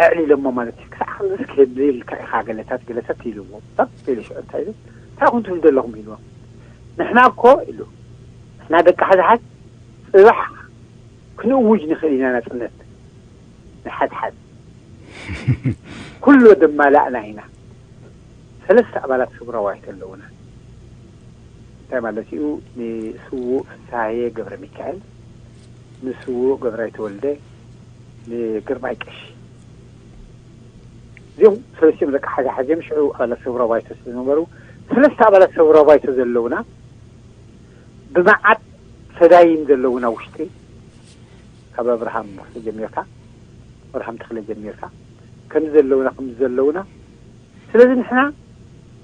ኣዕሊሎሞ ማለት እዩ። ክሳዕ ክንዚ እስኪ ህዝቢ ኢልካ ኢኻ ገለታት ገለታት ኢልዎ ሳብ ኢሉ ሽዑ እንታይ ኢሉ እንታይ ኹን ትብሉ ዘለኹም ኢልዎ። ንሕና እኮ ኢሉ ንሕና ደቂ ሓዝሓዝ ፅባሕ ክንእውጅ ንኽእል ኢና ናፅነት ንሓዝሓዝ ኩሎ ደማላእና ኢና። ሰለስተ ኣባላት ስውራ ዋይቶ ኣለውና። እንታይ ማለት እዩ? ንስዉእ ፍሳየ ገብረ ሚካኤል፣ ንስዉእ ገብራይ ተወልደ፣ ንግርማይ ቀሺ። እዚኦም ሰለስቲኦም ደቂ ሓዝሓዝ እዮም። ሽዑ ኣባላት ስውራ ዋይቶ ስለዝነበሩ ሰለስተ ኣባላት ስውራ ዋይቶ ዘለውና ብመዓት ሰዳይን ዘለውና ውሽጢ ካብ ኣብርሃም ጀሚርካ ኣብርሃም ተኽለ ጀሚርካ ከምዚ ዘለውና ከምዚ ዘለውና ስለዚ ንሕና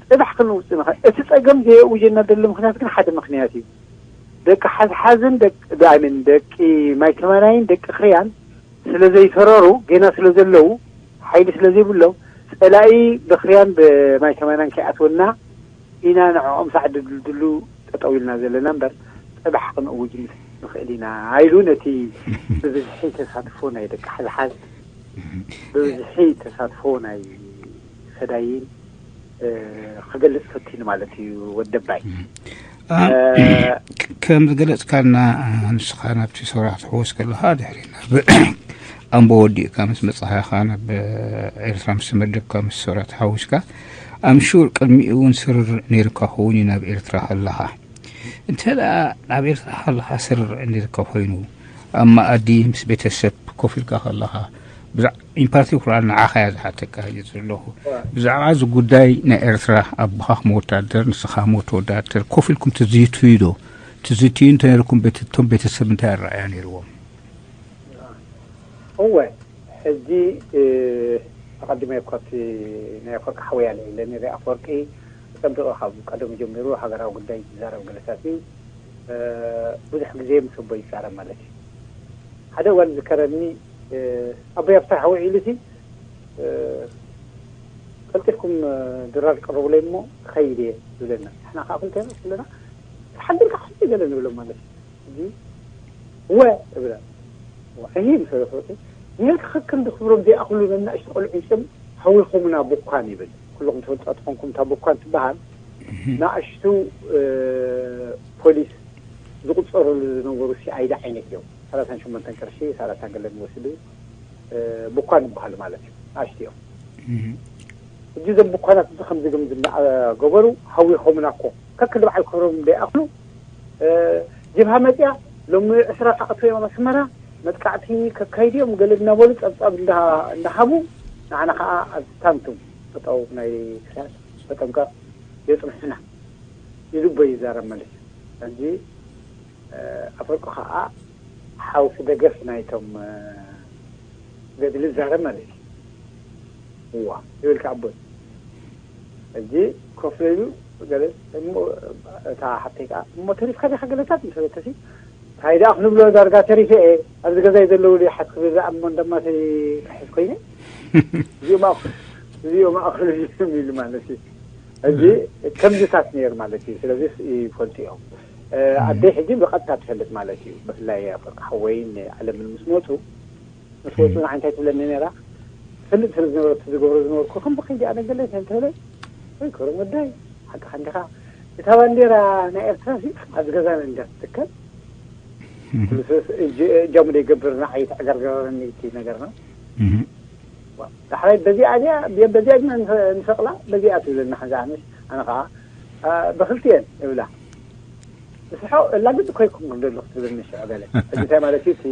ፅባሕ ክንውፅእ ንኽእል። እቲ ፀገም ዘየእውጀና ዘሎ ምክንያት ግን ሓደ ምክንያት እዩ። ደቂ ሓዝሓዝን ደቂ ዳኣምን ደቂ ማይ ተማናይን ደቂ ክርያን ስለ ዘይፈረሩ ገና ስለ ዘለዉ ሓይሊ ስለ ዘይብሎም ፀላኢ ብክርያን ብማይ ተማናን ከይኣትወና ኢና ንዕኦም ሳዕ ድልድሉ ጠጠው ኢልና ዘለና እምበር ፅባሕ ክንእውጅ ንኽእል ኢና ኢሉ ነቲ ብብዝሒ ተሳትፎ ናይ ደቂ ሓዝሓዝ ብብዝሒ ተሳትፎ ናይ ሰዳይን ክገልፅ ፈቲኑ ማለት እዩ ወደባይ። ከም ዝገለፅካልና ንስኻ ናብቲ ሰውራ ክትሕወስ ከለኻ ድሕሪ ናብ ኣምቦ ወዲእካ ምስ መፅኻ ኢኻ ናብ ኤርትራ ምስ ተመደብካ ምስ ሰውራ ተሓዊስካ ኣምሹር ቅድሚኡ እውን ስርር ነይርካ ክኸውን እዩ ናብ ኤርትራ ከለኻ እንተ ደኣ ናብ ኤርትራ ከለኻ ስርር ነይርካ ኮይኑ ኣብ መኣዲ ምስ ቤተሰብ ኮፍ ኢልካ ከለኻ ብዛዕ ኢን ፓርቲኩላር ንዓኻ እያ ዝሓተካ ሕጂ ዘለኹ ብዛዕባ እዚ ጉዳይ ናይ ኤርትራ ኣቦኻ ከም ወታደር ንስኻ ከም ወተወዳደር ኮፍ ኢልኩም ትዝትዩ ዶ ትዝትዩ እንተነርኩም ቤተቶም ቤተሰብ እንታይ ኣረኣያ ነይርዎም እወ ሕጂ ኣቐዲመ ካብቲ ናይ ኣፈወርቂ ሓወይ ኣለ ኢለ ነይረ ኣፈወርቂ ጸቢቑ ካብ ቀደሙ ጀሚሩ ሃገራዊ ጉዳይ ዝዛረብ ገለታት እዩ ብዙሕ ግዜ ምስ ኣቦ ይዛረብ ማለት እዩ ሓደ እዋን ዝከረኒ ኣቦይ ኣብታ ሓወ ኢሉ ሲ ቀልጢፍኩም ድራር ቀረቡለይ እሞ ክኸይድ እየ ዝብለና ንሕና ከዓ ክልተ ኣለና ሓድርካ ክኸይድ ገለ ንብሎ ማለት እዩ እወ እብላ እሂ ምስ በለት ንህልካ ከከም ዝክብሮም ዘይኣኽሉ ነናእሽቱ ቆልዑ ይፅም ሃዊኹምና ቡኳን ይብል ኩልኹም ትፈልጡ ኣትኾንኩም እታ ቡኳን ትበሃል ንኣሽቱ ፖሊስ ዝቁፀሩሉ ዝነበሩ ሲኣይዲ ዓይነት እዮም ሰላሳን ሸሞንተን ቅርሺ ሰላሳን ገለን ወስዱ ቡኳን ይበሃሉ ማለት እዩ ንኣሽቱ እዮም ሕጂ እዞም ቡኳናት እዚ ከምዚ ከምዚ እናገበሩ ሃዊኾምና እኮ ከክል በዓል ክብሮም ዘይኣኽሉ ጀብሃ መፅያ ሎሚ ዕስራ ተኣትዮም ኣብ ኣስመራ መጥቃዕቲ ከካይድዮም ገለ እናበሉ ፀብፃብ እንዳሃቡ ንዓና ከዓ ኣብ ስታንቱ ጠጠው ናይ ክሳድ ተጠንቀቕ የፅንሑና ይዝቦ ይዛረብ ማለት እዩ ሕጂ ኣፈርቁ ከዓ ሓውሲ ደገፍ ናይቶም ገድሊ ይዛረብ ማለት እዩ እዋ ይብል ከዓ ኣቦይ ሕጂ ኮፍ ኢሉ ገለ እሞ እታ ሓብተይ ከዓ እሞ ተሪፍካ ዲኻ ገለታት ምስ በለተሲ እንታይ ደኣ ክንብሎ ዳርጋ ተሪፈ እየ። ኣብዚ ገዛይ ዘለዉ ድዩ ሓስክቢ ዝኣሞ እንደማተይ ክሕዝ ኮይነ። እዚኦም ኣኽ-፣ እዚኦም ኣኽሉ እዮም ኢሉ ማለት እዩ። እዚ ከምዚታት ነይሩ ማለት እዩ። ስለዚ ይፈልጡ እዮም። እ፣ ኣደይ ሕጂ ብቐጥታ ትፈልጥ ማለት እዩ። ብፍላይ ፍርቂ ሓወይን ኣለምን ምስ መፁ፣ ምስ ወፁ ንዓይ እንታይ ትብለኒ ነይራ? ትፈልጥ ስለ ዝነበረት ዝገብሮ ዝነበርኩ ከም ብኸይዲ ኣነ ገለ እንተበለ፣ ወይ ክብሮም ወዳይ፣ ሓቅኻ እንዲኻ። እታ ባንዴራ ናይ ኤርትራ ሲ ኣብዚ ገዛና እንዲያ ትትከል። ኩሉ ሰብ እጅ-፣ እጃሙ ደይገብር ንዓይ ተዕገርገረኒ እቲ ነገርና። ዳሕራይ በዚኣ ድያ፣ በዚኣ ድና ንሰ-፣ ንሰቕላ፣ በዚኣ ትብለና ሓንዛ ኣነስ፣ ኣነ ኸዓ፣ ኣ፣ በኽልቲኤን እብላ። ንስሖ እላግጥ እኮ ይኩምር ዘለኹ ትብለኒ ሽዑ ገለ። ሕጂ እንታይ ማለት እዩ? እቲ፣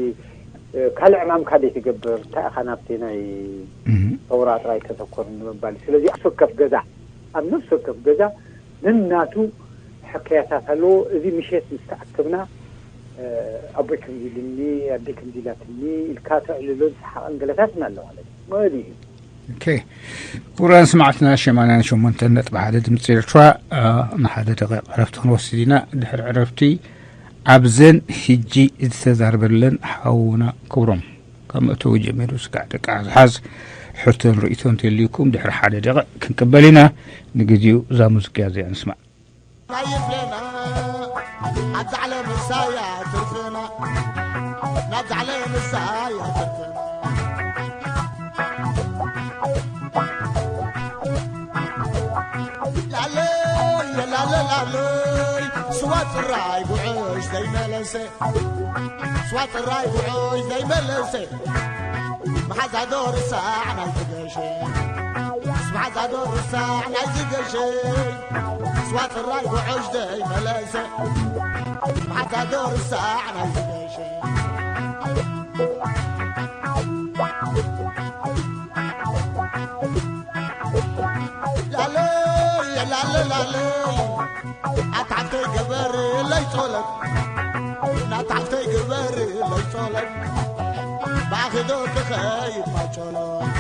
እ፣ ካልእ ዕማምካ ደይ ትገብር፣ እንታይ ኢኻ ናብቲ ናይ ሰውራ ጥራይ ተተኮር ንምባል እዩ። ስለዚ ኣብ ነፍሲ ወከፍ ገዛ፣ ኣብ ነፍሲ ወከፍ ገዛ ነናቱ ሕክያታት ኣለዎ። እዚ ምሸት ምስ ተኣከብና፣ እ፣ ኣቦይ ከምዚ ኢሉኒ፣ ኣደይ ከምዚ ኢላትኒ ኢልካ ተዕልሎን ሰሓቕን ገለታትን ኣሎ ማለት እዩ። መእዲ እዩ። ኦኬ። ክቡራን ሰማዕትና፣ ሸማንያን ሸሞንተን ነጥቢ ሓደ ድምፂ ኤርትራ፣ እ፣ ንሓደ ደቂቕ ዕረፍቲ ክንወስድ ኢና። ድሕሪ ዕረፍቲ ኣብዘን ሕጂ ዝተዛረበለን ሓውና ክብሮም ካብ መእተዊ ጀሚሩ ስጋዕ ደቂቓ ዝሓዝ ሕቶን ርእይቶን እንተልዩኩም ድሕሪ ሓደ ደቂቕ ክንቅበል ኢና። ንግዜኡ እዛ ሙዚቃ እዚኣ ንስማዕ። ኣይፍለና ኣብዛ ዓለም ንሳያ ትርፍና፣ ናብዛ ዓለም ንሳያ ትርፍና። ላለይ ላለይ ላለይ፣ ስዋ ጥራይ ጉዕሽ ዘይመለሰ፣ ስዋ ጥራይ ጉዕሽ ዘይመለሰ፣ መሓዛ ዶ ርሳዕ ናይ ዝገሸ፣ መሓዛ ዶ ርሳዕ ናይ ዝገሸ፣ ስዋ ጥራይ ጉዕሽ ዘይመለሰ፣ መሓዛ ዶ ርሳዕ ናይ ዝገሸ። ላለይ ላለ ላለይ፣ ኣታ ሓፍተይ ግበርለይ ጸሎት፣ ናታ ሓፍተይ ግበርለይ ጸሎት፣ ብኣኺ ዶ ክኸይድ ማጨሎት፣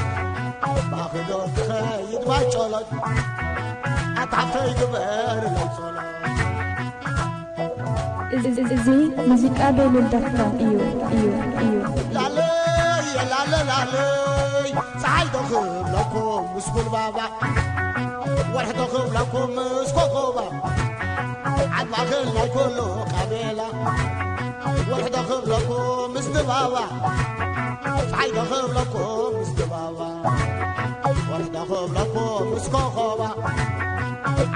ብኣኺ ዶ ክኸይድ ማጨሎት፣ ኣታ ሓፍተይ ግበርለይ ጸሎት። እዚ፣ እዚ ሙዚቃ ዶ ልደትካ እዩ፣ እዩ፣ እዩ። ላለይ ላለ ላለይ፣ ፀሓይ ዶ ክብለኩም ምስ ጉልባባ፣ ወርሒ ዶ ክብለኩም ምስ ኮኾባ፣ ዓድ ማእከል ናይ ኩሉ ቃቤላ፣ ወርሒ ዶ ክብለኩም ምስ ድባባ፣ ፀሓይ ዶ ክብለኩም ምስ ድባባ፣ ወርሒ ዶ ክብለኩም ምስ ኮኾባ፣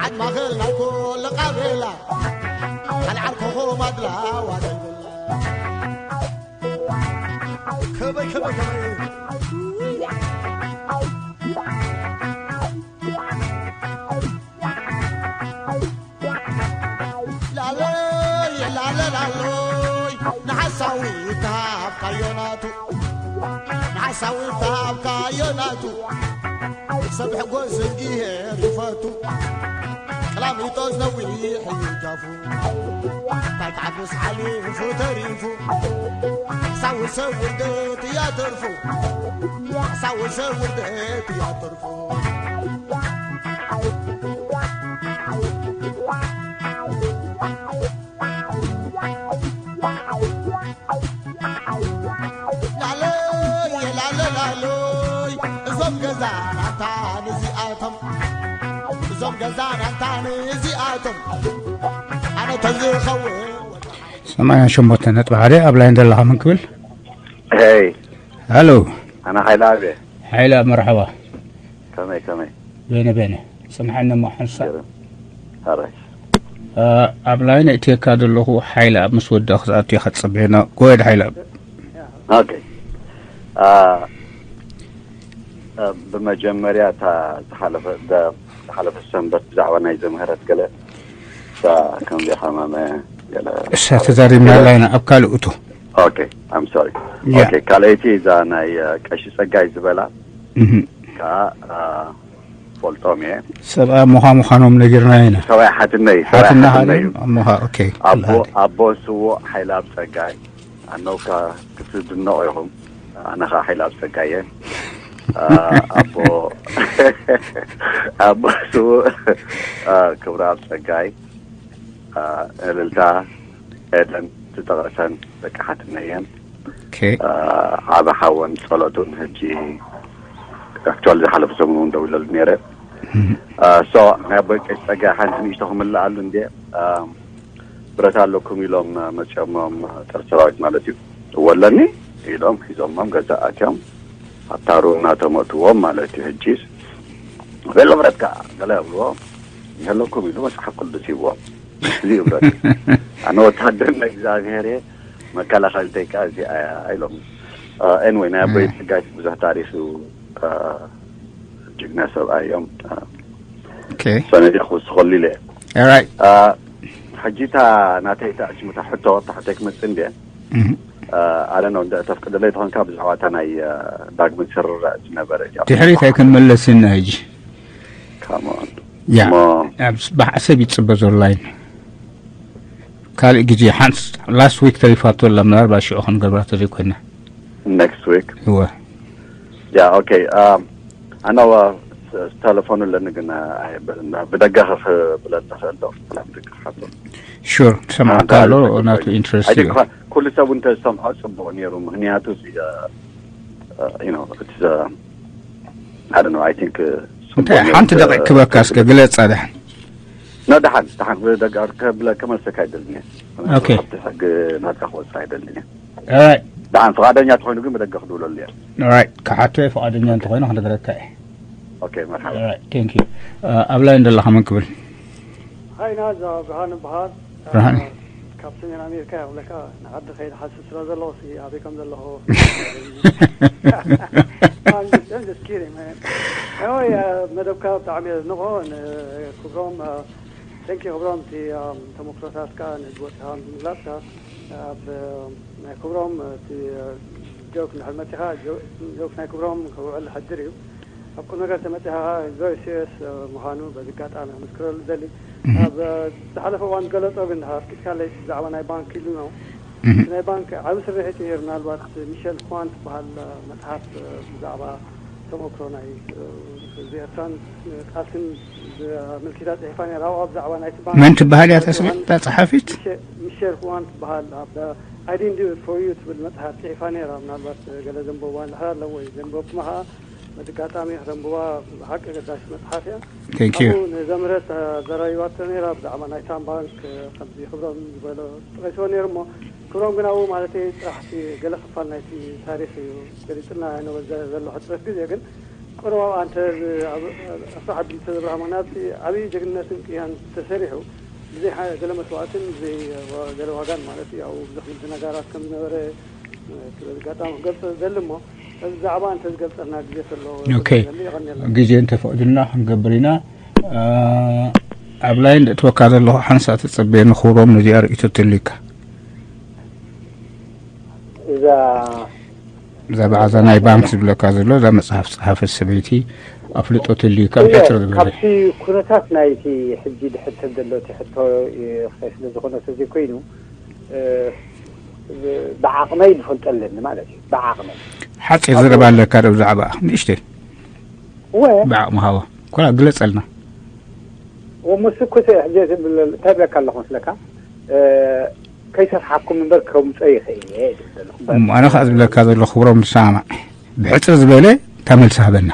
ዓድ ማእከል ናይ ኩሉ ቃቤላ፣ ኣልዓል ኮኾብ ኣድላዋ ዘይብላ። ከመይ፣ ከመይ፣ ከመይ። ላለይ፣ ላለ፣ ላለይ፣ ንሓሳዊ ተሃብካዮ ናቱ። ንሓሳዊ ተሃብካዮ ናቱ። ሰብ ሕጎስ እግዚኣብሄር ይፈቱ። ቀላሚጦስ ነዊሕ እዩ ጃፉ። እንታይ ክዓብስ ሓሊፉ ተሪፉ። ሓሳዊ ሰብ ውርደት እያ ትርፉ። ሓሳዊ ሰብ ውርደት እያ ትርፉ። ላለይ ላለ ላለይ፣ እዞም ገዛ ናታ ንዚኣቶም፣ እዞም ገዛ ናታ ንዚኣቶም፣ ኣነ ተዝኸውን። ሰማንያ ሸሞንተ ነጥቢ ሓደ ኣብ ላይን ዘለኻ መን ክብል? ሄይ። ሃሎ። ኣነ ሓይለ ኣብ እየ። ሓይለ ኣብ መርሓባ። ከመይ፣ ከመይ? በነ፣ በነ። ጽንሓኒ እሞ ሓንሳእ። ገርም። ሓራይ። እ፣ ኣብ ላይን እትየካ ዘለኹ ሓይለ ኣብ ምስ ወዳእኩ ዝኣቱ እየ ክጽበየና። ጎየድ ሓይለ ኣብ። ኦኬ። እ፣ እ፣ ብመጀመርያ እታ ዝሓለፈ፣ ደ-፣ ዝሓለፈ ሰንበት ብዛዕባ ናይ ዘምህረት ገለ እሳ ከምዚ ሓማመ ገለ እሳ ተዛሪብና ኣላ ኢና ኣብ ካልእ እቶ። ኦኬ፣ I'm sorry። ያ። ኦኬ፣ ካልኣይቲ እዛ ናይ፣ እ፣ ቀሺ ጸጋይ ዝበላ እህ። ከኣ፣ እ፣ ፈልጦም እየ። ሰብኣ ምዃ ምዃኖም ነጊርና ኢና። ሰብኣይ ሓትነይ፣ ሰብኣይ ሓትና ሓትነይ እዩ። ሓሪም ምዃ፣ ኦኬ። ኣቦ፣ ኣቦ ስዉእ ሓይለኣብ ጸጋይ፣ ኣነውካ ክትድነቑ ኢኹም። ኣነ ኸዓ ሓይለኣብ ጸጋይ እየ። እ፣ ኣቦ፣ ኣቦ ስዉእ፣ እ፣ ክብረኣብ ጸጋይ፣ እ፣ እልልታ፣ ኤደን፣ ዝጠቐሰን ደቂ ሓትነ እየን። ዓበ ሓወን ጸሎቱን ሕጂ ኣክቹዋሊ ዝሓለፈ ሰሙን እውን ደው ኢለሉ ነይረ። ሶ ናይ ኣቦይ ቀሽ ጸጋ ሓንቲ ንእሽቶ ክምልኣሉ እንደ ብረት ኣለኩም ኢሎም መጺኦሞም ጸር ሰራዊት ማለት እዩ። እወለኒ ኢሎም ሒዞሞም ገዛ ኣትዮም ኣብታሩ እናተመትዎም ማለት እዩ። ሕጂ ቤሎ ብረት ከዓ ገለ ብልዎ ይህለኩም ኢሉ መፅሓፍ ቅዱስ ይብዎም። እዚ እዩ ብረት። ኣነ ወታደር ናይ እግዚኣብሔር እየ፣ መከላኸልተይ ከዓ እዚ ኣያ ኢሎም። ኤንወይ ናይ ኣቦይ ፅጋይ ብዙሕ ታሪክ እዩ። ጅግና ሰብኣይ እዮም። ሰነዲ ክውስኸሉ ኢለ። ሕጂ እታ ናተይ እታ ዕሽሙታ ሕቶ እታ ሕቶይ ክመፅእ እንደ ኣነ ነው እንደ ተፍቅድለይ ተኾንካ ብዛዕባ እታ ናይ ዳግመ ስርርዕ ዝነበረ ድሕሪት ኣይክንመለስና ሕጂ። ያ ብዓሰብ ይፅበ ዘሎ ኣይን ካልእ ግዜ ሓንስ ላስት ዊክ ተሪፋቶ ኣላ ምናልባት ሽዑ ክንገብራ ተዘይኮይና ኔክስት ዊክ እወ ያ ኦኬ ኣነ ዋ ተለፎኑ ኣለኒ ግን ብደገ ከፍ ብለል ትኽእል ዶ ብላም ደቂ ሓቶ ሹር ትሰምዓካ ኣሎ ናቱ ኢንትረስት እዩ ኩሉ ሰብ እንተ ዝሰምዖ ፅቡቅ ነይሩ ምክንያቱ I don't know I think እንታይ ሓንቲ ደቂቅ ክበካ እስከ ግለፃ ደሓን ኖ ደሓን ደሓን ብደጋ ከብለ ከመልሰካ ኣይደልን እየ ኦኬ ኣብቲ ሕጊ ናትካ ክወፅእ ኣይደልን እየ ኦራይት ደሓን ፍቓደኛ ተኮይኑ ግን ብደገ ክድውለሉ እየ ኦራይት ክሓቶ ፍቓደኛ እንተኮይኑ ክነግረካ እየ ኦኬ መርሓባ ኦራይት ቴንክ ዩ ኣብ ላይን ዘለኻ መን ክብል ሃይና እዛ ብርሃን በሃል ብርሃን ካብ ሰሜን ኣሜሪካ ይብለካ ንዓዲ ከይድ ሓስብ ስለ ዘለኹ ሲ ኣበይ ከም ዘለኹ መደብካ ብጣዕሚ የድንቖ ክብሮም ቴንኪ ክብሮም እቲ ተመክሮታትካ ንዝወፅኻ ብምግላፅካ ኣብ ናይ ክብሮም እቲ ጆክ እንድሕር መፂኻ ጆክ ናይ ክብሮም ክውዕል ሓድር እዩ ኣብ ቁም ነገር ተመፂኻ very serious ምዃኑ በዚ ኣጋጣሚ ክምስክረሉ ደሊ ኣብ ዝሓለፈ እዋን ዝገለፆ ግን ኣፍቂድካለይ ብዛዕባ ናይ ባንክ ኢሉ ነው ናይ ባንክ ዓብ ስርሒት እዩ ምናልባት ሚሸል ኳን ትበሃል መፅሓፍ ብዛዕባ ተመክሮ ናይ ህዝቢ ኤርትራን ቃልስን ኣመልኪታ ፅሒፋ ነራ ኣብኡ ብዛዕባ ናይቲ ባንክ መን ትበሃል እያ ተስሚዕ እታ ፀሓፊት ሚሸል ኳን ትበሃል ኣብ I didn't do it for you ትብል መፅሓፍ ፅሒፋ ነራ ምናልባት ገለ ዘንበብዋ እንድሕር ኣለዎ እዩ ዘንበብኩማ ከዓ በዚ ኣጋጣሚ ክተንብባ ብሓቂ ኣገዳሲት መፅሓፍ እያ Thank you ኣብኡ ንዘምህረት ኣዘራሪባቶ ነራ ብዛዕባ ናይ ሳም ባንክ ከምዚ ክብሮም ዝበሎ ጠቂስዎ ነይሩ እሞ ክብሮም ግን ኣብኡ ማለት ጥራሕ እቲ ገለ ክፋል ናይቲ ታሪክ እዩ ገሊፅልና ነበረ ዘሎ ሕፅረት ግዜ ግን ቁሩብ ኣብኣ እንተ ኣስራሕ ድል ተዘብርሃ ምክንያቱ ዓብዪ ጀግንነትን ቅያን ተሰሪሑ ብዘይ ገለ መስዋእትን ብዘይ ገለ ዋጋን ማለት እዩ ኣብኡ ብዙሕ ምድንጋራት ከም ዝነበረ በዚ ኣጋጣሚ ክገልፅ ዝደሊ እሞ በዚ ዛዕባ እንተ ዝገልፀልና ግዜ ተሎ ኦኬ ግዜ እንተፈቅድልና ክንገብር ኢና ኣብ ላይን ደእትወካ ዘለኹ ሓንሳእ ተፀበየ ንኽብሮም ነዚኣ ርእይቶ ተልዩካ እዛ እዛ ብዓዛ ናይ ባንክ ዝብለካ ዘሎ እዛ መፅሓፍ ፀሓፈት ሰበይቲ ኣፍልጦ ተልዩካ ብሕፅር ዝበለ ካብቲ ኩነታት ናይቲ ሕጂ ድሕር ሰብ ዘሎ እቲ ሕቶ ስለ ዝኾነ ተዘይኮይኑ ብዓቕመይ ዝፈልጦ ኣለኒ ማለት እዩ ብዓቕመይ ሓፂር ዘረባ ኣለካ ዶ ብዛዕባ ንእሽተይ እወ ብዓቕሚ ሃዋ ኮላ ግለፀልና ወሙስ እኮ እንታይ ብለካ ኣለኹ መስለካ ከይሰፍሓኩም እምበር ከምፀ ይኽእል እየ እሞ ኣነ ከዓ ዝብለካ ዘሎ ክብሮም ንሰማማዕ ብሕፅር ዝበለ እታ መልሲ ሃበና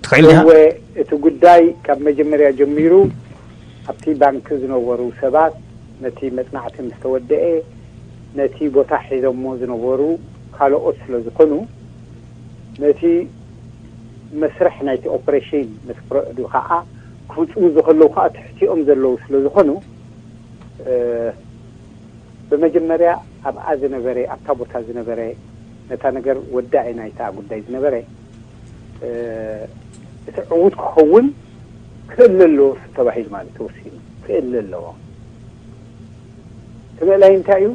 ትኽእል ዲኻ እወ እቲ ጉዳይ ካብ መጀመርያ ጀሚሩ ኣብቲ ባንክ ዝነበሩ ሰባት ነቲ መፅናዕቲ ምስ ተወደአ ነቲ ቦታ ሒዞሞ ዝነበሩ ካልኦት ስለ ዝኾኑ ነቲ መስርሕ ናይቲ ኦፕሬሽን ምስ ክረእዱ ከዓ ክፍፅሙ ዝከለዉ ከዓ ትሕቲኦም ዘለዉ ስለ ዝኾኑ ብመጀመርያ ኣብኣ ዝነበረ ኣብታ ቦታ ዝነበረ ነታ ነገር ወዳኢ ናይታ ጉዳይ ዝነበረ እቲ ዕዉት ክኸውን ክእል ኣለዎ ተባሂሉ ማለት ተወሲኑ ክእል ኣለዎ እቲ ምእላይ እንታይ እዩ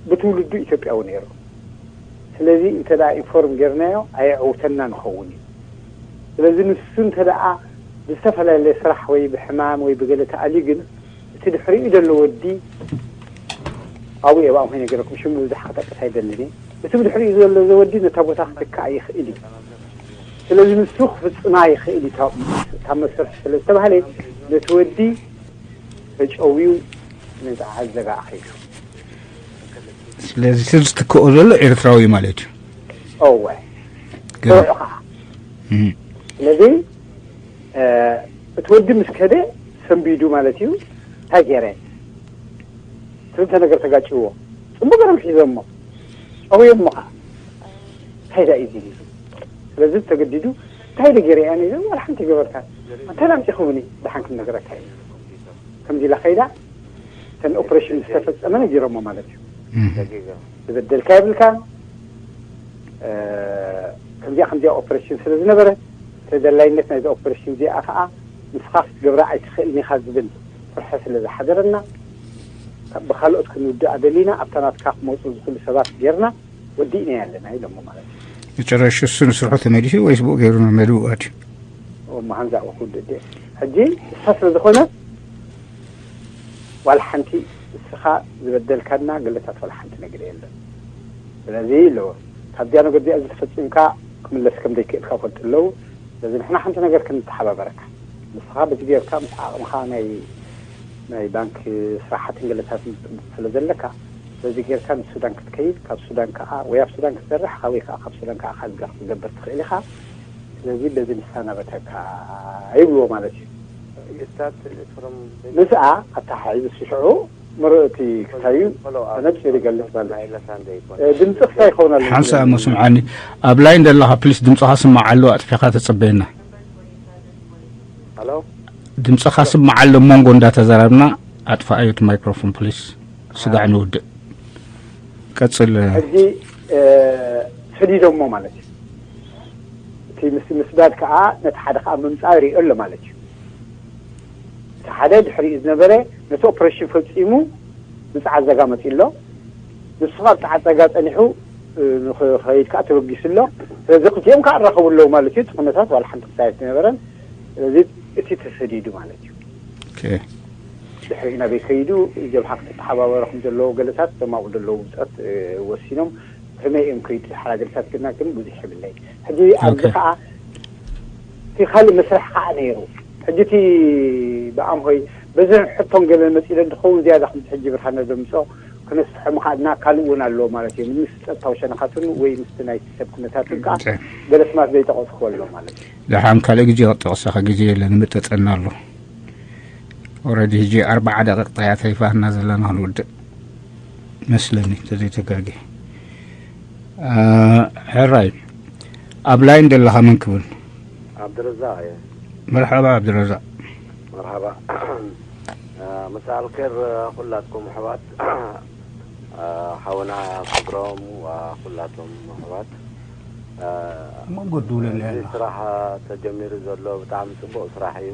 ብትውልዱ ኢትዮጵያዊ ነይሩ ስለዚ እንተ ኢንፎርም ጌርናዮ ኣየዕውተና ንኸውን እዩ ስለዚ ንሱ እንተ ብዝተፈላለየ ስራሕ ወይ ብሕማም ወይ ብገለ ተኣልዩ ግን እቲ ድሕሪኡ ዘሎ ወዲ ኣብኡ እየ ብኣምሆይ ነገረኩም ሽሙ ብዙሕ ክጠቅስ ኣይደልን እየ እቲ ብድሕሪኡ ዘሎ ዘወዲ ነታ ቦታ ክትካእ ይኽእል እዩ ስለዚ ንሱ ክፍፅማ ይኽእል እዩ እታ መስርሕ ስለ ዝተባህለ ነቲ ወዲ ተጨውዩ ንዝዓዘጋ ኣኺሉ። ስለዚ እቲ ዝትክኦ ዘሎ ኤርትራዊ ማለት እዩ። እወ ገና። ስርዑ ከዓ እም። ስለዚ እቲ ወዲ ምስ ከደ ሰንቢዱ ማለት እዩ። እንታይ ገይረ? ክልተ ነገር ተጋጭዎ። ፅቡቅ ገይሮም ሒዞሞ ጨውዮሞ ከዓ እንታይ ዳ እዩ ዝብል? ስለዚ ተገዲዱ እንታይ ደ ገይረ እያ ነይረ ዋላ ሓንቲ ገበርካ እንታይ ላምፂኹምኒ ደሓን ክንነግረካ እዩ። ከምዚ ኢላ ከይዳ እተን ኦፕሬሽን ዝተፈፀመ ነጊሮሞ ማለት እዩ። ዝበደልካ የብልካ። ከምዚኣ ከምዚኣ ኦፕሬሽን ስለ ዝነበረ ተደላይነት ናይዚ ኦፕሬሽን እዚኣ ከዓ ንስኻ ክትገብራ ኣይትኽእልን ኢኻ ዝብል ፍርሒ ስለ ዝሓደረና ብካልኦት ክንውድኣ ደሊና ኣብታ ናትካ ክመፁ ዝኽእሉ ሰባት ጌርና ወዲእና ኣለና ኢሎሞ ማለት እዩ። መጨረሽ እሱ ንስርሑ ተመሊሱ ወይስ ብኡ ገይሩ መድኡ ኣድዩ? መሃንዛ ክውድእ ሕጂ እሳ ስለ ዝኾነ ዋላ ሓንቲ እስኻ ዝበደልካና ገለታት ዋላ ሓንቲ ነገር የለን። ስለዚ ኣለዎ ካብዚኣ ነገር እዚኣ ዝተፈፂምካ ክምለስ ከም ዘይክእልካ ፈልጡ ኣለዉ። ስለዚ ንሕና ሓንቲ ነገር ክንተሓባበረካ ንስኻ በዚ ጌርካ ምስ ዓቕምኻ ናይ ናይ ባንክ ስራሓትን ገለታትን ስለ ዘለካ በዚ ጌርካ ንሱዳን ክትከይድ ካብ ሱዳን ከዓ ወይ ኣብ ሱዳን ክትሰርሕ ወይ ከዓ ካብ ሱዳን ከዓ ካልጋ ክትገብር ትኽእል ኢኻ። ስለዚ በዚ ንሳናበተካ ይብልዎ ማለት እዩ። You start from ምስኣ ኣተሓሒዙ ሽዑ ምርእ እቲ ክሳዩ ተነፂሩ ይገልፅ ማለት እዩ። ድምፂ ክሳይ ይኸውን ኣሎ ሓንሳ እሞ ስምዓኒ ኣብ ላይን ዘለኻ ፕሊስ ድምፅኻ ስማዕ ኣሎ ኣጥፊኻ ተፀበየና Hello? ድምፅኻ ስማዕ ኣሎ መንጎ እንዳተዘራብና ኣጥፋኣዮ እቲ ማይክሮፎን ፕሊስ ስጋዕ ንውድእ ቀፅል ሕጂ ሰዲዶሞ ማለት እዩ። እቲ ምስ ምስዳድ ከዓ ነቲ ሓደ ከዓ ምምፃእ ይሪኦ ኣሎ ማለት እዩ። እቲ ሓደ ድሕሪኡ ዝነበረ ነቲ ኦፕሬሽን ፈፂሙ ብፃዓት ዘጋ መፂ ኣሎ። ንሱ ካብ ፃዓት ዘጋ ፀኒሑ ንክኸይድ ከዓ ተበጊሱ ኣሎ። ስለዚ ክልቲኦም ከዓ ኣራኸቡ ኣለዉ ማለት እዩ። እቲ ኩነታት ዋላ ሓንቲ ክሳየት ዝነበረን ስለዚ እቲ ተሰዲዱ ማለት እዩ። ኦኬ ድሕሪ ናበይ ከይዱ ጀብሃ ክትተሓባበረ ከም ዘለዎ ገለታት እቶም ኣብኡ ዘለዉ ብፅኦት ወሲኖም ከመይ እዮም ከይዱ ሓራ ገለታት ግና ግን ብዙሕ የብለይ። ሕጂ ኣብዚ ኦኬ። ከዓ እቲ ካልእ መስርሕ ከዓ ነይሩ። ሕጂ እቲ ብኣምሆይ በዚ ሕቶን ገለ መፂለ እንትኸውን ዝያዳ ከምዚ ሕጂ ብርሃነ ዘምፅኦ ክነስሖም ከዓ እና ካልእ እውን ኣለዎ ማለት እዩ። ምስ ፀጥታዊ ሸነኻትን ወይ ምስቲ ናይ ሰብ ኩነታትን ከዓ ኦኬ። ገለ ስማት ዘይጠቐስኩ ኣሎ ማለት እዩ። ደሓን ካልእ ግዜ ክጠቕሰኻ ግዜ የለን ይምጠጠና ኣሎ ኦረዲ ሕጂ ኣርባዓ ደቂቕ ጥራይ ኣትሪፋና ዘለና ክንውድእ መስለኒ ተዘይተጋጊ ሕራይ ኣብ ላይን ዘለኻ መን ክብል عبد الرزاق يا መርሓባ ዓብድረዛቅ مرحبا مساء الخير ኩላትኩም ኣሕዋት ሓውና ክብሮም ኩላቶም ኣሕዋት መንጎ ድውለና እዚ ያለ ስራሕ ተጀሚሩ ዘሎ ብጣዕሚ ፅቡቅ ስራሕ እዩ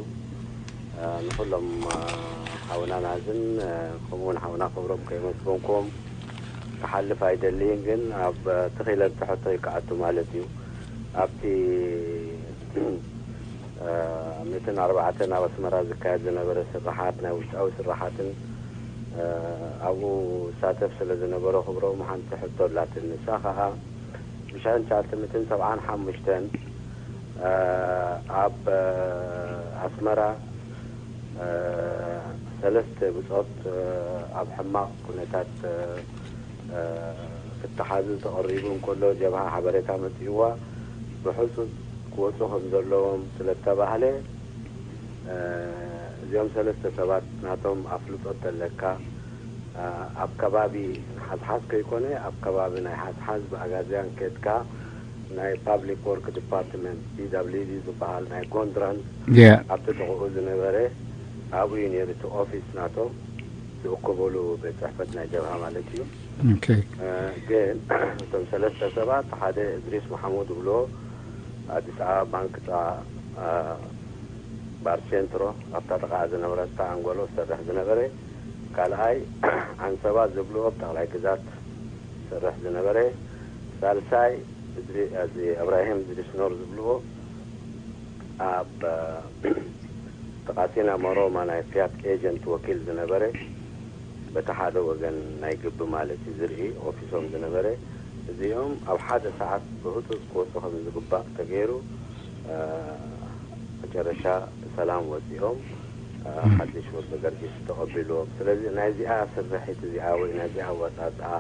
ንኩሎም ሓውና ናዝን ከምኡውን ሓውና ክብሮም ከየመስገንኩም ክሓልፍ ኣይደልይን ግን ኣብ ትኽኢለ ትሕቶ ይከኣቱ ማለት እዩ ኣብቲ ምእትን ኣርባዕተን ኣብ ኣስመራ ዝካየድ ዝነበረ ስራሓት ናይ ውሽጣዊ ስራሓትን ኣብኡ ዝሳተፍ ስለ ዝነበረ ክብሮም ሓንቲ ሕቶ ኣላትን ንሳ ከዓ ብሽሕን ትሽዓተ ሚእትን ሰብዓን ሓሙሽተን ኣብ ኣስመራ ሰለስተ ብፆት ኣብ ሕማቕ ኩነታት ክተሓዙ ተቐሪቡ እንከሎ ጀብሃ ሓበሬታ መፂእዋ ብሕፁፅ ክወፁ ከም ዘለዎም ስለተባህለ እዚኦም ሰለስተ ሰባት ናቶም ኣፍልጦ ተለካ ኣብ ከባቢ ሓዝሓዝ ከይኮነ ኣብ ከባቢ ናይ ሓዝሓዝ ብኣጋዝያን ከድካ ናይ ፓብሊክ ወርክ ዲፓርትመንት ፒ ዳብሊው ዲ ዝበሃል ናይ ጎንድራን ያ ኣብቲ ጥቕኡ ዝነበረ ኣብኡ እዩ ነይሩ እቲ ኦፊስ ናቶም ዝእከበሉ ቤት ፅሕፈት ናይ ጀብሃ ማለት እዩ ኦኬ ግን እቶም ሰለስተ ሰባት ሓደ እድሪስ መሓሙድ ብሎ ኣዲስ ኣበባ ባንክ ጥቓ ባር ሴንትሮ ኣብታ ጥቓ ዝነበረት ኣንጎሎ ዝሰርሕ ዝነበረ ካልኣይ ዓንሰባ ዝብልዎ ኣብ ጠቕላይ ግዛት ዝሰርሕ ዝነበረ ሳልሳይ እድሪ- እዚ እብራሂም እድሪስ ኖር ዝብልዎ ኣብ ተቃሲና መሮማ ናይ ፊያት ኤጀንት ወኪል ዝነበረ በቲ ሓደ ወገን ናይ ግቢ ማለት እዩ ዝርኢ ኦፊሶም ዝነበረ እዚኦም ኣብ ሓደ ሰዓት ብህፁፅ ክወፁ ከም ዝግባእ ተገይሩ መጨረሻ ብሰላም ወፂኦም ሓድሽ ወልደ ገርጊስ ተቐቢልዎም። ስለዚ ናይዚኣ ስርሒት እዚኣ ወይ ናይዚኣ ኣወጻጽኣ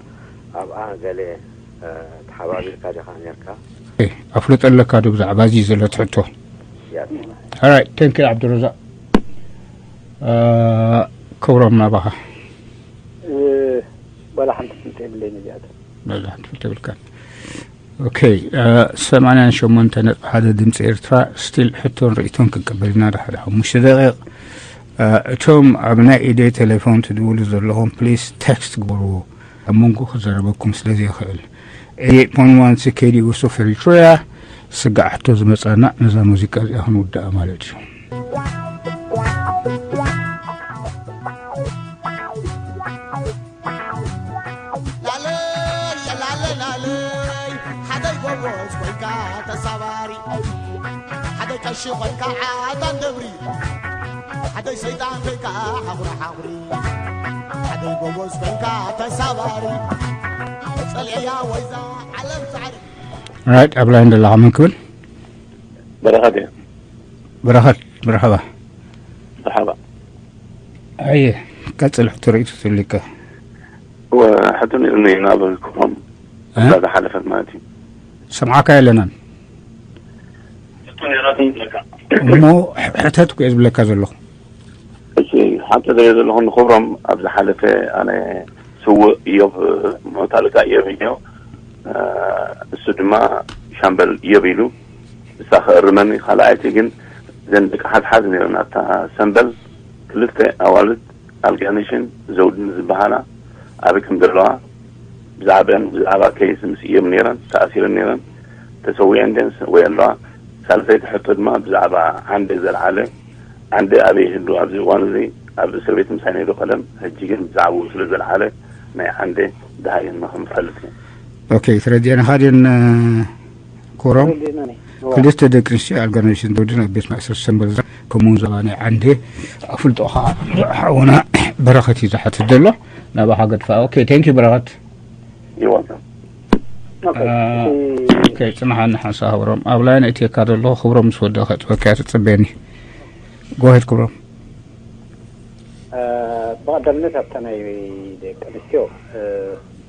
ኣብኣ ገለ ተሓባቢርካ ዲኻ ነርካ? ኣፍልጦ ኣለካ ዶ ብዛዕባ እዚ ዘሎ ትሕቶ? ያት Alright, thank you ዓብዱረዛቅ። ክብሮም ናባኻ። ዋላ ሓንቲ ፍልጥ የብለይን እዚኣቶም። በዛ ትፍልጥ የብልካን። ኦኬ። ሰማንያን ሸሞንተ ነጥቢ ሓደ ድምፂ ኤርትራ ስቲል ሕቶን ርእይቶን ክንቅበል ኢና። ሓደ ሓሙሽተ ደቂቕ። እቶም ኣብ ናይ ኢደይ ቴሌፎን ትድውሉ ዘለኹም ፕሊስ ቴክስት ግበርዎ፣ ኣብ መንጎ ክዘረበኩም ስለ ዘይኽእል። ኤይት ፖይንት ዋን ሲ ኬ ዲ ዩ ኤስ ኦፍ ኤሪትሪያ። ስጋዕ ሕቶ ዝመፃና ነዛ ሙዚቃ እዚኣ ክንውድኣ ማለት እዩ። ላለይ ላለይ ላለይ ሓደይ ጎቦዝ ኮይንካ ተሳባሪ ሓደይ ቀሺ ኮይንካ ዓጣን ደብሪ ሓደይ ሰይጣን ኮይንካ ሓኹሪ ሓኹሪ ሓደይ ጎቦዝ ኮይንካ ተሳባሪ ጸልያ ወይዛ ዓለም ሳዕሪ ራይት ኣብ ላይን ዘለኻ መን ክብል? በረኸት እየ። በረኸት መርሓባ። መርሓባ። ኣየ ቀጽል ሕቶ ርእይቶ ትልከ። ወ- ሕቶ ነይሩኒ ናብ ክብሮም እ? እዛ ዝሓለፈት ማለት እዩ። ሰምዓካ የለናን ሕቶ ነይራትኒ ዝብለካ። እሞ ሕ- ሕተት እኮ እየ ዝብለካ ዘለኹ። እሺ፣ ሓንቲ ዘየ ዘለኹ ንክብሮም ኣብ ዝሓለፈ ኣነ ስውእ እዮብ ሞታልካ እዮብ እዮ እሱ ድማ ሻምበል እዮብ ኢሉ እሳ ክእርመኒ። ካልኣይቲ ግን ዘን ደቂ ሓዝሓዝ ነይረን ኣብታ ሰምበል ክልተ ኣዋልድ ኣልጋነሽን ዘውድን ዝበሃላ ኣበይ ከም ዘለዋ ብዛዕባን ብዛዕባ ኬይስ ምስ እዮም ነይረን ተኣሲረን ነይረን ተሰዊዐን ደን ወይ ኣለዋ። ሳልሰይቲ ሕቶ ድማ ብዛዕባ ዓንደ ዘልዓለ ዓንደ ኣበይ ይህሉ ኣብዚ እዋን እዚ ኣብ እስር ቤት ምሳይ ነይሩ ቀደም ሕጂ ግን ብዛዕባኡ ስለ ዘልዓለ ናይ ዓንደ ደሃየን ንክንፈልጥ እዩ። ኦኬ ተረዲአና ካድን ኮሮም ተረዲእና ነይ ክልተ ደቂ ኣንስትዮ ኣልጋነሽን ዘውድን ኣብ ቤት ማእሰርቲ ሰምበል ከምኡ ዛባ ናይ ዓንደ ኣፍልጦ ከዓ ሓውና በረኸት እዩ ዝሓትት ዘሎ ናባኻ ገድፋ። ኦኬ ቴንክ ዩ በረኸት። ይወልከም ኦኬ አ- እቲ ኦኬ ጽናሓኒ ሓንሳ ክብሮም ኣብ ላይን እትየካ ዘለኹ ክብሮም ምስ ወደ ከጥበካ ትጽበየኒ። ጎሄድ ክብሮም። ብቐዳምነት ኣብታ ናይ ደቂ ኣንስትዮ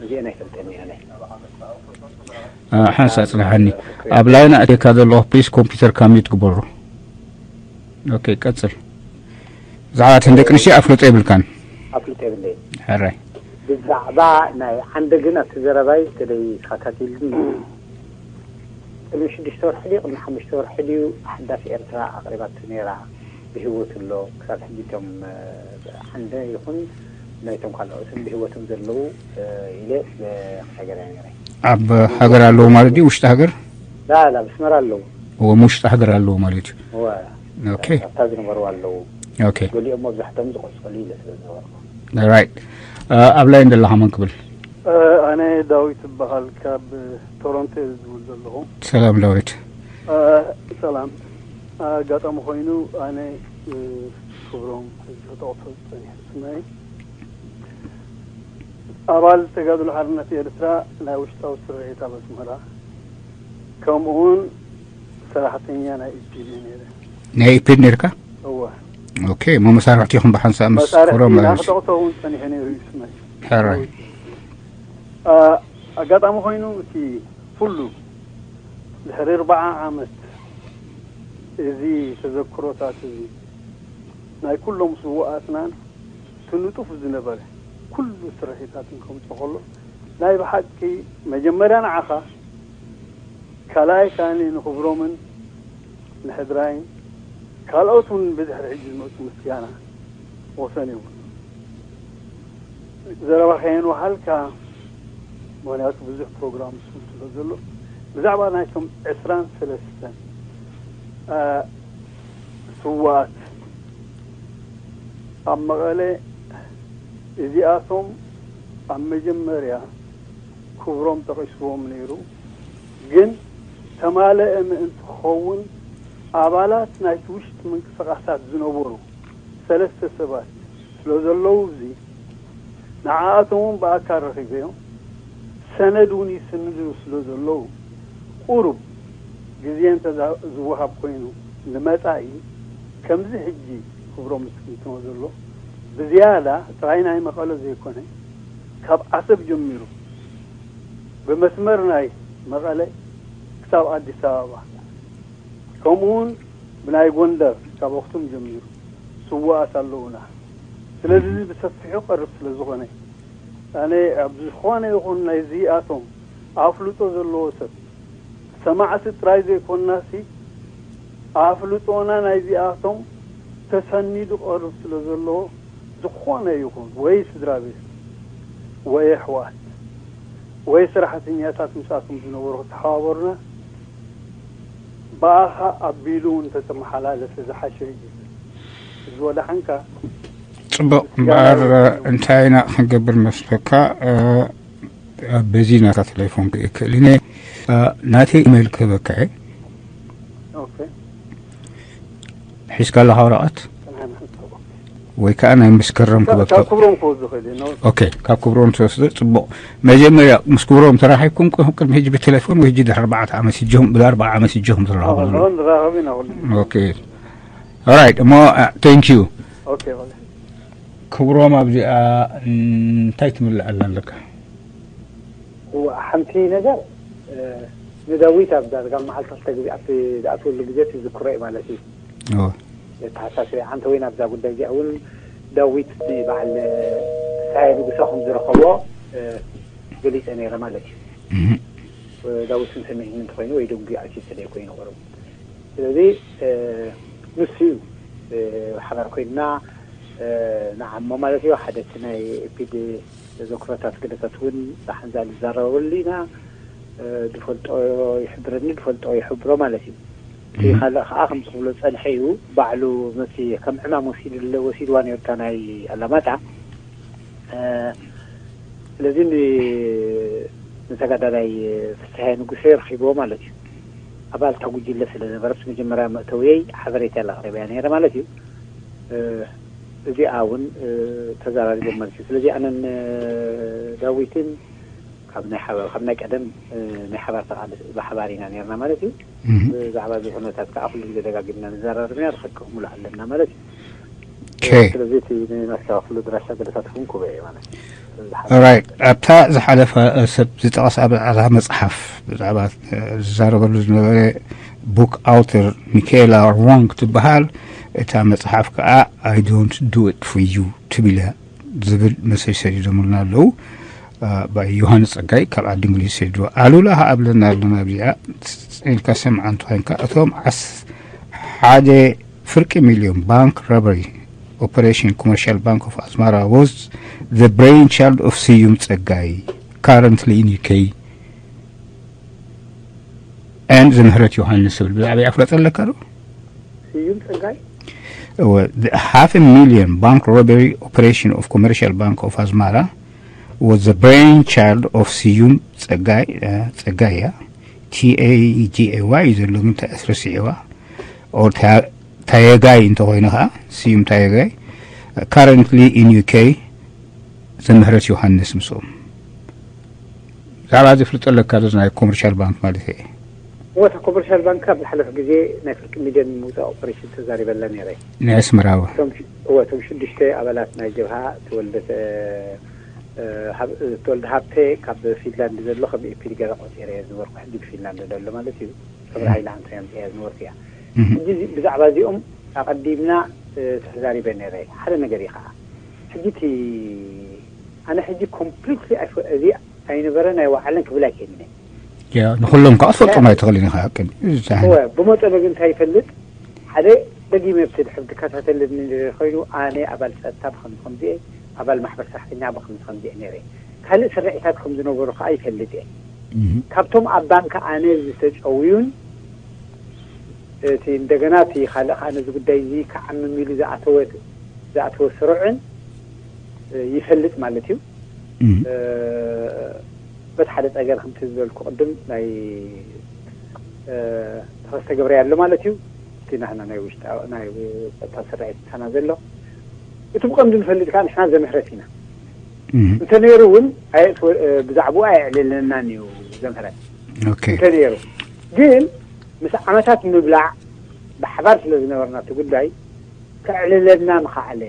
እዚአን ኣይፈልጠን እየ ኣነ። ሓንሳ ጽናሓኒ ኣብ ላይን ኣትየካ ዘለኹ ፕሊስ ኮምፒውተርካ ሚዩት ግበሮ። ኦኬ ቀጽል። ብዛዕባ እተን ደቂ ኣንስትዮ ኣፍልጦ የብልካን። ኣፍልጦ የብለይን። ሕራይ። ብዛዕባ ናይ ዓንደ ግን ኣብቲ ዘረባይ ተለይ ተኸታቲልኒ ቅድሚ ሽዱሽተ ወርሒ ድዩ ቅድሚ ሓሙሽተ ወርሒ ድዩ ሓዳስ ኤርትራ ኣቕሪባቶ ነይራ። ብህይወት ኣሎ ክሳብ ሕጂ እቶም ዓንደ ይኹን ናይቶም ካልኦትን ብህይወቶም ዘለዉ ኢለ ብሓገር እያ ነይረ። ኣብ ሃገር ኣለዉ ማለት ድዩ ውሽጢ ሃገር? ላ ላ ብስመራ ኣለዉ። እዎም ውሽጢ ሃገር ኣለዉ ማለት እዩ። እወ ኦኬ ኣብታ ዝነበሩ ኣለዉ። ኦኬ ገሊኦም መብዛሕቶም ዝቆጸሉ ኢለ ስለ ዝነበርኩ። ራይት። ኣብ ላይን ዘለኻ መን ክብል? ኣነ ዳዊት እበሃል ካብ ቶሮንቶ እየ ዝድውል ዘለኹ። ሰላም ዳዊት። ሰላም። ኣጋጣሚ ኮይኑ ኣነ ክብሮም ሕጂ ክጠቕሶ ዝጸኒሐ ስመይ ኣባል ተጋድሎ ሓርነት ኤርትራ ናይ ውሽጣዊ ስርሒት ኣብ ኣስመራ ከምኡውን ሰራሕተኛ ናይ ኢፒድ እየ ነይረ። ናይ ኢፒድ ነርካ? እወ ኦኬ እሞ መሳርሕቲ ኢኹም ብሓንሳእ ምስ መሳርሕቲ ኮሮም ኢና ማለት እዩ። ክጠቕሶ እውን ጸኒሐ ነይሩ እዩ ስመይ። ሕራይ። ኣ፣ ኣጋጣሚ ኮይኑ እቲ ኩሉ ድሕሪ ኣርብዓ ዓመት እዚ ተዘክሮታት እዚ ናይ ኩሎም ስውኣትናን ትንጡፍ ዝነበረ ኩሉ ስርሒታትን ከምጾ ከሎ ናይ ብሓቂ መጀመርያ ንዓኻ ካልኣይ ከኣኒ ንኽብሮምን ንሕድራይን ካልኦት እውን ብድሕሪ ሕጂ ዝመፁ ምስጋና ወሰን የብሉ። ዘረባ ከየንውሓልካ ምክንያቱ ብዙሕ ፕሮግራም ስም ስለ ዘሎ ብዛዕባ ናይቶም ዕስራን ሰለስተን ስዋኣት ኣብ መቐለ እዚኣቶም ኣብ መጀመርያ ክብሮም ጠቒስዎም ነይሩ። ግን ተማለአ ምእንቲ ክኸውን ኣባላት ናይቲ ውሽጢ ምንቅስቓሳት ዝነበሩ ሰለስተ ሰባት ስለ ዘለዉ እዚ ንዓኣቶም እውን ብኣካል ረኺበዮም ሰነድ እውን ይስንዱ ስለ ዘለዉ ቁሩብ ግዜ እንተ ዝወሃብ ኮይኑ ንመጻኢ ከምዚ ሕጂ ክብሮም ምስክንትኖ ዘሎ ብዝያዳ ጥራይ ናይ መቐለ ዘይኮነ፣ ካብ ዓሰብ ጀሚሩ ብመስመር ናይ መቐለ ክሳብ ኣዲስ ኣበባ፣ ከምኡውን ብናይ ጎንደር ካብ ኣኽሱም ጀሚሩ ስዋኣት ኣለዉና። ስለዚ እዚ ብሰፊሑ ቀርብ ስለ ዝኾነ፣ ኣነ ኣብ ዝኾነ ይኹን ናይዚኣቶም ኣፍልጦ ዘለዎ ሰብ፣ ሰማዕቲ ጥራይ ዘይኮንናሲ፣ ኣፍልጦና ናይዚኣቶም ተሰኒዱ ቀርብ ስለ ዘለዎ፣ ዝኾነ ይኹን ወይ ስድራ ቤት ወይ ኣሕዋት ወይ ሰራሕተኛታት ምስኣቶም ዝነበሩ ክተሓባበሩና፣ ብኣኻ ኣቢሉ እውን ተተመሓላለፈ ዝሓሸ እዩ። እዚ ወደሓንካ ጽቡቕ እምበኣር፣ እንታይ ኢና ክንገብር መስለካ? እ፣ በዚ ናታ ቴሌፎን ክእክእል እየ። እ፣ ናተይ ኢሜይል ክህበካ እየ። ኦኬ። ሒዝካ ኣለኻ ወረቐት? ወይ ከዓ ናይ መስከረም ካብ ክበካ? ካብ ክብሮም ክወስድ ይኽእል እዩ። ኖ። ኦኬ፣ ካብ ክብሮም ትወስዶ? ጽቡቕ። መጀመርያ ምስ ክብሮም ተራኺብኩም ቅ-፣ ቅድሚ ሕጂ ብቴሌፎን ወይ ሕጂ ድሕሪ ኣርባዕተ ዓመት እጆም፣ ብኣርባዓ ዓመት እጆም ትራኸቡ ኣለኹም? ንራኸብ ኢና ኩሉ። ኦኬ። ኦራይት፣ እሞ፣ አ፣ ቴንክ ዩ። ኦኬ፣ ኦኬ። ክብሮም ኣብዚኣ እንታይ ትምልኣላ ኣለካ? እዋ፣ ሓንቲ ነገር፣ እ፣ ንዳዊት ኣብ ዳርጋ መዓልቲ ክልተ ግዜ ኣብቲ ዝኣትወሉ ግዜ ትዝክሮ እዩ ማለት እዩ። እዎ። ተሓሳስበ ሓንቲ ወይ ናብዛ ጉዳይ እዚኣ እውን ዳዊት ንበዓል ፍስሃየ ንጉሰ ከም ዝረኸቦ፣ እ፣ ገሊጸ ነይረ ማለት እዩ። እህ። እ፣ ዳዊት ስምዒኒ እንተኾይኑ ወይ ደንጉዩ ኣርኪብ ተደይ ኮይኑ ቁሩብ። ስለዚ፣ እ፣ ንሱ እዩ፣ እ፣ ብሓባር ኮይንና፣ እ፣ ንዓሞ ማለት እዩ። ሓደ እቲ ናይ ኢፒድ ተዘክሮታት ገለታት እውን ብሓንሳእ ንዛረበሉ ኢና። እ፣ ዝፈልጦ ይሕብረኒ፣ ዝፈልጦ ይሕብሮ ማለት እዩ። እቲ እህ። ካልእ ከዓ ከምዚ ክብሎ ጸንሐ እዩ፣ ባዕሉ ነቲ ከም ዕማም ወሲድለ-፣ ወሲድዋ ነይሩ እታ ናይ ኣላማጣ። እ፣ ስለዚ ን-፣ ንተጋዳላይ ፍስሃየ ንጉሴ ረኺብዎ ማለት እዩ። ኣባል እታ ጉጅለ ስለ ነበረት መጀመርያ መእተውየይ ሓበሬታ ኣቕሪበያ ነይረ ማለት እዩ። እ፣ እዚኣ እውን፣ እ፣ ተዘራሪቦም ማለት እዩ። ስለዚ ኣነን፣ እ፣ ዳዊትን ካብ ናይ ሓባር፣ ካብ ናይ ቀደም፣ እ፣ ናይ ሓባር ተቓለስቲ ብሓባር ኢና ነይርና ማለት እዩ። እህ። ብዛዕባ እዚ ኩነታት ከዓ ኩሉ ግዜ ደጋጊምና ንዘራረብ ኢና፣ ርኽክብ ምሉእ ኣለና ማለት እዩ። ኦኬ። ስለዚ እቲ ንነስተባኽሉ ድራሻ ገለታት እውን ክበ እዩ ማለት እዩ። ኦራይት። ኣብታ ዝሓለፈ ሰብ ዝጠቐስ ኣብ ዛዕባ መጽሓፍ፣ ብዛዕባ ዝዛረበሉ ዝነበረ ቡክ ኣውተር ሚካኤላ ሮንግ ትበሃል። እታ መጽሓፍ ከዓ I don't do it for you ትብል እያ ዝብል መሰጅ ሰዲዶምልና ኣለዉ። እ፣ ብዮሃንስ ጸጋይ ካብ ዓዲ እንግሊዝ ሰዲድዎ። ኣሉላ ከኣ ኣብለና ኣሎ ናብዚኣ፣ ጽ-፣ ጽ-፣ ኢልካ ሰምዓ እንተኾይንካ፣ እቶም ዓስ-፣ ሓደ ፍርቂ ሚልዮን ባንክ ሮበሪ ኦፐሬሽን ኮመርሻል ባንክ ኦፍ ኣስማራ was the brain child of ስዩም ጸጋይ, currently in ዩ ኬ, and ዘምህረት ዮሃንስ ዝብል ብዛዕባ ኣፍለጠ ኣለካ ዶ? ስዩም ጸጋይ? እወ፣ the half a million bank robbery operation of Commercial Bank of Asmara was the brain child of ስዩም ጸጋይ፣ እ፣ ጸጋይ እያ። ቲ ኤ ጂ ኤ ዋይ እዩ ዘሎ፣ ግን እንታይ ኣስረሲዕዋ? ኦር ታ-፣ ታየጋይ እንተኾይኑ ኸዓ፣ ስዩም ታየጋይ፣ currently in ዩ ኬ፣ ዘምህረት ዮሃንስ ምስኦም። ብዛዕባ እዚ ፍልጦ ኣለካ ዶ፣ ናይ ኮመርሻል ባንክ ማለት እየ? እወ፣ እታ ኮመርሻል ባንክ ኣብ ዝሓለፈ ግዜ ናይ ፍርቂ ሚልዮን ምውፃእ ኦፐሬሽን ተዛሪበላ ነይረ። ናይ ኣስመራ እወ። እቶም ሽ-፣ እወ፣ እቶም ሽዱሽተ ኣባላት ናይ ጀብሃ ተወልደ ተ-፣ እ፣ ሃብ-፣ ተወልደ ሃብተ ካብ ፊንላንድ ዘሎ ከም ኤፒድ ገይረ ቆፂረ እየ ዝነበርኩ። ሕጂ ብፊንላንድ ዘሎ ማለት እዩ። ክብሪ እህ። ሃይለ ኣንቶንያ እያ ዝነበርኩ እያ። እህ። ሕጂ እዚ፣ ብዛዕባ እዚኦም ኣቐዲምና፣ እ፣ ተዛሪበ ነይረ። ሓደ ነገር እዩ ከዓ። ሕጂ እቲ፣ ኣነ ሕጂ ኮምፕሊትሊ ኣይፈ-፣ እዚ ኣይነበረ ናይ ወዓለን ክብል ኣይክእልን እየ። ያ፣ ንኹሎም ከዓ ትፈልጦም እንታይ ኣይትኽእልን ኢኻ። ቅድሚ፣ እዚ እወ፣ ብመጠኑ ግን እንታይ ይፈልጥ፣ ሓደ ደጊመ ብቲ ድሕር ዝከታተለኒ ኮይኑ፣ ኣነ ኣባል ጸጥታ ብኸምዚ ከምዚ እየ፣ ኣባል ማሕበር ሰራሕተኛ ብኸምዚ ከምዚ እየ ነይረ። ካልእ ስርዒታት ከም ዝነበሩ ከዓ ይፈልጥ እየ። እህ። ካብቶም ኣብ ባንክ ኣነ ዝተጨውዩን፣ እቲ እንደገና እቲ ካልእ ከዓ ነዚ ጉዳይ እዚ ክዓምም ኢሉ ዝኣተወ፣ ዝኣተወ ስሩዕን፣ እ፣ ይፈልጥ ማለት እዩ። እም። እ፣ በቲ ሓደ ጸገር ከምቲ ዝበልኩ ቅድም ናይ፣ እ፣ ተኸስተ ገብረ ኣሎ ማለት እዩ። እቲ ናህና ናይ ውሽጣ-፣ ናይ ጸጥታ ስርዒት ምሳና ዘሎ። እቲ ብቐንዱ ንፈልጥ ከዓ ንሕና ዘምህረት ኢና። እም። እንተ ነይሩ እውን ኣየእትወ-፣ እ፣ ብዛዕባኡ ኣየዕለለናን እዩ ዘምህረት። ኦኬ። እንተ ነይሩ ግን ምስ ዓመታት ምብላዕ ብሓባር ስለ ዝነበርና እቲ ጉዳይ ከዕልለና ምኸኣለ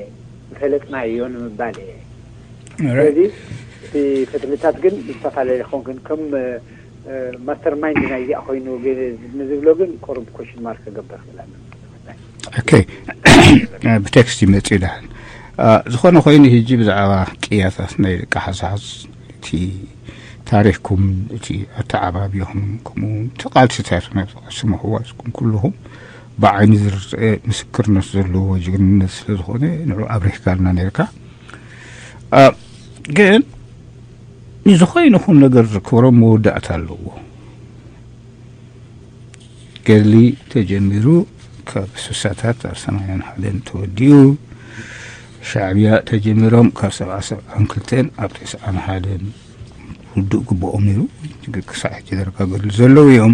ምፈለጥናዮ ንምባል እየ። ስለዚ እቲ ፈትልታት ግን ዝተፈላለየ ክኸውን ግን ከም ማስተር ማይንድ ናይዚኣ ኮይኑ ንዝብሎ ግን ቁሩብ ኮሽን ማርክ ክገብር ክእል። ኦኬ። ብቴክስት ይመጽእ ይደሓን ዝኾነ ኮይኑ ሕጂ ብዛዕባ ቅያታት ናይ ደቂ ሓሳስ እቲ ታሪኽኩም እቲ ኣተዓባቢኹም ከምኡ እቲ ቃልስታት ናይ ተቃስሙ ሕዋስኩም ኩልኹም ብዓይኒ ዝርአ ምስክርነት ዘለዎ ጅግንነት ስለ ዝኾነ ንዑ ኣብሪህካልና ነርካ። ግን ንዝኾይነ ይኹን ነገር ዝክብሮ መወዳእታ ኣለዎ። ገድሊ ተጀሚሩ ካብ ስሳታት ኣብ ሰማንያን ሓደን ተወዲኡ፣ ሻዕብያ ተጀሚሮም ካብ ሰብዓ ሰብዓን ክልተን ኣብ ተስዓን ሓደን ውዱእ ግብኦም ነይሩ። ክሳዕ ሕጂ ደረጋ ገድሊ ዘለዉ እዮም።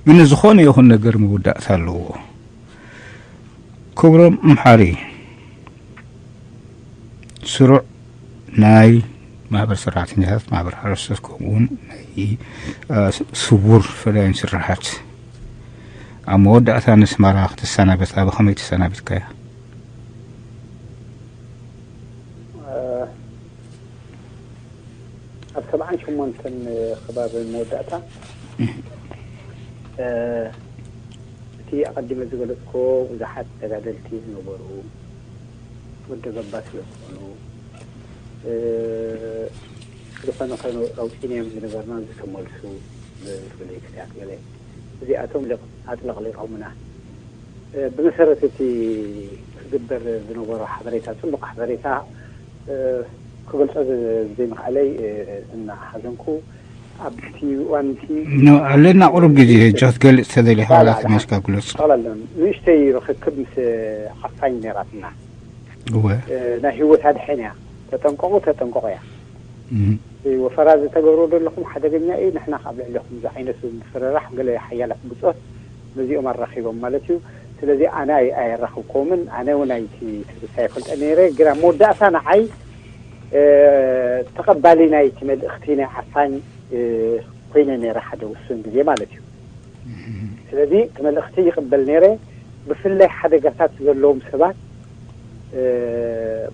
ግን ዝኾነ ይኹን ነገር መወዳእታ ኣለዎ። ክብሮም መሓሪ ስሩዕ ናይ ማህበር ሰራሕተኛታት፣ ማህበር ሓረስቶት ከምኡውን ናይ ስውር ፈዳይን ስራሓት ኣብ መወዳእታ ንስማራ ክትሰናበት ኣብ ከመይ ተሰናቢትካያ? ኣብ ሰብዓን ሸሞንተን ከባቢ መወዳእታ እቲ ኣቐዲመ ዝገለፅኮ ብዙሓት ተጋደልቲ ዝነበሩ ወደ ገባ ስለ ዝኾኑ ዝኾነ ከነ ኣውፂናዮም ዝነበርና ዝተመልሱ ብፍለይ ክስያት ገለ እዚኣቶም ኣጥለቕሊቖምና። ብመሰረት እቲ ክግበር ዝነበሮ ሓበሬታ፣ ፅቡቕ ሓበሬታ ክገልፆ ዘይምኽኣለይ እናሓዘንኩ ኣብቲ እዋንቲ ኣለና ቁሩብ ግዜ ሕጂ ክትገልፅ ተደሊኻ ዋላ ተመሽካ ግለፅ። ጠቕላላ ንእሽተይ ርክክብ ምስ ዓፋኝ ነይራትና። እወ። ናይ ህይወት ኣድሕን እያ። ተጠንቀቑ፣ ተጠንቀቑ እያ። ወፈራ ዝተገብሮ ዘለኹም ሓደገኛ እዩ። ንሕና ካብ ልዕለኹም ዝዓይነቱ ምፍርራሕ ገለ ሓያላት ብፆት ነዚኦም ኣራኺቦም ማለት እዩ። ስለዚ ኣነ ኣይ- ኣየራኽብኮምን ኣነ እውን ኣይቲ ትብሳ ይፈልጠ ነይረ። ግና መወዳእታ ንዓይ ተቐባሊ ናይቲ መልእኽቲ ናይ ዓፋኝ ኮይነ ነይረ ሓደ ውሱን ግዜ ማለት እዩ። ስለዚ እቲ መልእኽቲ ይቕበል ነይረ። ብፍላይ ሓደጋታት ዘለዎም ሰባት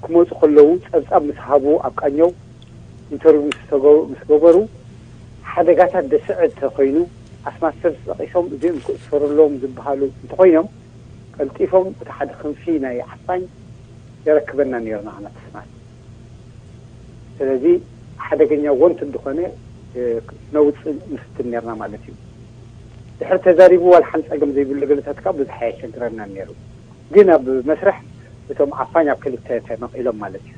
ክመፁ ከለዉ ፀብፃብ ምስ ሃቡ ኣብ ቃኘው ኢንተርቪው ምስ ገበሩ ሓደጋታት ደስዕብ ተኮይኑ ኣስማስተር ተጠቂሶም እዚኦም ክእሰሩ ኣለዎም ዝበሃሉ እንተኮይኖም ቀልጢፎም እቲ ሓደ ክንፊ ናይ ዓፋኝ የረክበና ነይሩ ንዓና ተስማት። ስለዚ ሓደገኛ ወንት እንደኾነ ነውፅእ ንፍትን ነርና ማለት እዩ። ድሕር ተዛሪቡ ዋላ ሓንቲ ፀገም ዘይብሉ ገለታት ከዓ ብዙሕ ኣየሸግረናን ነይሩ። ግን ኣብ መስርሕ እቶም ዓፋኝ ኣብ ክልተ ተመቒሎም ማለት እዩ።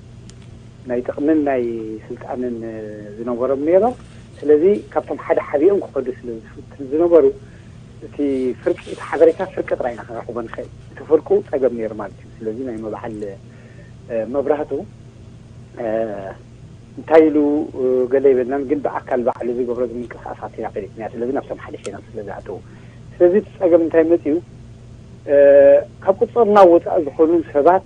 ናይ ጥቕምን ናይ ስልጣንን ዝነበሮም ነይሮም። ስለዚ ካብቶም ሓደ ሓቢኦም ክኸዱ ስለ ዝፍትን ዝነበሩ እቲ ፍርቂ እቲ ሓበሬታ ፍርቂ ጥራይ ኢና ክንረኽቦ ንኽእል። እቲ ፍርቁ ፀገም ነይሩ ማለት እዩ። ስለዚ ናይ መብዓል መብራህቱ እንታይ ኢሉ ገለ ይበልናን ግን ብኣካል ባዕሉ ዝገብሮ ምንቅስቃሳት ኢና ፈሊጥና። ስለዚ ናብቶም ሓደ ሸይና ስለ ዝኣተዉ ስለዚ እቲ ፀገም እንታይ መፅዩ ካብ ቁፅርና ወፃእ ዝኾኑ ሰባት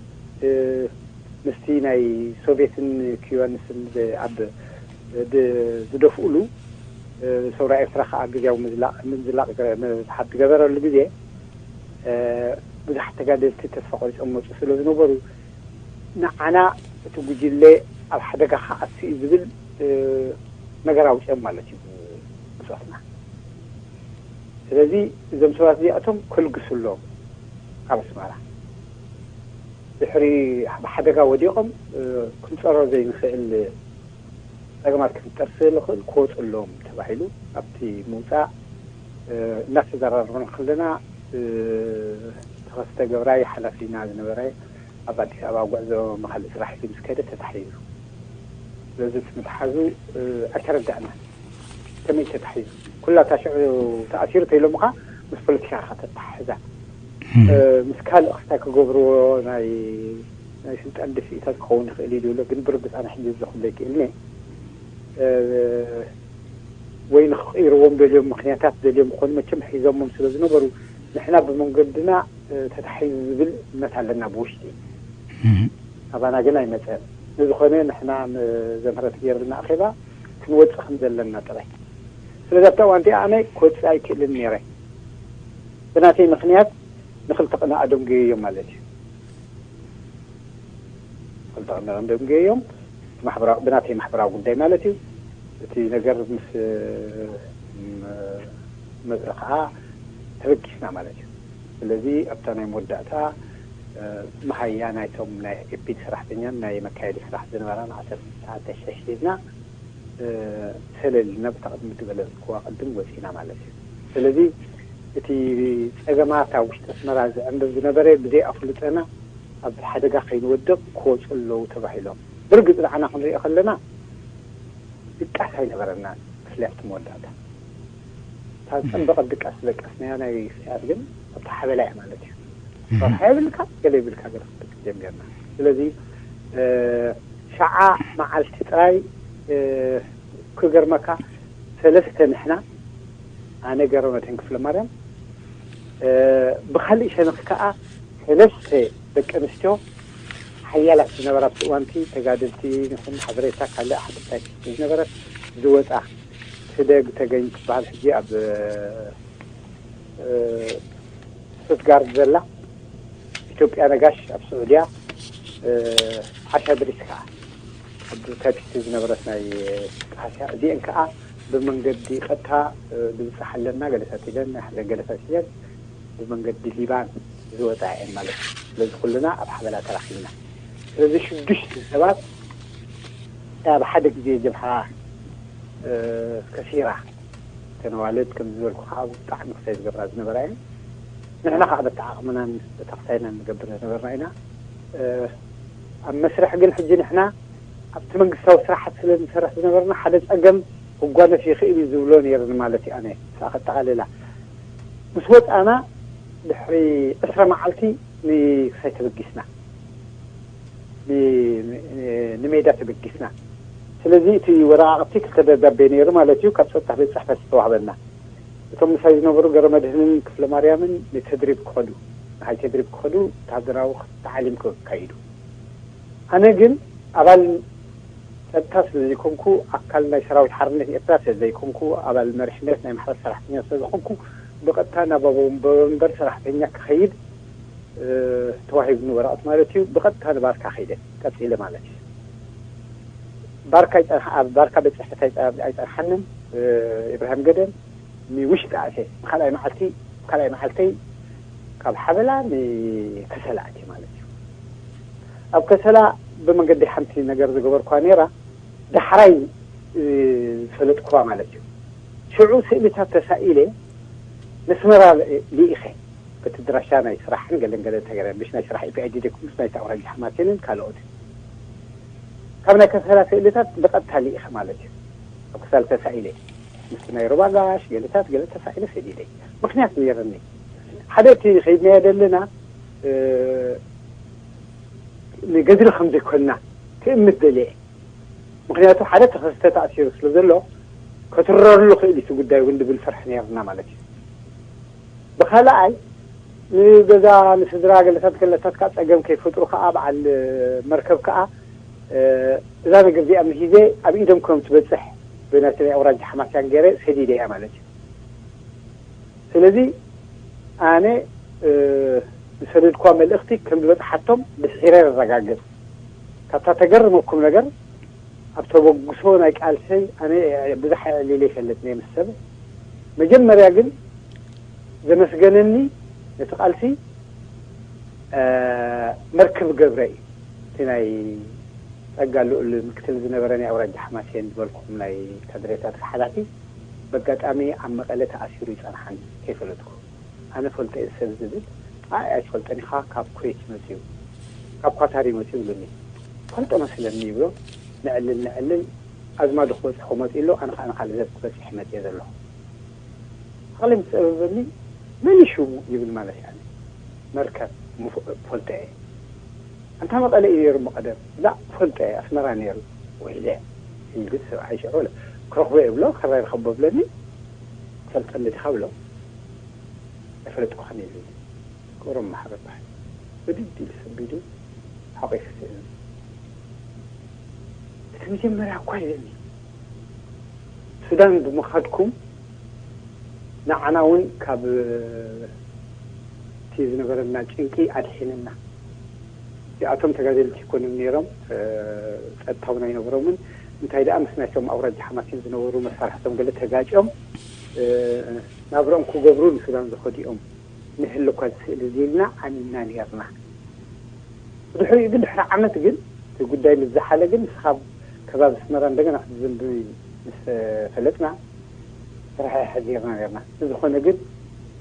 ምስቲ ናይ ሶቪየትን ኪዩባንስን ኣብ ዝደፍኡሉ ሰውራ ኤርትራ ከዓ ግዜያዊ ምዝላቕ ምዝላቕ ምዝሓት ዝገበረሉ ግዜ ብዙሓት ተጋደልቲ ተስፋ ቆሪፆም መፁ ስለ ዝነበሩ ንዓና እቲ ጉጅለ ኣብ ሓደጋ ክኣቱ እዩ ዝብል ነገር ኣውፅኦም ማለት እዩ ብፆትና። ስለዚ እዞም ሰባት እዚኣቶም ከልግሱ ኣለዎም ካብ ኣስመራ ድሕሪ ብሓደጋ ወዲቖም ክንፀሮ ዘይንኽእል ፀገማት ክፍጠር ስለ ዝኽእል ክወፁ ኣለዎም ተባሂሉ ኣብቲ ምውፃእ እናተዘራረብና ከለና ተኸስተ ገብራይ ሓላፊና ዝነበረ ኣብ ኣዲስ ኣበባ ጉዕዞ መኻሊ ስራሕ ኢሉ ምስ ከደ ተታሒዙ። ስለዚ እቲ ምትሓዙ ኣይተረዳእናን። ከመይ ተታሒዙ? ኩላ እታ ሽዑ ተኣሲሩ ተኢሎምኻ ምስ ፖለቲካ ኢኻ ተተሓሕዛ። ምስ ካልእ ክስታይ ክገብርዎ ናይ ናይ ስልጣን ድፍኢታት ክኸውን ይኽእል እዩ ዝብሎ ግን ብርግፅ ኣነ ሕጂ ዝዘኹም ዘይክእልኒ ወይ ንክቕይርዎም ደልዮም ምክንያታት ደልዮም ክኾኑ መቸም ሒዞሞም ስለ ዝነበሩ ንሕና ብመንገድና ተታሒዙ ዝብል እምነት ኣለና ብውሽጢ ኣባና ግን ኣይመፀን። ንዝኾነ ንሕና ዘምህረት ገይርና ኣኼባ ክንወፅእ ከም ዘለና ጥራይ። ስለዚ ኣብታ እዋን እቲኣ ኣነ ክወፅእ ኣይክእልን ነይረ። ብናተይ ምክንያት ንክልተ ቅነ ኣደንጉየዮ ማለት እዩ። ክልተ ቀንዲ ቀንዶም ገዮም ማሕበራዊ ብናተይ ማሕበራዊ ጉዳይ ማለት እዩ። እቲ ነገር ምስ መፀ ከዓ ተበጊስና ማለት እዩ። ስለዚ ኣብታ ናይ መወዳእታ መሃያ ናይቶም ናይ ኤፒድ ሰራሕተኛን ናይ መካየዲ ስራሕ ዝነበራን ዓሰርተ ትሽዓተ ሽሕ ሒዝና ሰለልና ብታ ቅድሚ ዝበለፅኩዋ ቅድም ወፂና ማለት እዩ። ስለዚ እቲ ፀገማት ኣብ ውሽጢ ኣስመራ ዝዕንብብ ዝነበረ ብዘይ ኣፍልጦና ኣብ ሓደጋ ከይንወድቕ ክወፁ ኣለዉ ተባሂሎም። ብርግፅ ንዓና ክንሪኦ ከለና ድቃስ ኣይነበረና። ብፍላይ ኣብቲ መወዳእታ እታ ዝፀበቐት ድቃስ ዝደቀስናያ ናይ ስያት ግን ኣብቲ ሓበላ እያ ማለት እዩ። ሰርሖ የብልካ ገለ የብልካ ገለ ክትብል ጀሚርና። ስለዚ ሸዓ መዓልቲ ጥራይ ክገርመካ ሰለስተ ንሕና ኣነ ገረመትን ክፍለ ማርያም ብካሊእ ሸነኽ ከዓ ሰለስተ ደቂ ኣንስትዮ ሓያላት ዝነበራ ኣብቲ እዋንቲ ተጋደልቲ ንኹን ሓበሬታ ካልእ ሓደታይ ዝነበረት ዝወፃ ትደግ ተገኝ ትበሃል ሕጂ ኣብ ስቱትጋርድ ዘላ ኢትዮጵያ ነጋሽ ኣብ ስዑድያ ዓሻ ብሪስ ከዓ ኣብ ታይፒስቲ ዝነበረት ናይ ዓሻ እዚአን ከዓ ብመንገዲ ቀጥታ ድብፅሕ ኣለና ገለታት ኢለን ገለታት ኢለን ብመንገዲ ሊባን ዝወፃ እየን ማለት እዩ። ስለዚ ኩልና ኣብ ሓበላ ተራኪብና። ስለዚ ሽዱሽተ ሰባት ኣብ ሓደ ግዜ ጀብሃ ከሲራ ተነዋልድ ከም ዝበልኩ ከዓ ብጣዕሚ ክሳይ ዝገብራ ዝነበራ እየን። ንሕና ከዓ በቲ ዓቕምናን በቲ ክሳይናን ንገብር ዝነበርና ኢና። ኣብ መስርሕ ግን ሕጂ ንሕና ኣብቲ መንግስታዊ ስራሓት ስለ ንሰርሕ ዝነበርና ሓደ ፀገም ክጓነፍ ይኽእል እዩ ዝብሎ ነይርኒ ማለት እዩ። ኣነ ስኣ ከጠቓልላ ምስ ወፃና ድሕሪ ዕስራ መዓልቲ ንክሳይ ተበጊስና ንሜዳ ተበጊስና። ስለዚ እቲ ወረቃቅቲ ክልተ ደብዳቤ ነይሩ ማለት እዩ። ካብ ፀጥታ ቤት ፅሕፈት ዝተዋህበና እቶም ምሳይ ዝነበሩ ገረመድህንን ክፍለ ማርያምን ንተድሪብ ክኸዱ ንሓይ ተድሪብ ክኸዱ ወታሃደራዊ ተዓሊም ከካይዱ ኣነ ግን ኣባል ፀጥታ ስለ ዘይኮንኩ ኣካል ናይ ሰራዊት ሓርነት ኤርትራ ስለ ዘይኮንኩ ኣባል መሪሕነት ናይ ማሕበር ሰራሕተኛ ስለ ዝኾንኩ ብቐጥታ ናብ ኣቦ ወንበር ሰራሕተኛ ክኸይድ ተዋሂብኒ ወረቐት ማለት እዩ። ብቐጥታ ንባርካ ከይደ ቀፂለ ማለት እዩ። ባርካ ይፀንሓ ኣብ ባርካ ቤት ፅሕፈት ኣይፀንሓንን። ኢብራሂም ገደም ንውሽጢ ኣተ ካልኣይ መዓልቲ ካልኣይ መዓልተይ ካብ ሓበላ ንከሰላ ኣትየ ማለት እዩ። ኣብ ከሰላ ብመንገዲ ሓንቲ ነገር ዝገበርኳ ነይራ ዳሕራይ ዝፈለጥኩዋ ማለት እዩ። ሽዑ ስእልታት ተሳኢለ ነስመራ ልኢኸ በቲ ድራሻ ናይ ስራሕን ገለን ገለ ተገረ ምሽ ናይ ስራሕ ኢፒኣይዲ ደኩም ምስ ናይቲ ኣውራጃ ሓማሴንን ካልኦት ካብ ናይ ከሰላ ስእልታት ብቐጥታ ልኢኸ ማለት እዩ። ኣብ ክሳል ተሳኢለ ምስ ናይ ሩባ ጋሽ ገለታት ገለ ተሳኢለ ሰዲደ ምክንያት ነይርኒ። ሓደ እቲ ከይድናዮ ዘለና ንገድሊ ከም ዘይኮንና ትእምት ደልየ። ምክንያቱ ሓደ ተኸስተ ተኣሲሩ ስለ ዘሎ ከትረርሉ ክእል እቲ ጉዳይ እውን ድብል ፍርሒ ነይርና ማለት እዩ። ብካልኣይ ንገዛ ንስድራ ገለታት ገለታት ከዓ ፀገም ከይፈጥሩ ከዓ በዓል መርከብ ከዓ እዛ ነገር እዚኣ ምሂዘ ኣብ ኢዶም ከም ትበፅሕ ብናቲ ናይ ኣውራጃ ሓማስያን ገይረ ሰዲደ እያ ማለት እዩ። ስለዚ ኣነ ዝሰደድኳ መልእኽቲ ከም ዝበፅሓቶም ድሕረ ረጋግፅ ካብታ ተገርመኩም ነገር ኣብ ተበግሶ ናይ ቃልሰይ ኣነ ብዙሕ ሊለ ይፈልጥ ናይ ምስ ሰብ መጀመርያ ግን ዘመስገነኒ ነቲ ቃልሲ መርክብ ገብረ እዩ። እቲ ናይ ጸጋ ልኡል ምክትል ዝነበረ ናይ ኣውራጃ ሓማሴን ዝበልኩም ናይ ካድሬታት ሓላፊ በጋጣሚ ኣብ መቐለ ተኣሲሩ ይጸንሓኒ ከይፈለጥኩ ኣነ ፈልጠ ሰብ ዝብል ኣይ ኣይትፈልጠን ኢኻ ካብ ኩዌት መጽዩ ካብ ኳታር ይመጽዩ ይብሉኒ ፈልጦ መስለኒ ይብሎ ንዕልል ንዕልል ኣዝማዱ ክበጽሕ ክመጽ ኣሎ ኣነ ከዓ ንካልእ ሰብ ክበጽሕ ይመጽየ ዘለኹ ዓቕሊ ምስ ጸበበኒ መን እዩ ሽሙ ይብል ማለት እዩ መርከብ ፈልጠ እየ ኣንታ መቐለ እዩ ነይሩ እሞ ቀደም ላእ ፈልጠ እየ ኣስመራ ነይሩ ወይለ ኢሉ ሰብኣይ ሽዑ ክረኽቦ እየ ብሎ ካራ ይረኸቦ ብለኒ ትፈልጠኒ ዲኻ ብሎ ኣይፈለጥኩኻን ኢሉኒ ክብሮም ማሕረ ይበሃል ብድድ ኢሉ ሰቢዱ ሓቒፉ ስእሉ እቲ መጀመርያ እኳ ኢለኒ ሱዳን ብምኻድኩም ንዓና እውን ካብ እቲ ዝነበረና ጭንቂ ኣድሒንና እዚኣቶም ተጋደልቲ ይኮኑን ነይሮም፣ ጸጥታውን ኣይነበሮምን። እንታይ ደኣ ምስ ናይቶም ኣውራጃ ሓማሴን ዝነበሩ መሳርሕቶም ገለ ተጋጭዮም ናብረኦም ክገብሩ ንሱዳን ዝኸዱ እዮም። ንህል እኳ ዝስእል እዚ ኢልና ኣሚንና ነርና። ብድሕሪኡ ግን ድሕሪ ዓመት ግን እቲ ጉዳይ ምስ ዝሓለ ግን ንስኻ ከባቢ ኣስመራ እንደገና ክትዝንብ ምስ ፈለጥና ተረሓሒሓ ጌርና ነርና። እንተዝኾነ ግን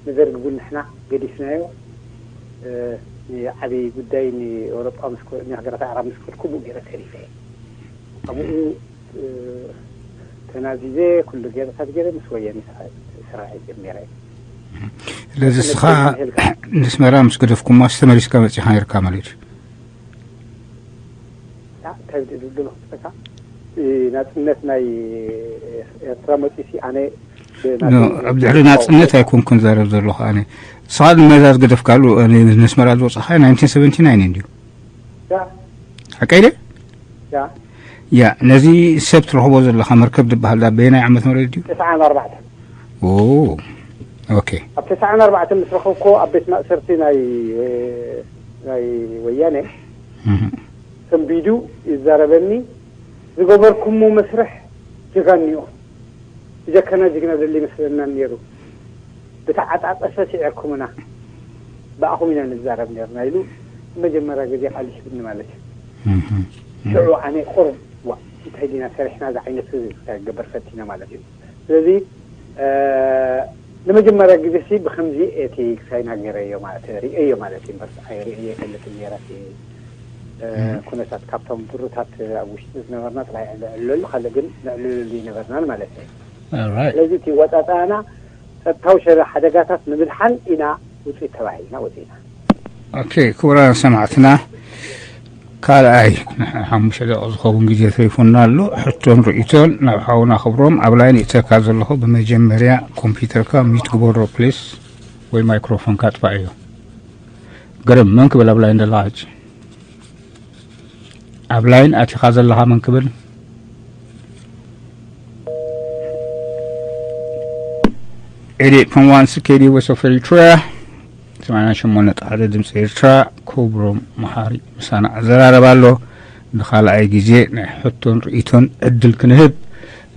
ንደርጊ እውን ንሕና ገዲፍናዮ። ንዓብዪ ጉዳይ ንኤውሮጳ ምስ ከ- ንሃገራት ኣዕራብ ምስ ከድኩ ብኡ ገይረ ተሪፈ እየ። ኣብኡ ተናዚዘ ኩሉ ገይረታት ገይረ ምስ ወያኔ ስራሕ ጀሚረ እየ። ስለዚ እስኻ ንስመራ ምስ ገደፍኩማስ ተመሊስካ መፂኻ ነርካ ማለት እዩ። እንታይ ዝብል ዘለኹ? ናፅነት ናይ ኤርትራ መፂሲ ኣነ ኣብ ድሕሪ ናፅነት ኣይኮንኩን ዛረብ ዘለኹ ኣነ። ንስኻ መዛ ዝገደፍካሉ ነስመራ ዝወፅኻ ናይንቲን ሰቨንቲ ናይን እንድዩ። ሓቀይ ደ? ያ ነዚ ሰብ ትረኽቦ ዘለኻ መርከብ ዝበሃል ዳ በየናይ ዓመት መሬት ድዩ? ተስዓን ኣርባዕተን። ኦኬ። ኣብ ተስዓን ኣርባዕተን ምስ ረኸብኮ ኣብ ቤት ማእሰርቲ ናይ ናይ ወያነ ሰንቢዱ ይዛረበኒ። ዝገበርኩሞ መስርሕ ጀጋኒኦ ብጀካና ጅግና ዘለ ይመስለና ነይሩ። ብተዓጣጠፈ ስዒርኩምና ብኣኹም ኢና ንዛረብ ነርና ኢሉ መጀመርያ ግዜ ቃል ይስብኒ ማለት እዩ። ሽዑ ኣነ ቁሩብ ዋ እንታይ ዲና ሰሪሕና ዝዓይነቱ ገበር ፈቲና ማለት እዩ። ስለዚ ንመጀመርያ ግዜ ሲ ብከምዚ እቲ ክሳይና ገይረዮ ማለት ርእየዮ ማለት እዩ። እምበር ኣይርእየ ይፈልጥ ነይረ እቲ ኩነታት ካብቶም ድሩታት ኣብ ውሽጢ ዝነበርና ጥራይ ዕለሉ ካልእ ግን ንዕልለሉ ይነበርናን ማለት እዩ። ስለዚ እቲ ወፃፃና ጸጥታዊ ሸረ ሓደጋታት ንምድሓን ኢና ውፅኢት ተባሂልና ወፂና። ኦኬ፣ ክቡራን ሰማዕትና፣ ካልኣይ ሓሙሽተ ደቂቕ ዝኸውን ግዜ ተሪፉና ኣሎ። ሕቶን ርእቶን ናብ ሓውና ክብሮም ኣብ ላይን ይእተካ ዘለኹ። ብመጀመርያ ኮምፒውተርካ ሚት ግበሮ ፕሊስ፣ ወይ ማይክሮፎንካ ኣጥፋእዮ። ግርም፣ መን ክብል ኣብ ላይን ደላ ሕጂ? ኣብ ላይን ኣቲኻ ዘለኻ መን ክብል? ኤዲ ፖንዋንስ ኬዲ ወስ ኦፍ ኤሪትሪያ ሰማንያ ሸሞንተ ነጥቢ ሓደ ድምፂ ኤርትራ። ክብሮም መሓሪ ምሳና ኣዘራረብ ኣሎ። ንኻልኣይ ግዜ ናይ ሕቶን ርእቶን ዕድል ክንህብ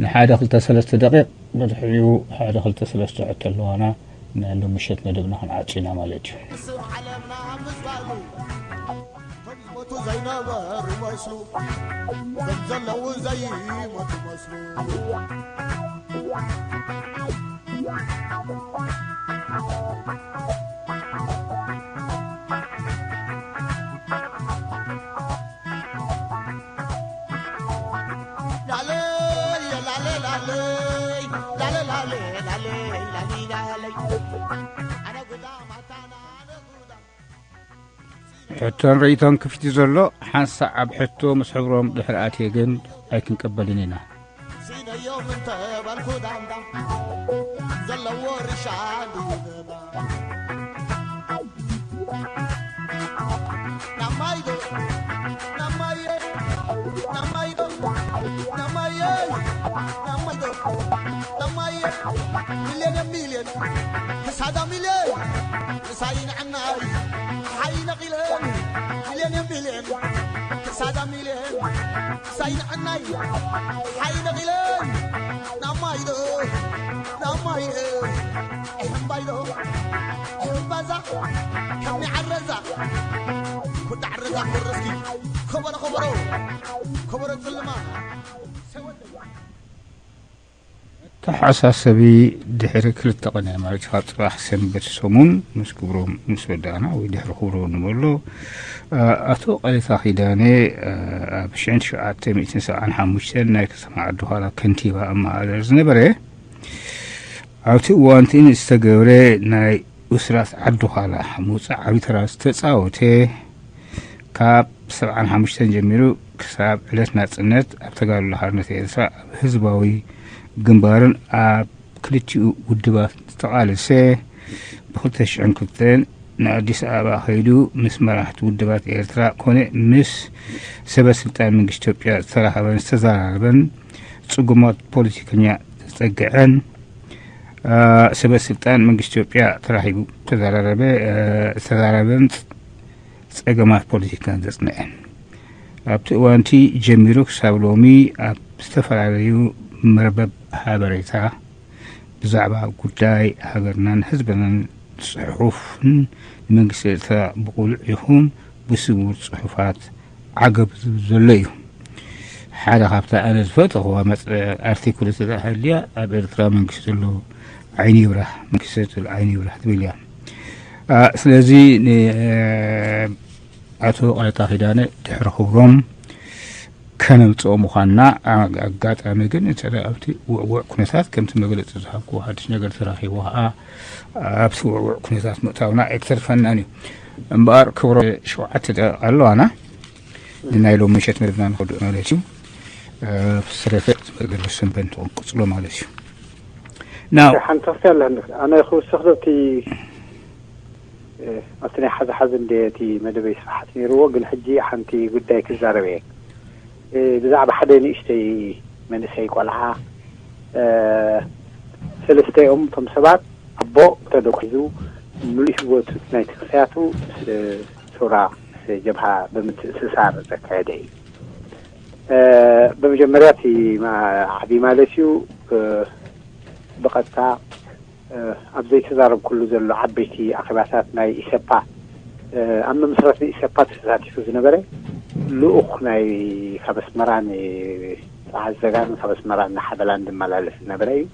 ንሓደ ክልተ ሰለስተ ደቂቕ፣ ብድሕሪኡ ሓደ ክልተ ሰለስተ ሕቶ ኣለዋና። ናይ ሎም ምሸት መደብና ክንዓጽ ኢና ማለት እዩ። ስም ዓለምና ምዝባሉ ከም ዝሞቱ ዘይነበሩ ይመስሉ፣ ከም ዘለዉ ዘይሞቱ ይመስሉ። ሕቶን ርእይቶን ክፍቲ ዘሎ ሓንሳእ ኣብ ሕቶ ምስ ሕብሮም ድሕሪ ኣትየ ግን ኣይክንቀበልን ኢና። ስኢነዮም እንተበልኩ ዳንዳ ዘለዎ ርሻ ድይበባ ናማይዶ ናማየ ናማይዶ ናማየ ናማይዶ ናማየ ሚልዮን ሚልዮን ክሳዳ ሚልዮን ምሳይ ንዕናይ ሓይ ነቒለን ሚልዮን ሚልዮን ክሳዳ ሚልዮን ሳይንዕናይ ሓይለ ቂለን ናማይዶ ናማይ ሕምባይዶ ሕምባዛ ከም ዓረዛ ኩዳ ዓረዛ ኮረስኪ ከበሮ ከበሮ ከበሮ ጽልማ ሰወደ ተሓሳሰቢ ድሕሪ ክልተ ቀን ማለት ካብ ጽባሕ ሰንበት ሰሙን ምስ ክብሮም ምስ ወዳእና ወይ ድሕሪ ክብሮም ንበሎ ኣቶ ቀሌታ ኪዳነ ኣብ ሽሕን ትሽዓተ ሚእትን ሰብዓን ሓሙሽተን ናይ ከተማ ዓዲዃላ ከንቲባ ኣመሓዳሪ ዝነበረ ኣብቲ እዋንቲ ዝተገብረ ናይ ብስራት ዓዲ ዃላ ምውፃእ ዓብዪ ተራ ዝተፃወተ ካብ ሰብዓን ሓሙሽተን ጀሚሩ ክሳብ ዕለት ናፅነት ኣብ ተጋድሎ ሓርነት ኤርትራ ኣብ ህዝባዊ ግንባርን ኣብ ክልቲኡ ውድባት ዝተቓለሰ ብክልተ ሽሕን ክልተን ንኣዲስ ኣበባ ከይዱ ምስ መራሕቲ ውድባት ኤርትራ ኮነ ምስ ሰበ ስልጣን መንግስቲ ኢትዮጵያ ዝተራኸበን ዝተዘራረበን ፅጉማት ፖለቲከኛ ዝተፀግዐን ሰበ ስልጣን መንግስቲ ኢትዮጵያ ተራኺቡ ተዘራረበ ዝተዛረበን ጸገማት ፖለቲካን ዘጽንዐ። ኣብቲ እዋንቲ ጀሚሩ ክሳብ ሎሚ ኣብ ዝተፈላለዩ መርበብ ሓበሬታ ብዛዕባ ጉዳይ ሃገርናን ህዝብናን ጽሑፍን ንመንግስቲ ኤርትራ ብቁሉዕ ይኹን ብስውር ጽሑፋት ዓገብ ዝብል ዘሎ እዩ። ሓደ ካብታ ኣነ ዝፈተኽዋ መጽ-፣ ኣርቲክል እዛ ሃልያ ኣብ ኤርትራ መንግስቲ ዘሎ ዓይኒ ይብራህ፣ መንግስቲ ዘሎ ዓይኒ ይብራህ ትብል እያ። ኣ፣ ስለዚ ን-፣ ኣቶ ቃይታ ኪዳነ ድሕሪ ክብሮም ከነምጽኦ ምዃንና፣ ኣ-፣ ኣጋጣሚ ግን እቲ ኣብቲ ውዕውዕ ኩነታት ከምቲ መግለጺ ዝሃብኩዎ ሓድሽ ነገር ተራኺቡ ኸኣ ኣብቲ ውዕውዕ ኩነታት ምእታውና ኣይክተርፈናን እዩ። እምበኣር ክብሮ ሸውዓተ ደቂቕ ኣለዋና ንናይ ሎም ምሸት መደብና ንኸድኡ ማለት እዩ። እ፣ ብዝተረፈ መደብ ሰንበት ንቕጽሎ ማለት እዩ። ናው ሓንቲ ክፍቲ ኣላ እንዲ-፣ ኣነ ክውስኽ ዶ እቲ፣ እ፣ ኣብቲ ናይ ሓዚ ሓዚ እንደ እቲ መደበይ ስራሓት ነይርዎ፣ ግን ሕጂ ሓንቲ ጉዳይ ክዛረብ እየ። እ፣ ብዛዕባ ሓደ ንእሽተይ መንእሰይ ቆልዓ፣ እ፣ ሰለስተኦም እቶም ሰባት ኣቦ ተደኩ ሒዙ ምሉእ ህይወቱ ናይቲ ክሳያቱ ምስ ሰውራ ምስ ጀብሃ ብምትእስሳር ዘካየደ እዩ። እ፣ ብመጀመርያ እቲ ማ-፣ ዓቢ ማለት እዩ፣ እ፣ ብቐጥታ፣ እ፣ ኣብ ዘይተዛረብኩሉ ዘሎ ዓበይቲ ኣኼባታት ናይ ኢሰፓ፣ እ፣ ኣብ ምምስራት ናይ ኢሰፓ ተሳቲፉ ዝነበረ ልኡኽ ናይ ካብ ኣስመራ ንጸዓት ዘጋን ካብ ኣስመራ ንሓበላን ዝመላለስ ዝነበረ እዩ።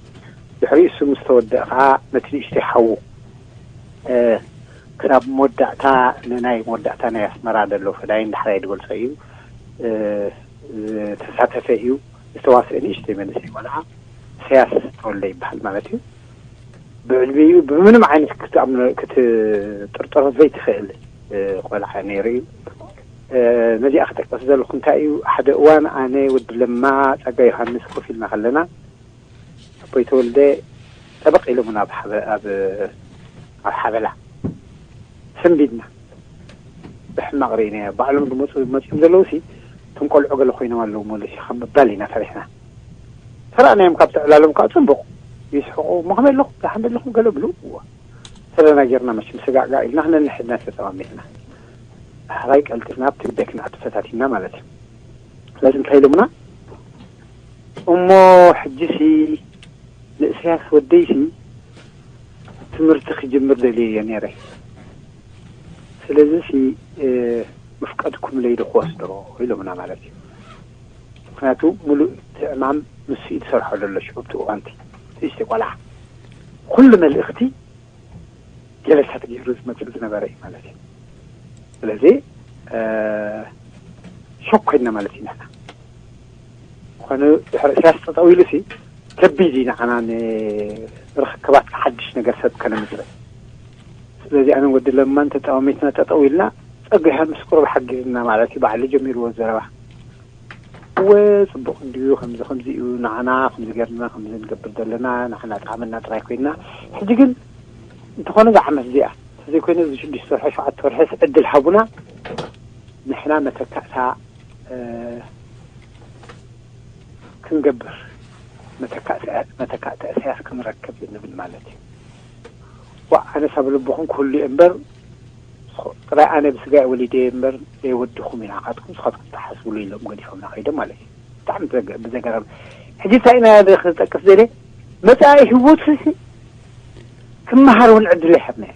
ድሕሪኡ እሱ ምስ ተወደአ ኸዓ ነቲ ንእሽተይ ሓዉ፣ እ፣ ክሳብ መወዳእታ፣ ንናይ መወዳእታ ናይ ኣስመራ ዘሎ ፈዳይን ዳሕራይ ዝገልጾ እዩ፣ እ፣ ዝተሳተፈ እዩ። ዝተዋስአ ንእሽተይ መንእሰይ ቆልዓ ኢሳያስ ተወልደ ይበሃል ማለት እዩ። ብዕድሚኡ ብምንም ዓይነት ክትኣምኖ፣ ክትጥርጠሮ ዘይትኽእል፣ እ፣ ቆልዓ ነይሩ እዩ። እ፣ ነዚኣ ክጠቅስ ዘለኹ እንታይ እዩ፣ ሓደ እዋን ኣነ፣ ወዲ ለማ፣ ጸጋ ዮሃንስ ኮፍ ኢልና ከለና፣ ኣቦይ ተወልደ ጠበቕ ኢሎምና ኣብ ሓበ-፣ ኣብ፣ ኣብ ሓበላ ሰንቢድና። ብሕማቕ ርኢናዮ። ባዕሎም ዝመጹ፣ መጺኦም ዘለዉ ሲ፣ እቶም ቆልዑ ገለ ኮይኖም ኣለዉ፣ መለሲ ካብ ምባል ኢና ፈሪሕና። ተራእናዮም ካብቲ ዕላሎም ከዓ ጽቡቕ ይስሕቑ። እሞ ከመይ ኣለኹም? ደሓን ዶ ኣለኹም? ገለ ብሉ። እዋ። ተደናጊርና መቸም፣ ስጋዕጋዕ ኢልና ክነንሕድና ተጠማሚትና። ዳሕራይ ቀልጢፍና ኣብቲ ጉዳይ ክንኣቱ ፈታቲና ማለት እዩ። ስለዚ እንታይ ኢሎምና? እሞ ሕጂሲ ንእስያስ ወደይሲ ትምህርቲ ክጅምር ደልየ እየ ነይረ። ስለዚ ሲ፣ እ፣ ምፍቀድኩምለይ ዶ ክወስዶ ኢሎምና ማለት እዩ። ምኽንያቱ ሙሉእ እቲ ዕማም ንሱ እዩ ዝሰርሖ ዘሎ ሽዑ ኣብቲ እዋንቲ። ንእሽተይ ቆልዓ። ኩሉ መልእኽቲ ገለታት ገይሩ ዝመጽእ ዝነበረ እዩ ማለት እዩ። ስለዚ፣ እ፣ ሾክ ኮይንና ማለት እዩ ንሕና። ዝኾነ ድሕሪ ኢሳያስ ጠጠው ኢሉ ሲ ከቢድ እዩ ንዓና ንርክክባት ሓድሽ ነገር ሰብ ከነምፅእ። ስለዚ ኣነ ወዲ ለማን ተጠማሚትና ጠጠው ኢልና ጸጋ ዮሃንስ ቁሩብ ሓጊዝና ማለት እዩ። ባዕሉ ጀሚርዎ ዘረባ። እወ ጽቡቕ እንድዩ፣ ከምዚ ከምዚ እዩ፣ ንዓና ከምዚ ገርና ከምዚ ንገብር ዘለና፣ ንዓና ጠዓመና ጥራይ ኮይና። ሕጂ ግን እንተኾነ እዛ ዓመት እዚኣ፣ እንተዘይኮይነ እዚ ሽዱሽተ ወርሒ፣ ሸውዓተ ወርሒስ ዕድል ሃቡና፣ ንሕና መተካእታ፣ እ፣ ክንገብር፣ መተካእታ፣ መተካእታ እሳያስ ክንረክብ ንብል ማለት እዩ። ዋእ፣ ኣነስ ኣብ ልብኹም ክህሉ እየ እምበር፣ ጥራይ ኣነ ብስጋይ ወሊደ እየ እምበር፣ ዘይወድኹም ኢና፣ ንዓኻትኩም ንስኻትኩም ትሓስብሉ ኢሎም ገዲፎምና ከይዶም ማለት እዩ። ብጣዕሚ ብዘገ-፣ ብዘገረም። ሕጂ እንታይ ኢና ደ-፣ ክጠቅስ ደልየ? መጻኢ ህይወቱ ሲ ክመሃር እውን ዕድል ኣይሃብናዮ።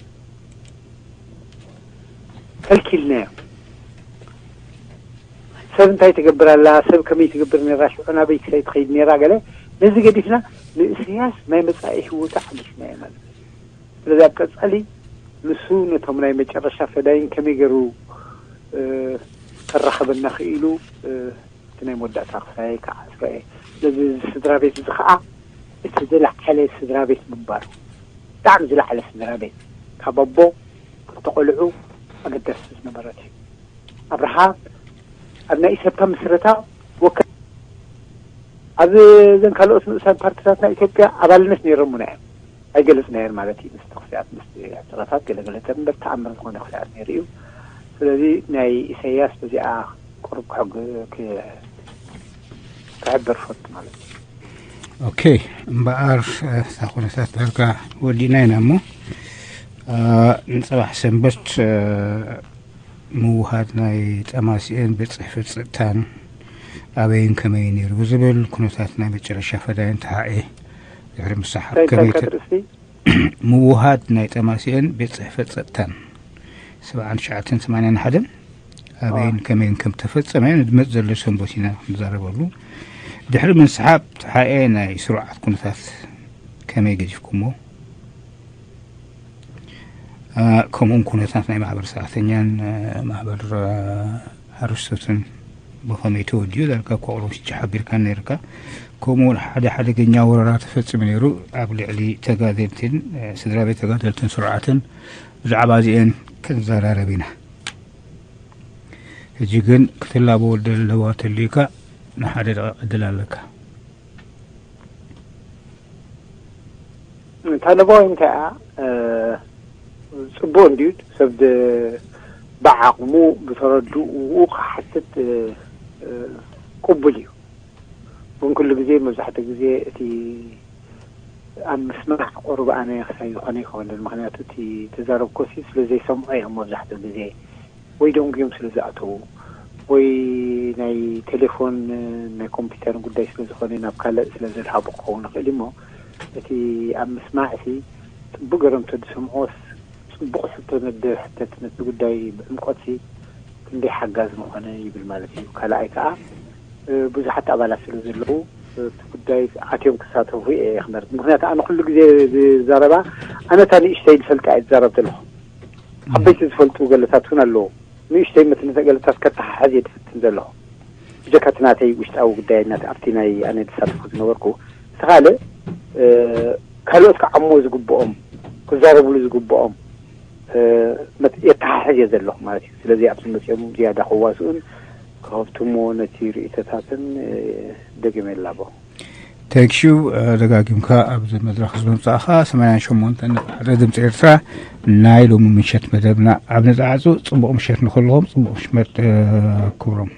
ከልኪልናዮ። ሰብ እንታይ ትገብር ኣላ፣ ሰብ ከመይ ትገብር ነይራ፣ ሽዑ ናበይ ክሳይ ትኸይድ ነይራ፣ ገለ ነዚ ገዲፍና ንእስያስ ናይ መጻኢ ህይወቱ ዓጊስናዮ ማለት እዩ። ስለዚ ኣብ ቀጻሊ ንሱ ነቶም ናይ መጨረሻ ፈዳይን ከመይ ገይሩ፣ እ፣ ከራኸበና ክኢሉ፣ እ፣ እቲ ናይ መወዳእታ ክሳይ ከዓ ኣስረኤ። ስለዚ እዚ ስድራ ቤት እዚ ከዓ እቲ ዝለዓለ ስድራ ቤት ምንባሩ፣ ብጣዕሚ ዝለዓለ ስድራ ቤት፣ ካብ ኣቦ ክልተ ቆልዑ ኣገዳሲ ዝነበረት እዩ። ኣብርሃ ኣብ ናይ ኢሰፓ ምስረታ ወከ-፣ ኣብ እዘን ካልኦት ንኡሳን ፓርቲታት ናይ ኢትዮጵያ ኣባልነት ነይሮምና እዮም። ኣይገለጽናዮን ማለት እዩ። ምስ ተኽፍያት፣ ምስ ሕጽረታት ገለገለ እምበር ተኣምር ዝኾነ ክፍያት ነይሩ እዩ። ስለዚ ናይ ኢሳያስ በዚኣ ቁሩብ ክሕግ-፣ ክ-፣ ክሕብር ፈቱ ማለት እዩ። ኦኬ፣ እምበኣር፣ እ፣ እታ ኩነታት ዳርጋ ወዲእና ኢና እሞ፣ እ፣ ንጽባሕ ሰንበት፣ እ፣ ምውሃድ ናይ ጠማሲኤን ቤት ጽሕፈት ጸጥታን ኣበይን ከመይ ነይሩ ብዝብል ኩነታት ናይ መጨረሻ ፈዳይን ተሓኤ ድሕሪ ምስሓብ እንታይ ከመይ እንታይ ተ- ከትርእስቲ? ምውሃድ ናይ ጠማሲኤን ቤት ጽሕፈት ጸጥታን ሰብዓን ትሽዓተን ሰማንያን ሓደን ኣበይን ከመይን ከም ተፈጸመ ንድመጽ ዘሎ ሰንበት ኢና ንዛረበሉ። ድሕሪ ምስሓብ ተሓኤ ናይ ስሩዓት ኩነታት ከመይ ገዲፍኩሞ? ከምኡን ኩነታት ናይ ማሕበር ሰራሕተኛን ማሕበር ሓረስቶትን ብኸመይ ተወዲኡ ዳርጋ እኳ ኦሎምስ ሓቢርካ ነርካ። ከምኡውን ሓደ ሓደገኛ ወረራ ተፈጺሙ ነይሩ ኣብ ልዕሊ ተጋደልትን ስድራ ቤት ተጋደልትን ስርዓትን ብዛዕባ እዚአን ክንዘራረብ ኢና። ሕጂ ግን ክትላበወ ዘለዋ ተልዩካ ንሓደ ደቂቕ ዕድል ኣለካ። እታ ለባዊን እንታይ እያ? ጽቡቕ እንድዩ ሰብ ብዓቕሙ ብተረድኡ ክሓትት ቅቡል እዩ። ግን ኩሉ ግዜ መብዛሕትኡ ግዜ እቲ ኣብ ምስማዕ ቁሩብ ኣነ ክሳይ ዝኾነ ይኸውን። ምክንያቱ እቲ ተዛረብኮሲ ስለ ዘይሰምዖ እዮም መብዛሕትኡ ግዜ ወይ ደንጉዮም ስለ ዝኣተዉ ወይ ናይ ቴሌፎን ናይ ኮምፒውተር ጉዳይ ስለ ዝኾነ ናብ ካልእ ስለ ዘድሃቡ ክኸውን ይኽእል እሞ እቲ ኣብ ምስማዕ ሲ ጽቡቅ ገይሮም ተዝሰምዕዎስ ጽቡቅ ሕቶ ነደ ሕተት ነቲ ጉዳይ ብዕምቆት ሲ ክንደይ ሓጋዚ ምኾነ ይብል ማለት እዩ። ካልኣይ ከዓ ብዙሓት ኣባላት ስለ ዘለዉ እቲ ጉዳይ ኣትዮም ክሳተፉ እየ ክመርጥ። ምክንያቱ ኣነ ኩሉ ግዜ ዝዛረባ ኣነ እታ ንእሽተይ ዝፈልጣ እየ ዝዛረብ ዘለኹ። ዓበይቲ ዝፈልጡ ገለታት እውን ኣለዉ። ንእሽተይ መትንተ ገለታት ከተሓሕዝ እየ ዝፍትን ዘለኹ። ብጀካ እቲ ናተይ ውሽጣዊ ጉዳይ ናት ኣብቲ ናይ ኣነ ዝሳተፉ ዝነበርኩ እቲ ካልእ ካልኦት ክዓሞ ዝግብኦም ክዛረብሉ ዝግብኦም መት- የተሓሕዝ እየ ዘለኹ ማለት እዩ። ስለዚ ኣብዚ መፅኦም ዝያዳ ከዋስኡን ክኸፍትሞ ነቲ ርእይቶታትን ደጊመ ይላቦ። ተንክዩ። ደጋጊምካ ኣብዚ መድረኽ ዝመምፃእኻ ሰማንያን ሸሞንተን ነጥቢ ሓደ ድምፂ ኤርትራ ናይ ሎሚ ምሸት መደብና ኣብ ነፃዓፁ። ፅቡቕ ምሸት ንክልኹም። ፅቡቕ ምሸት ክብሮም።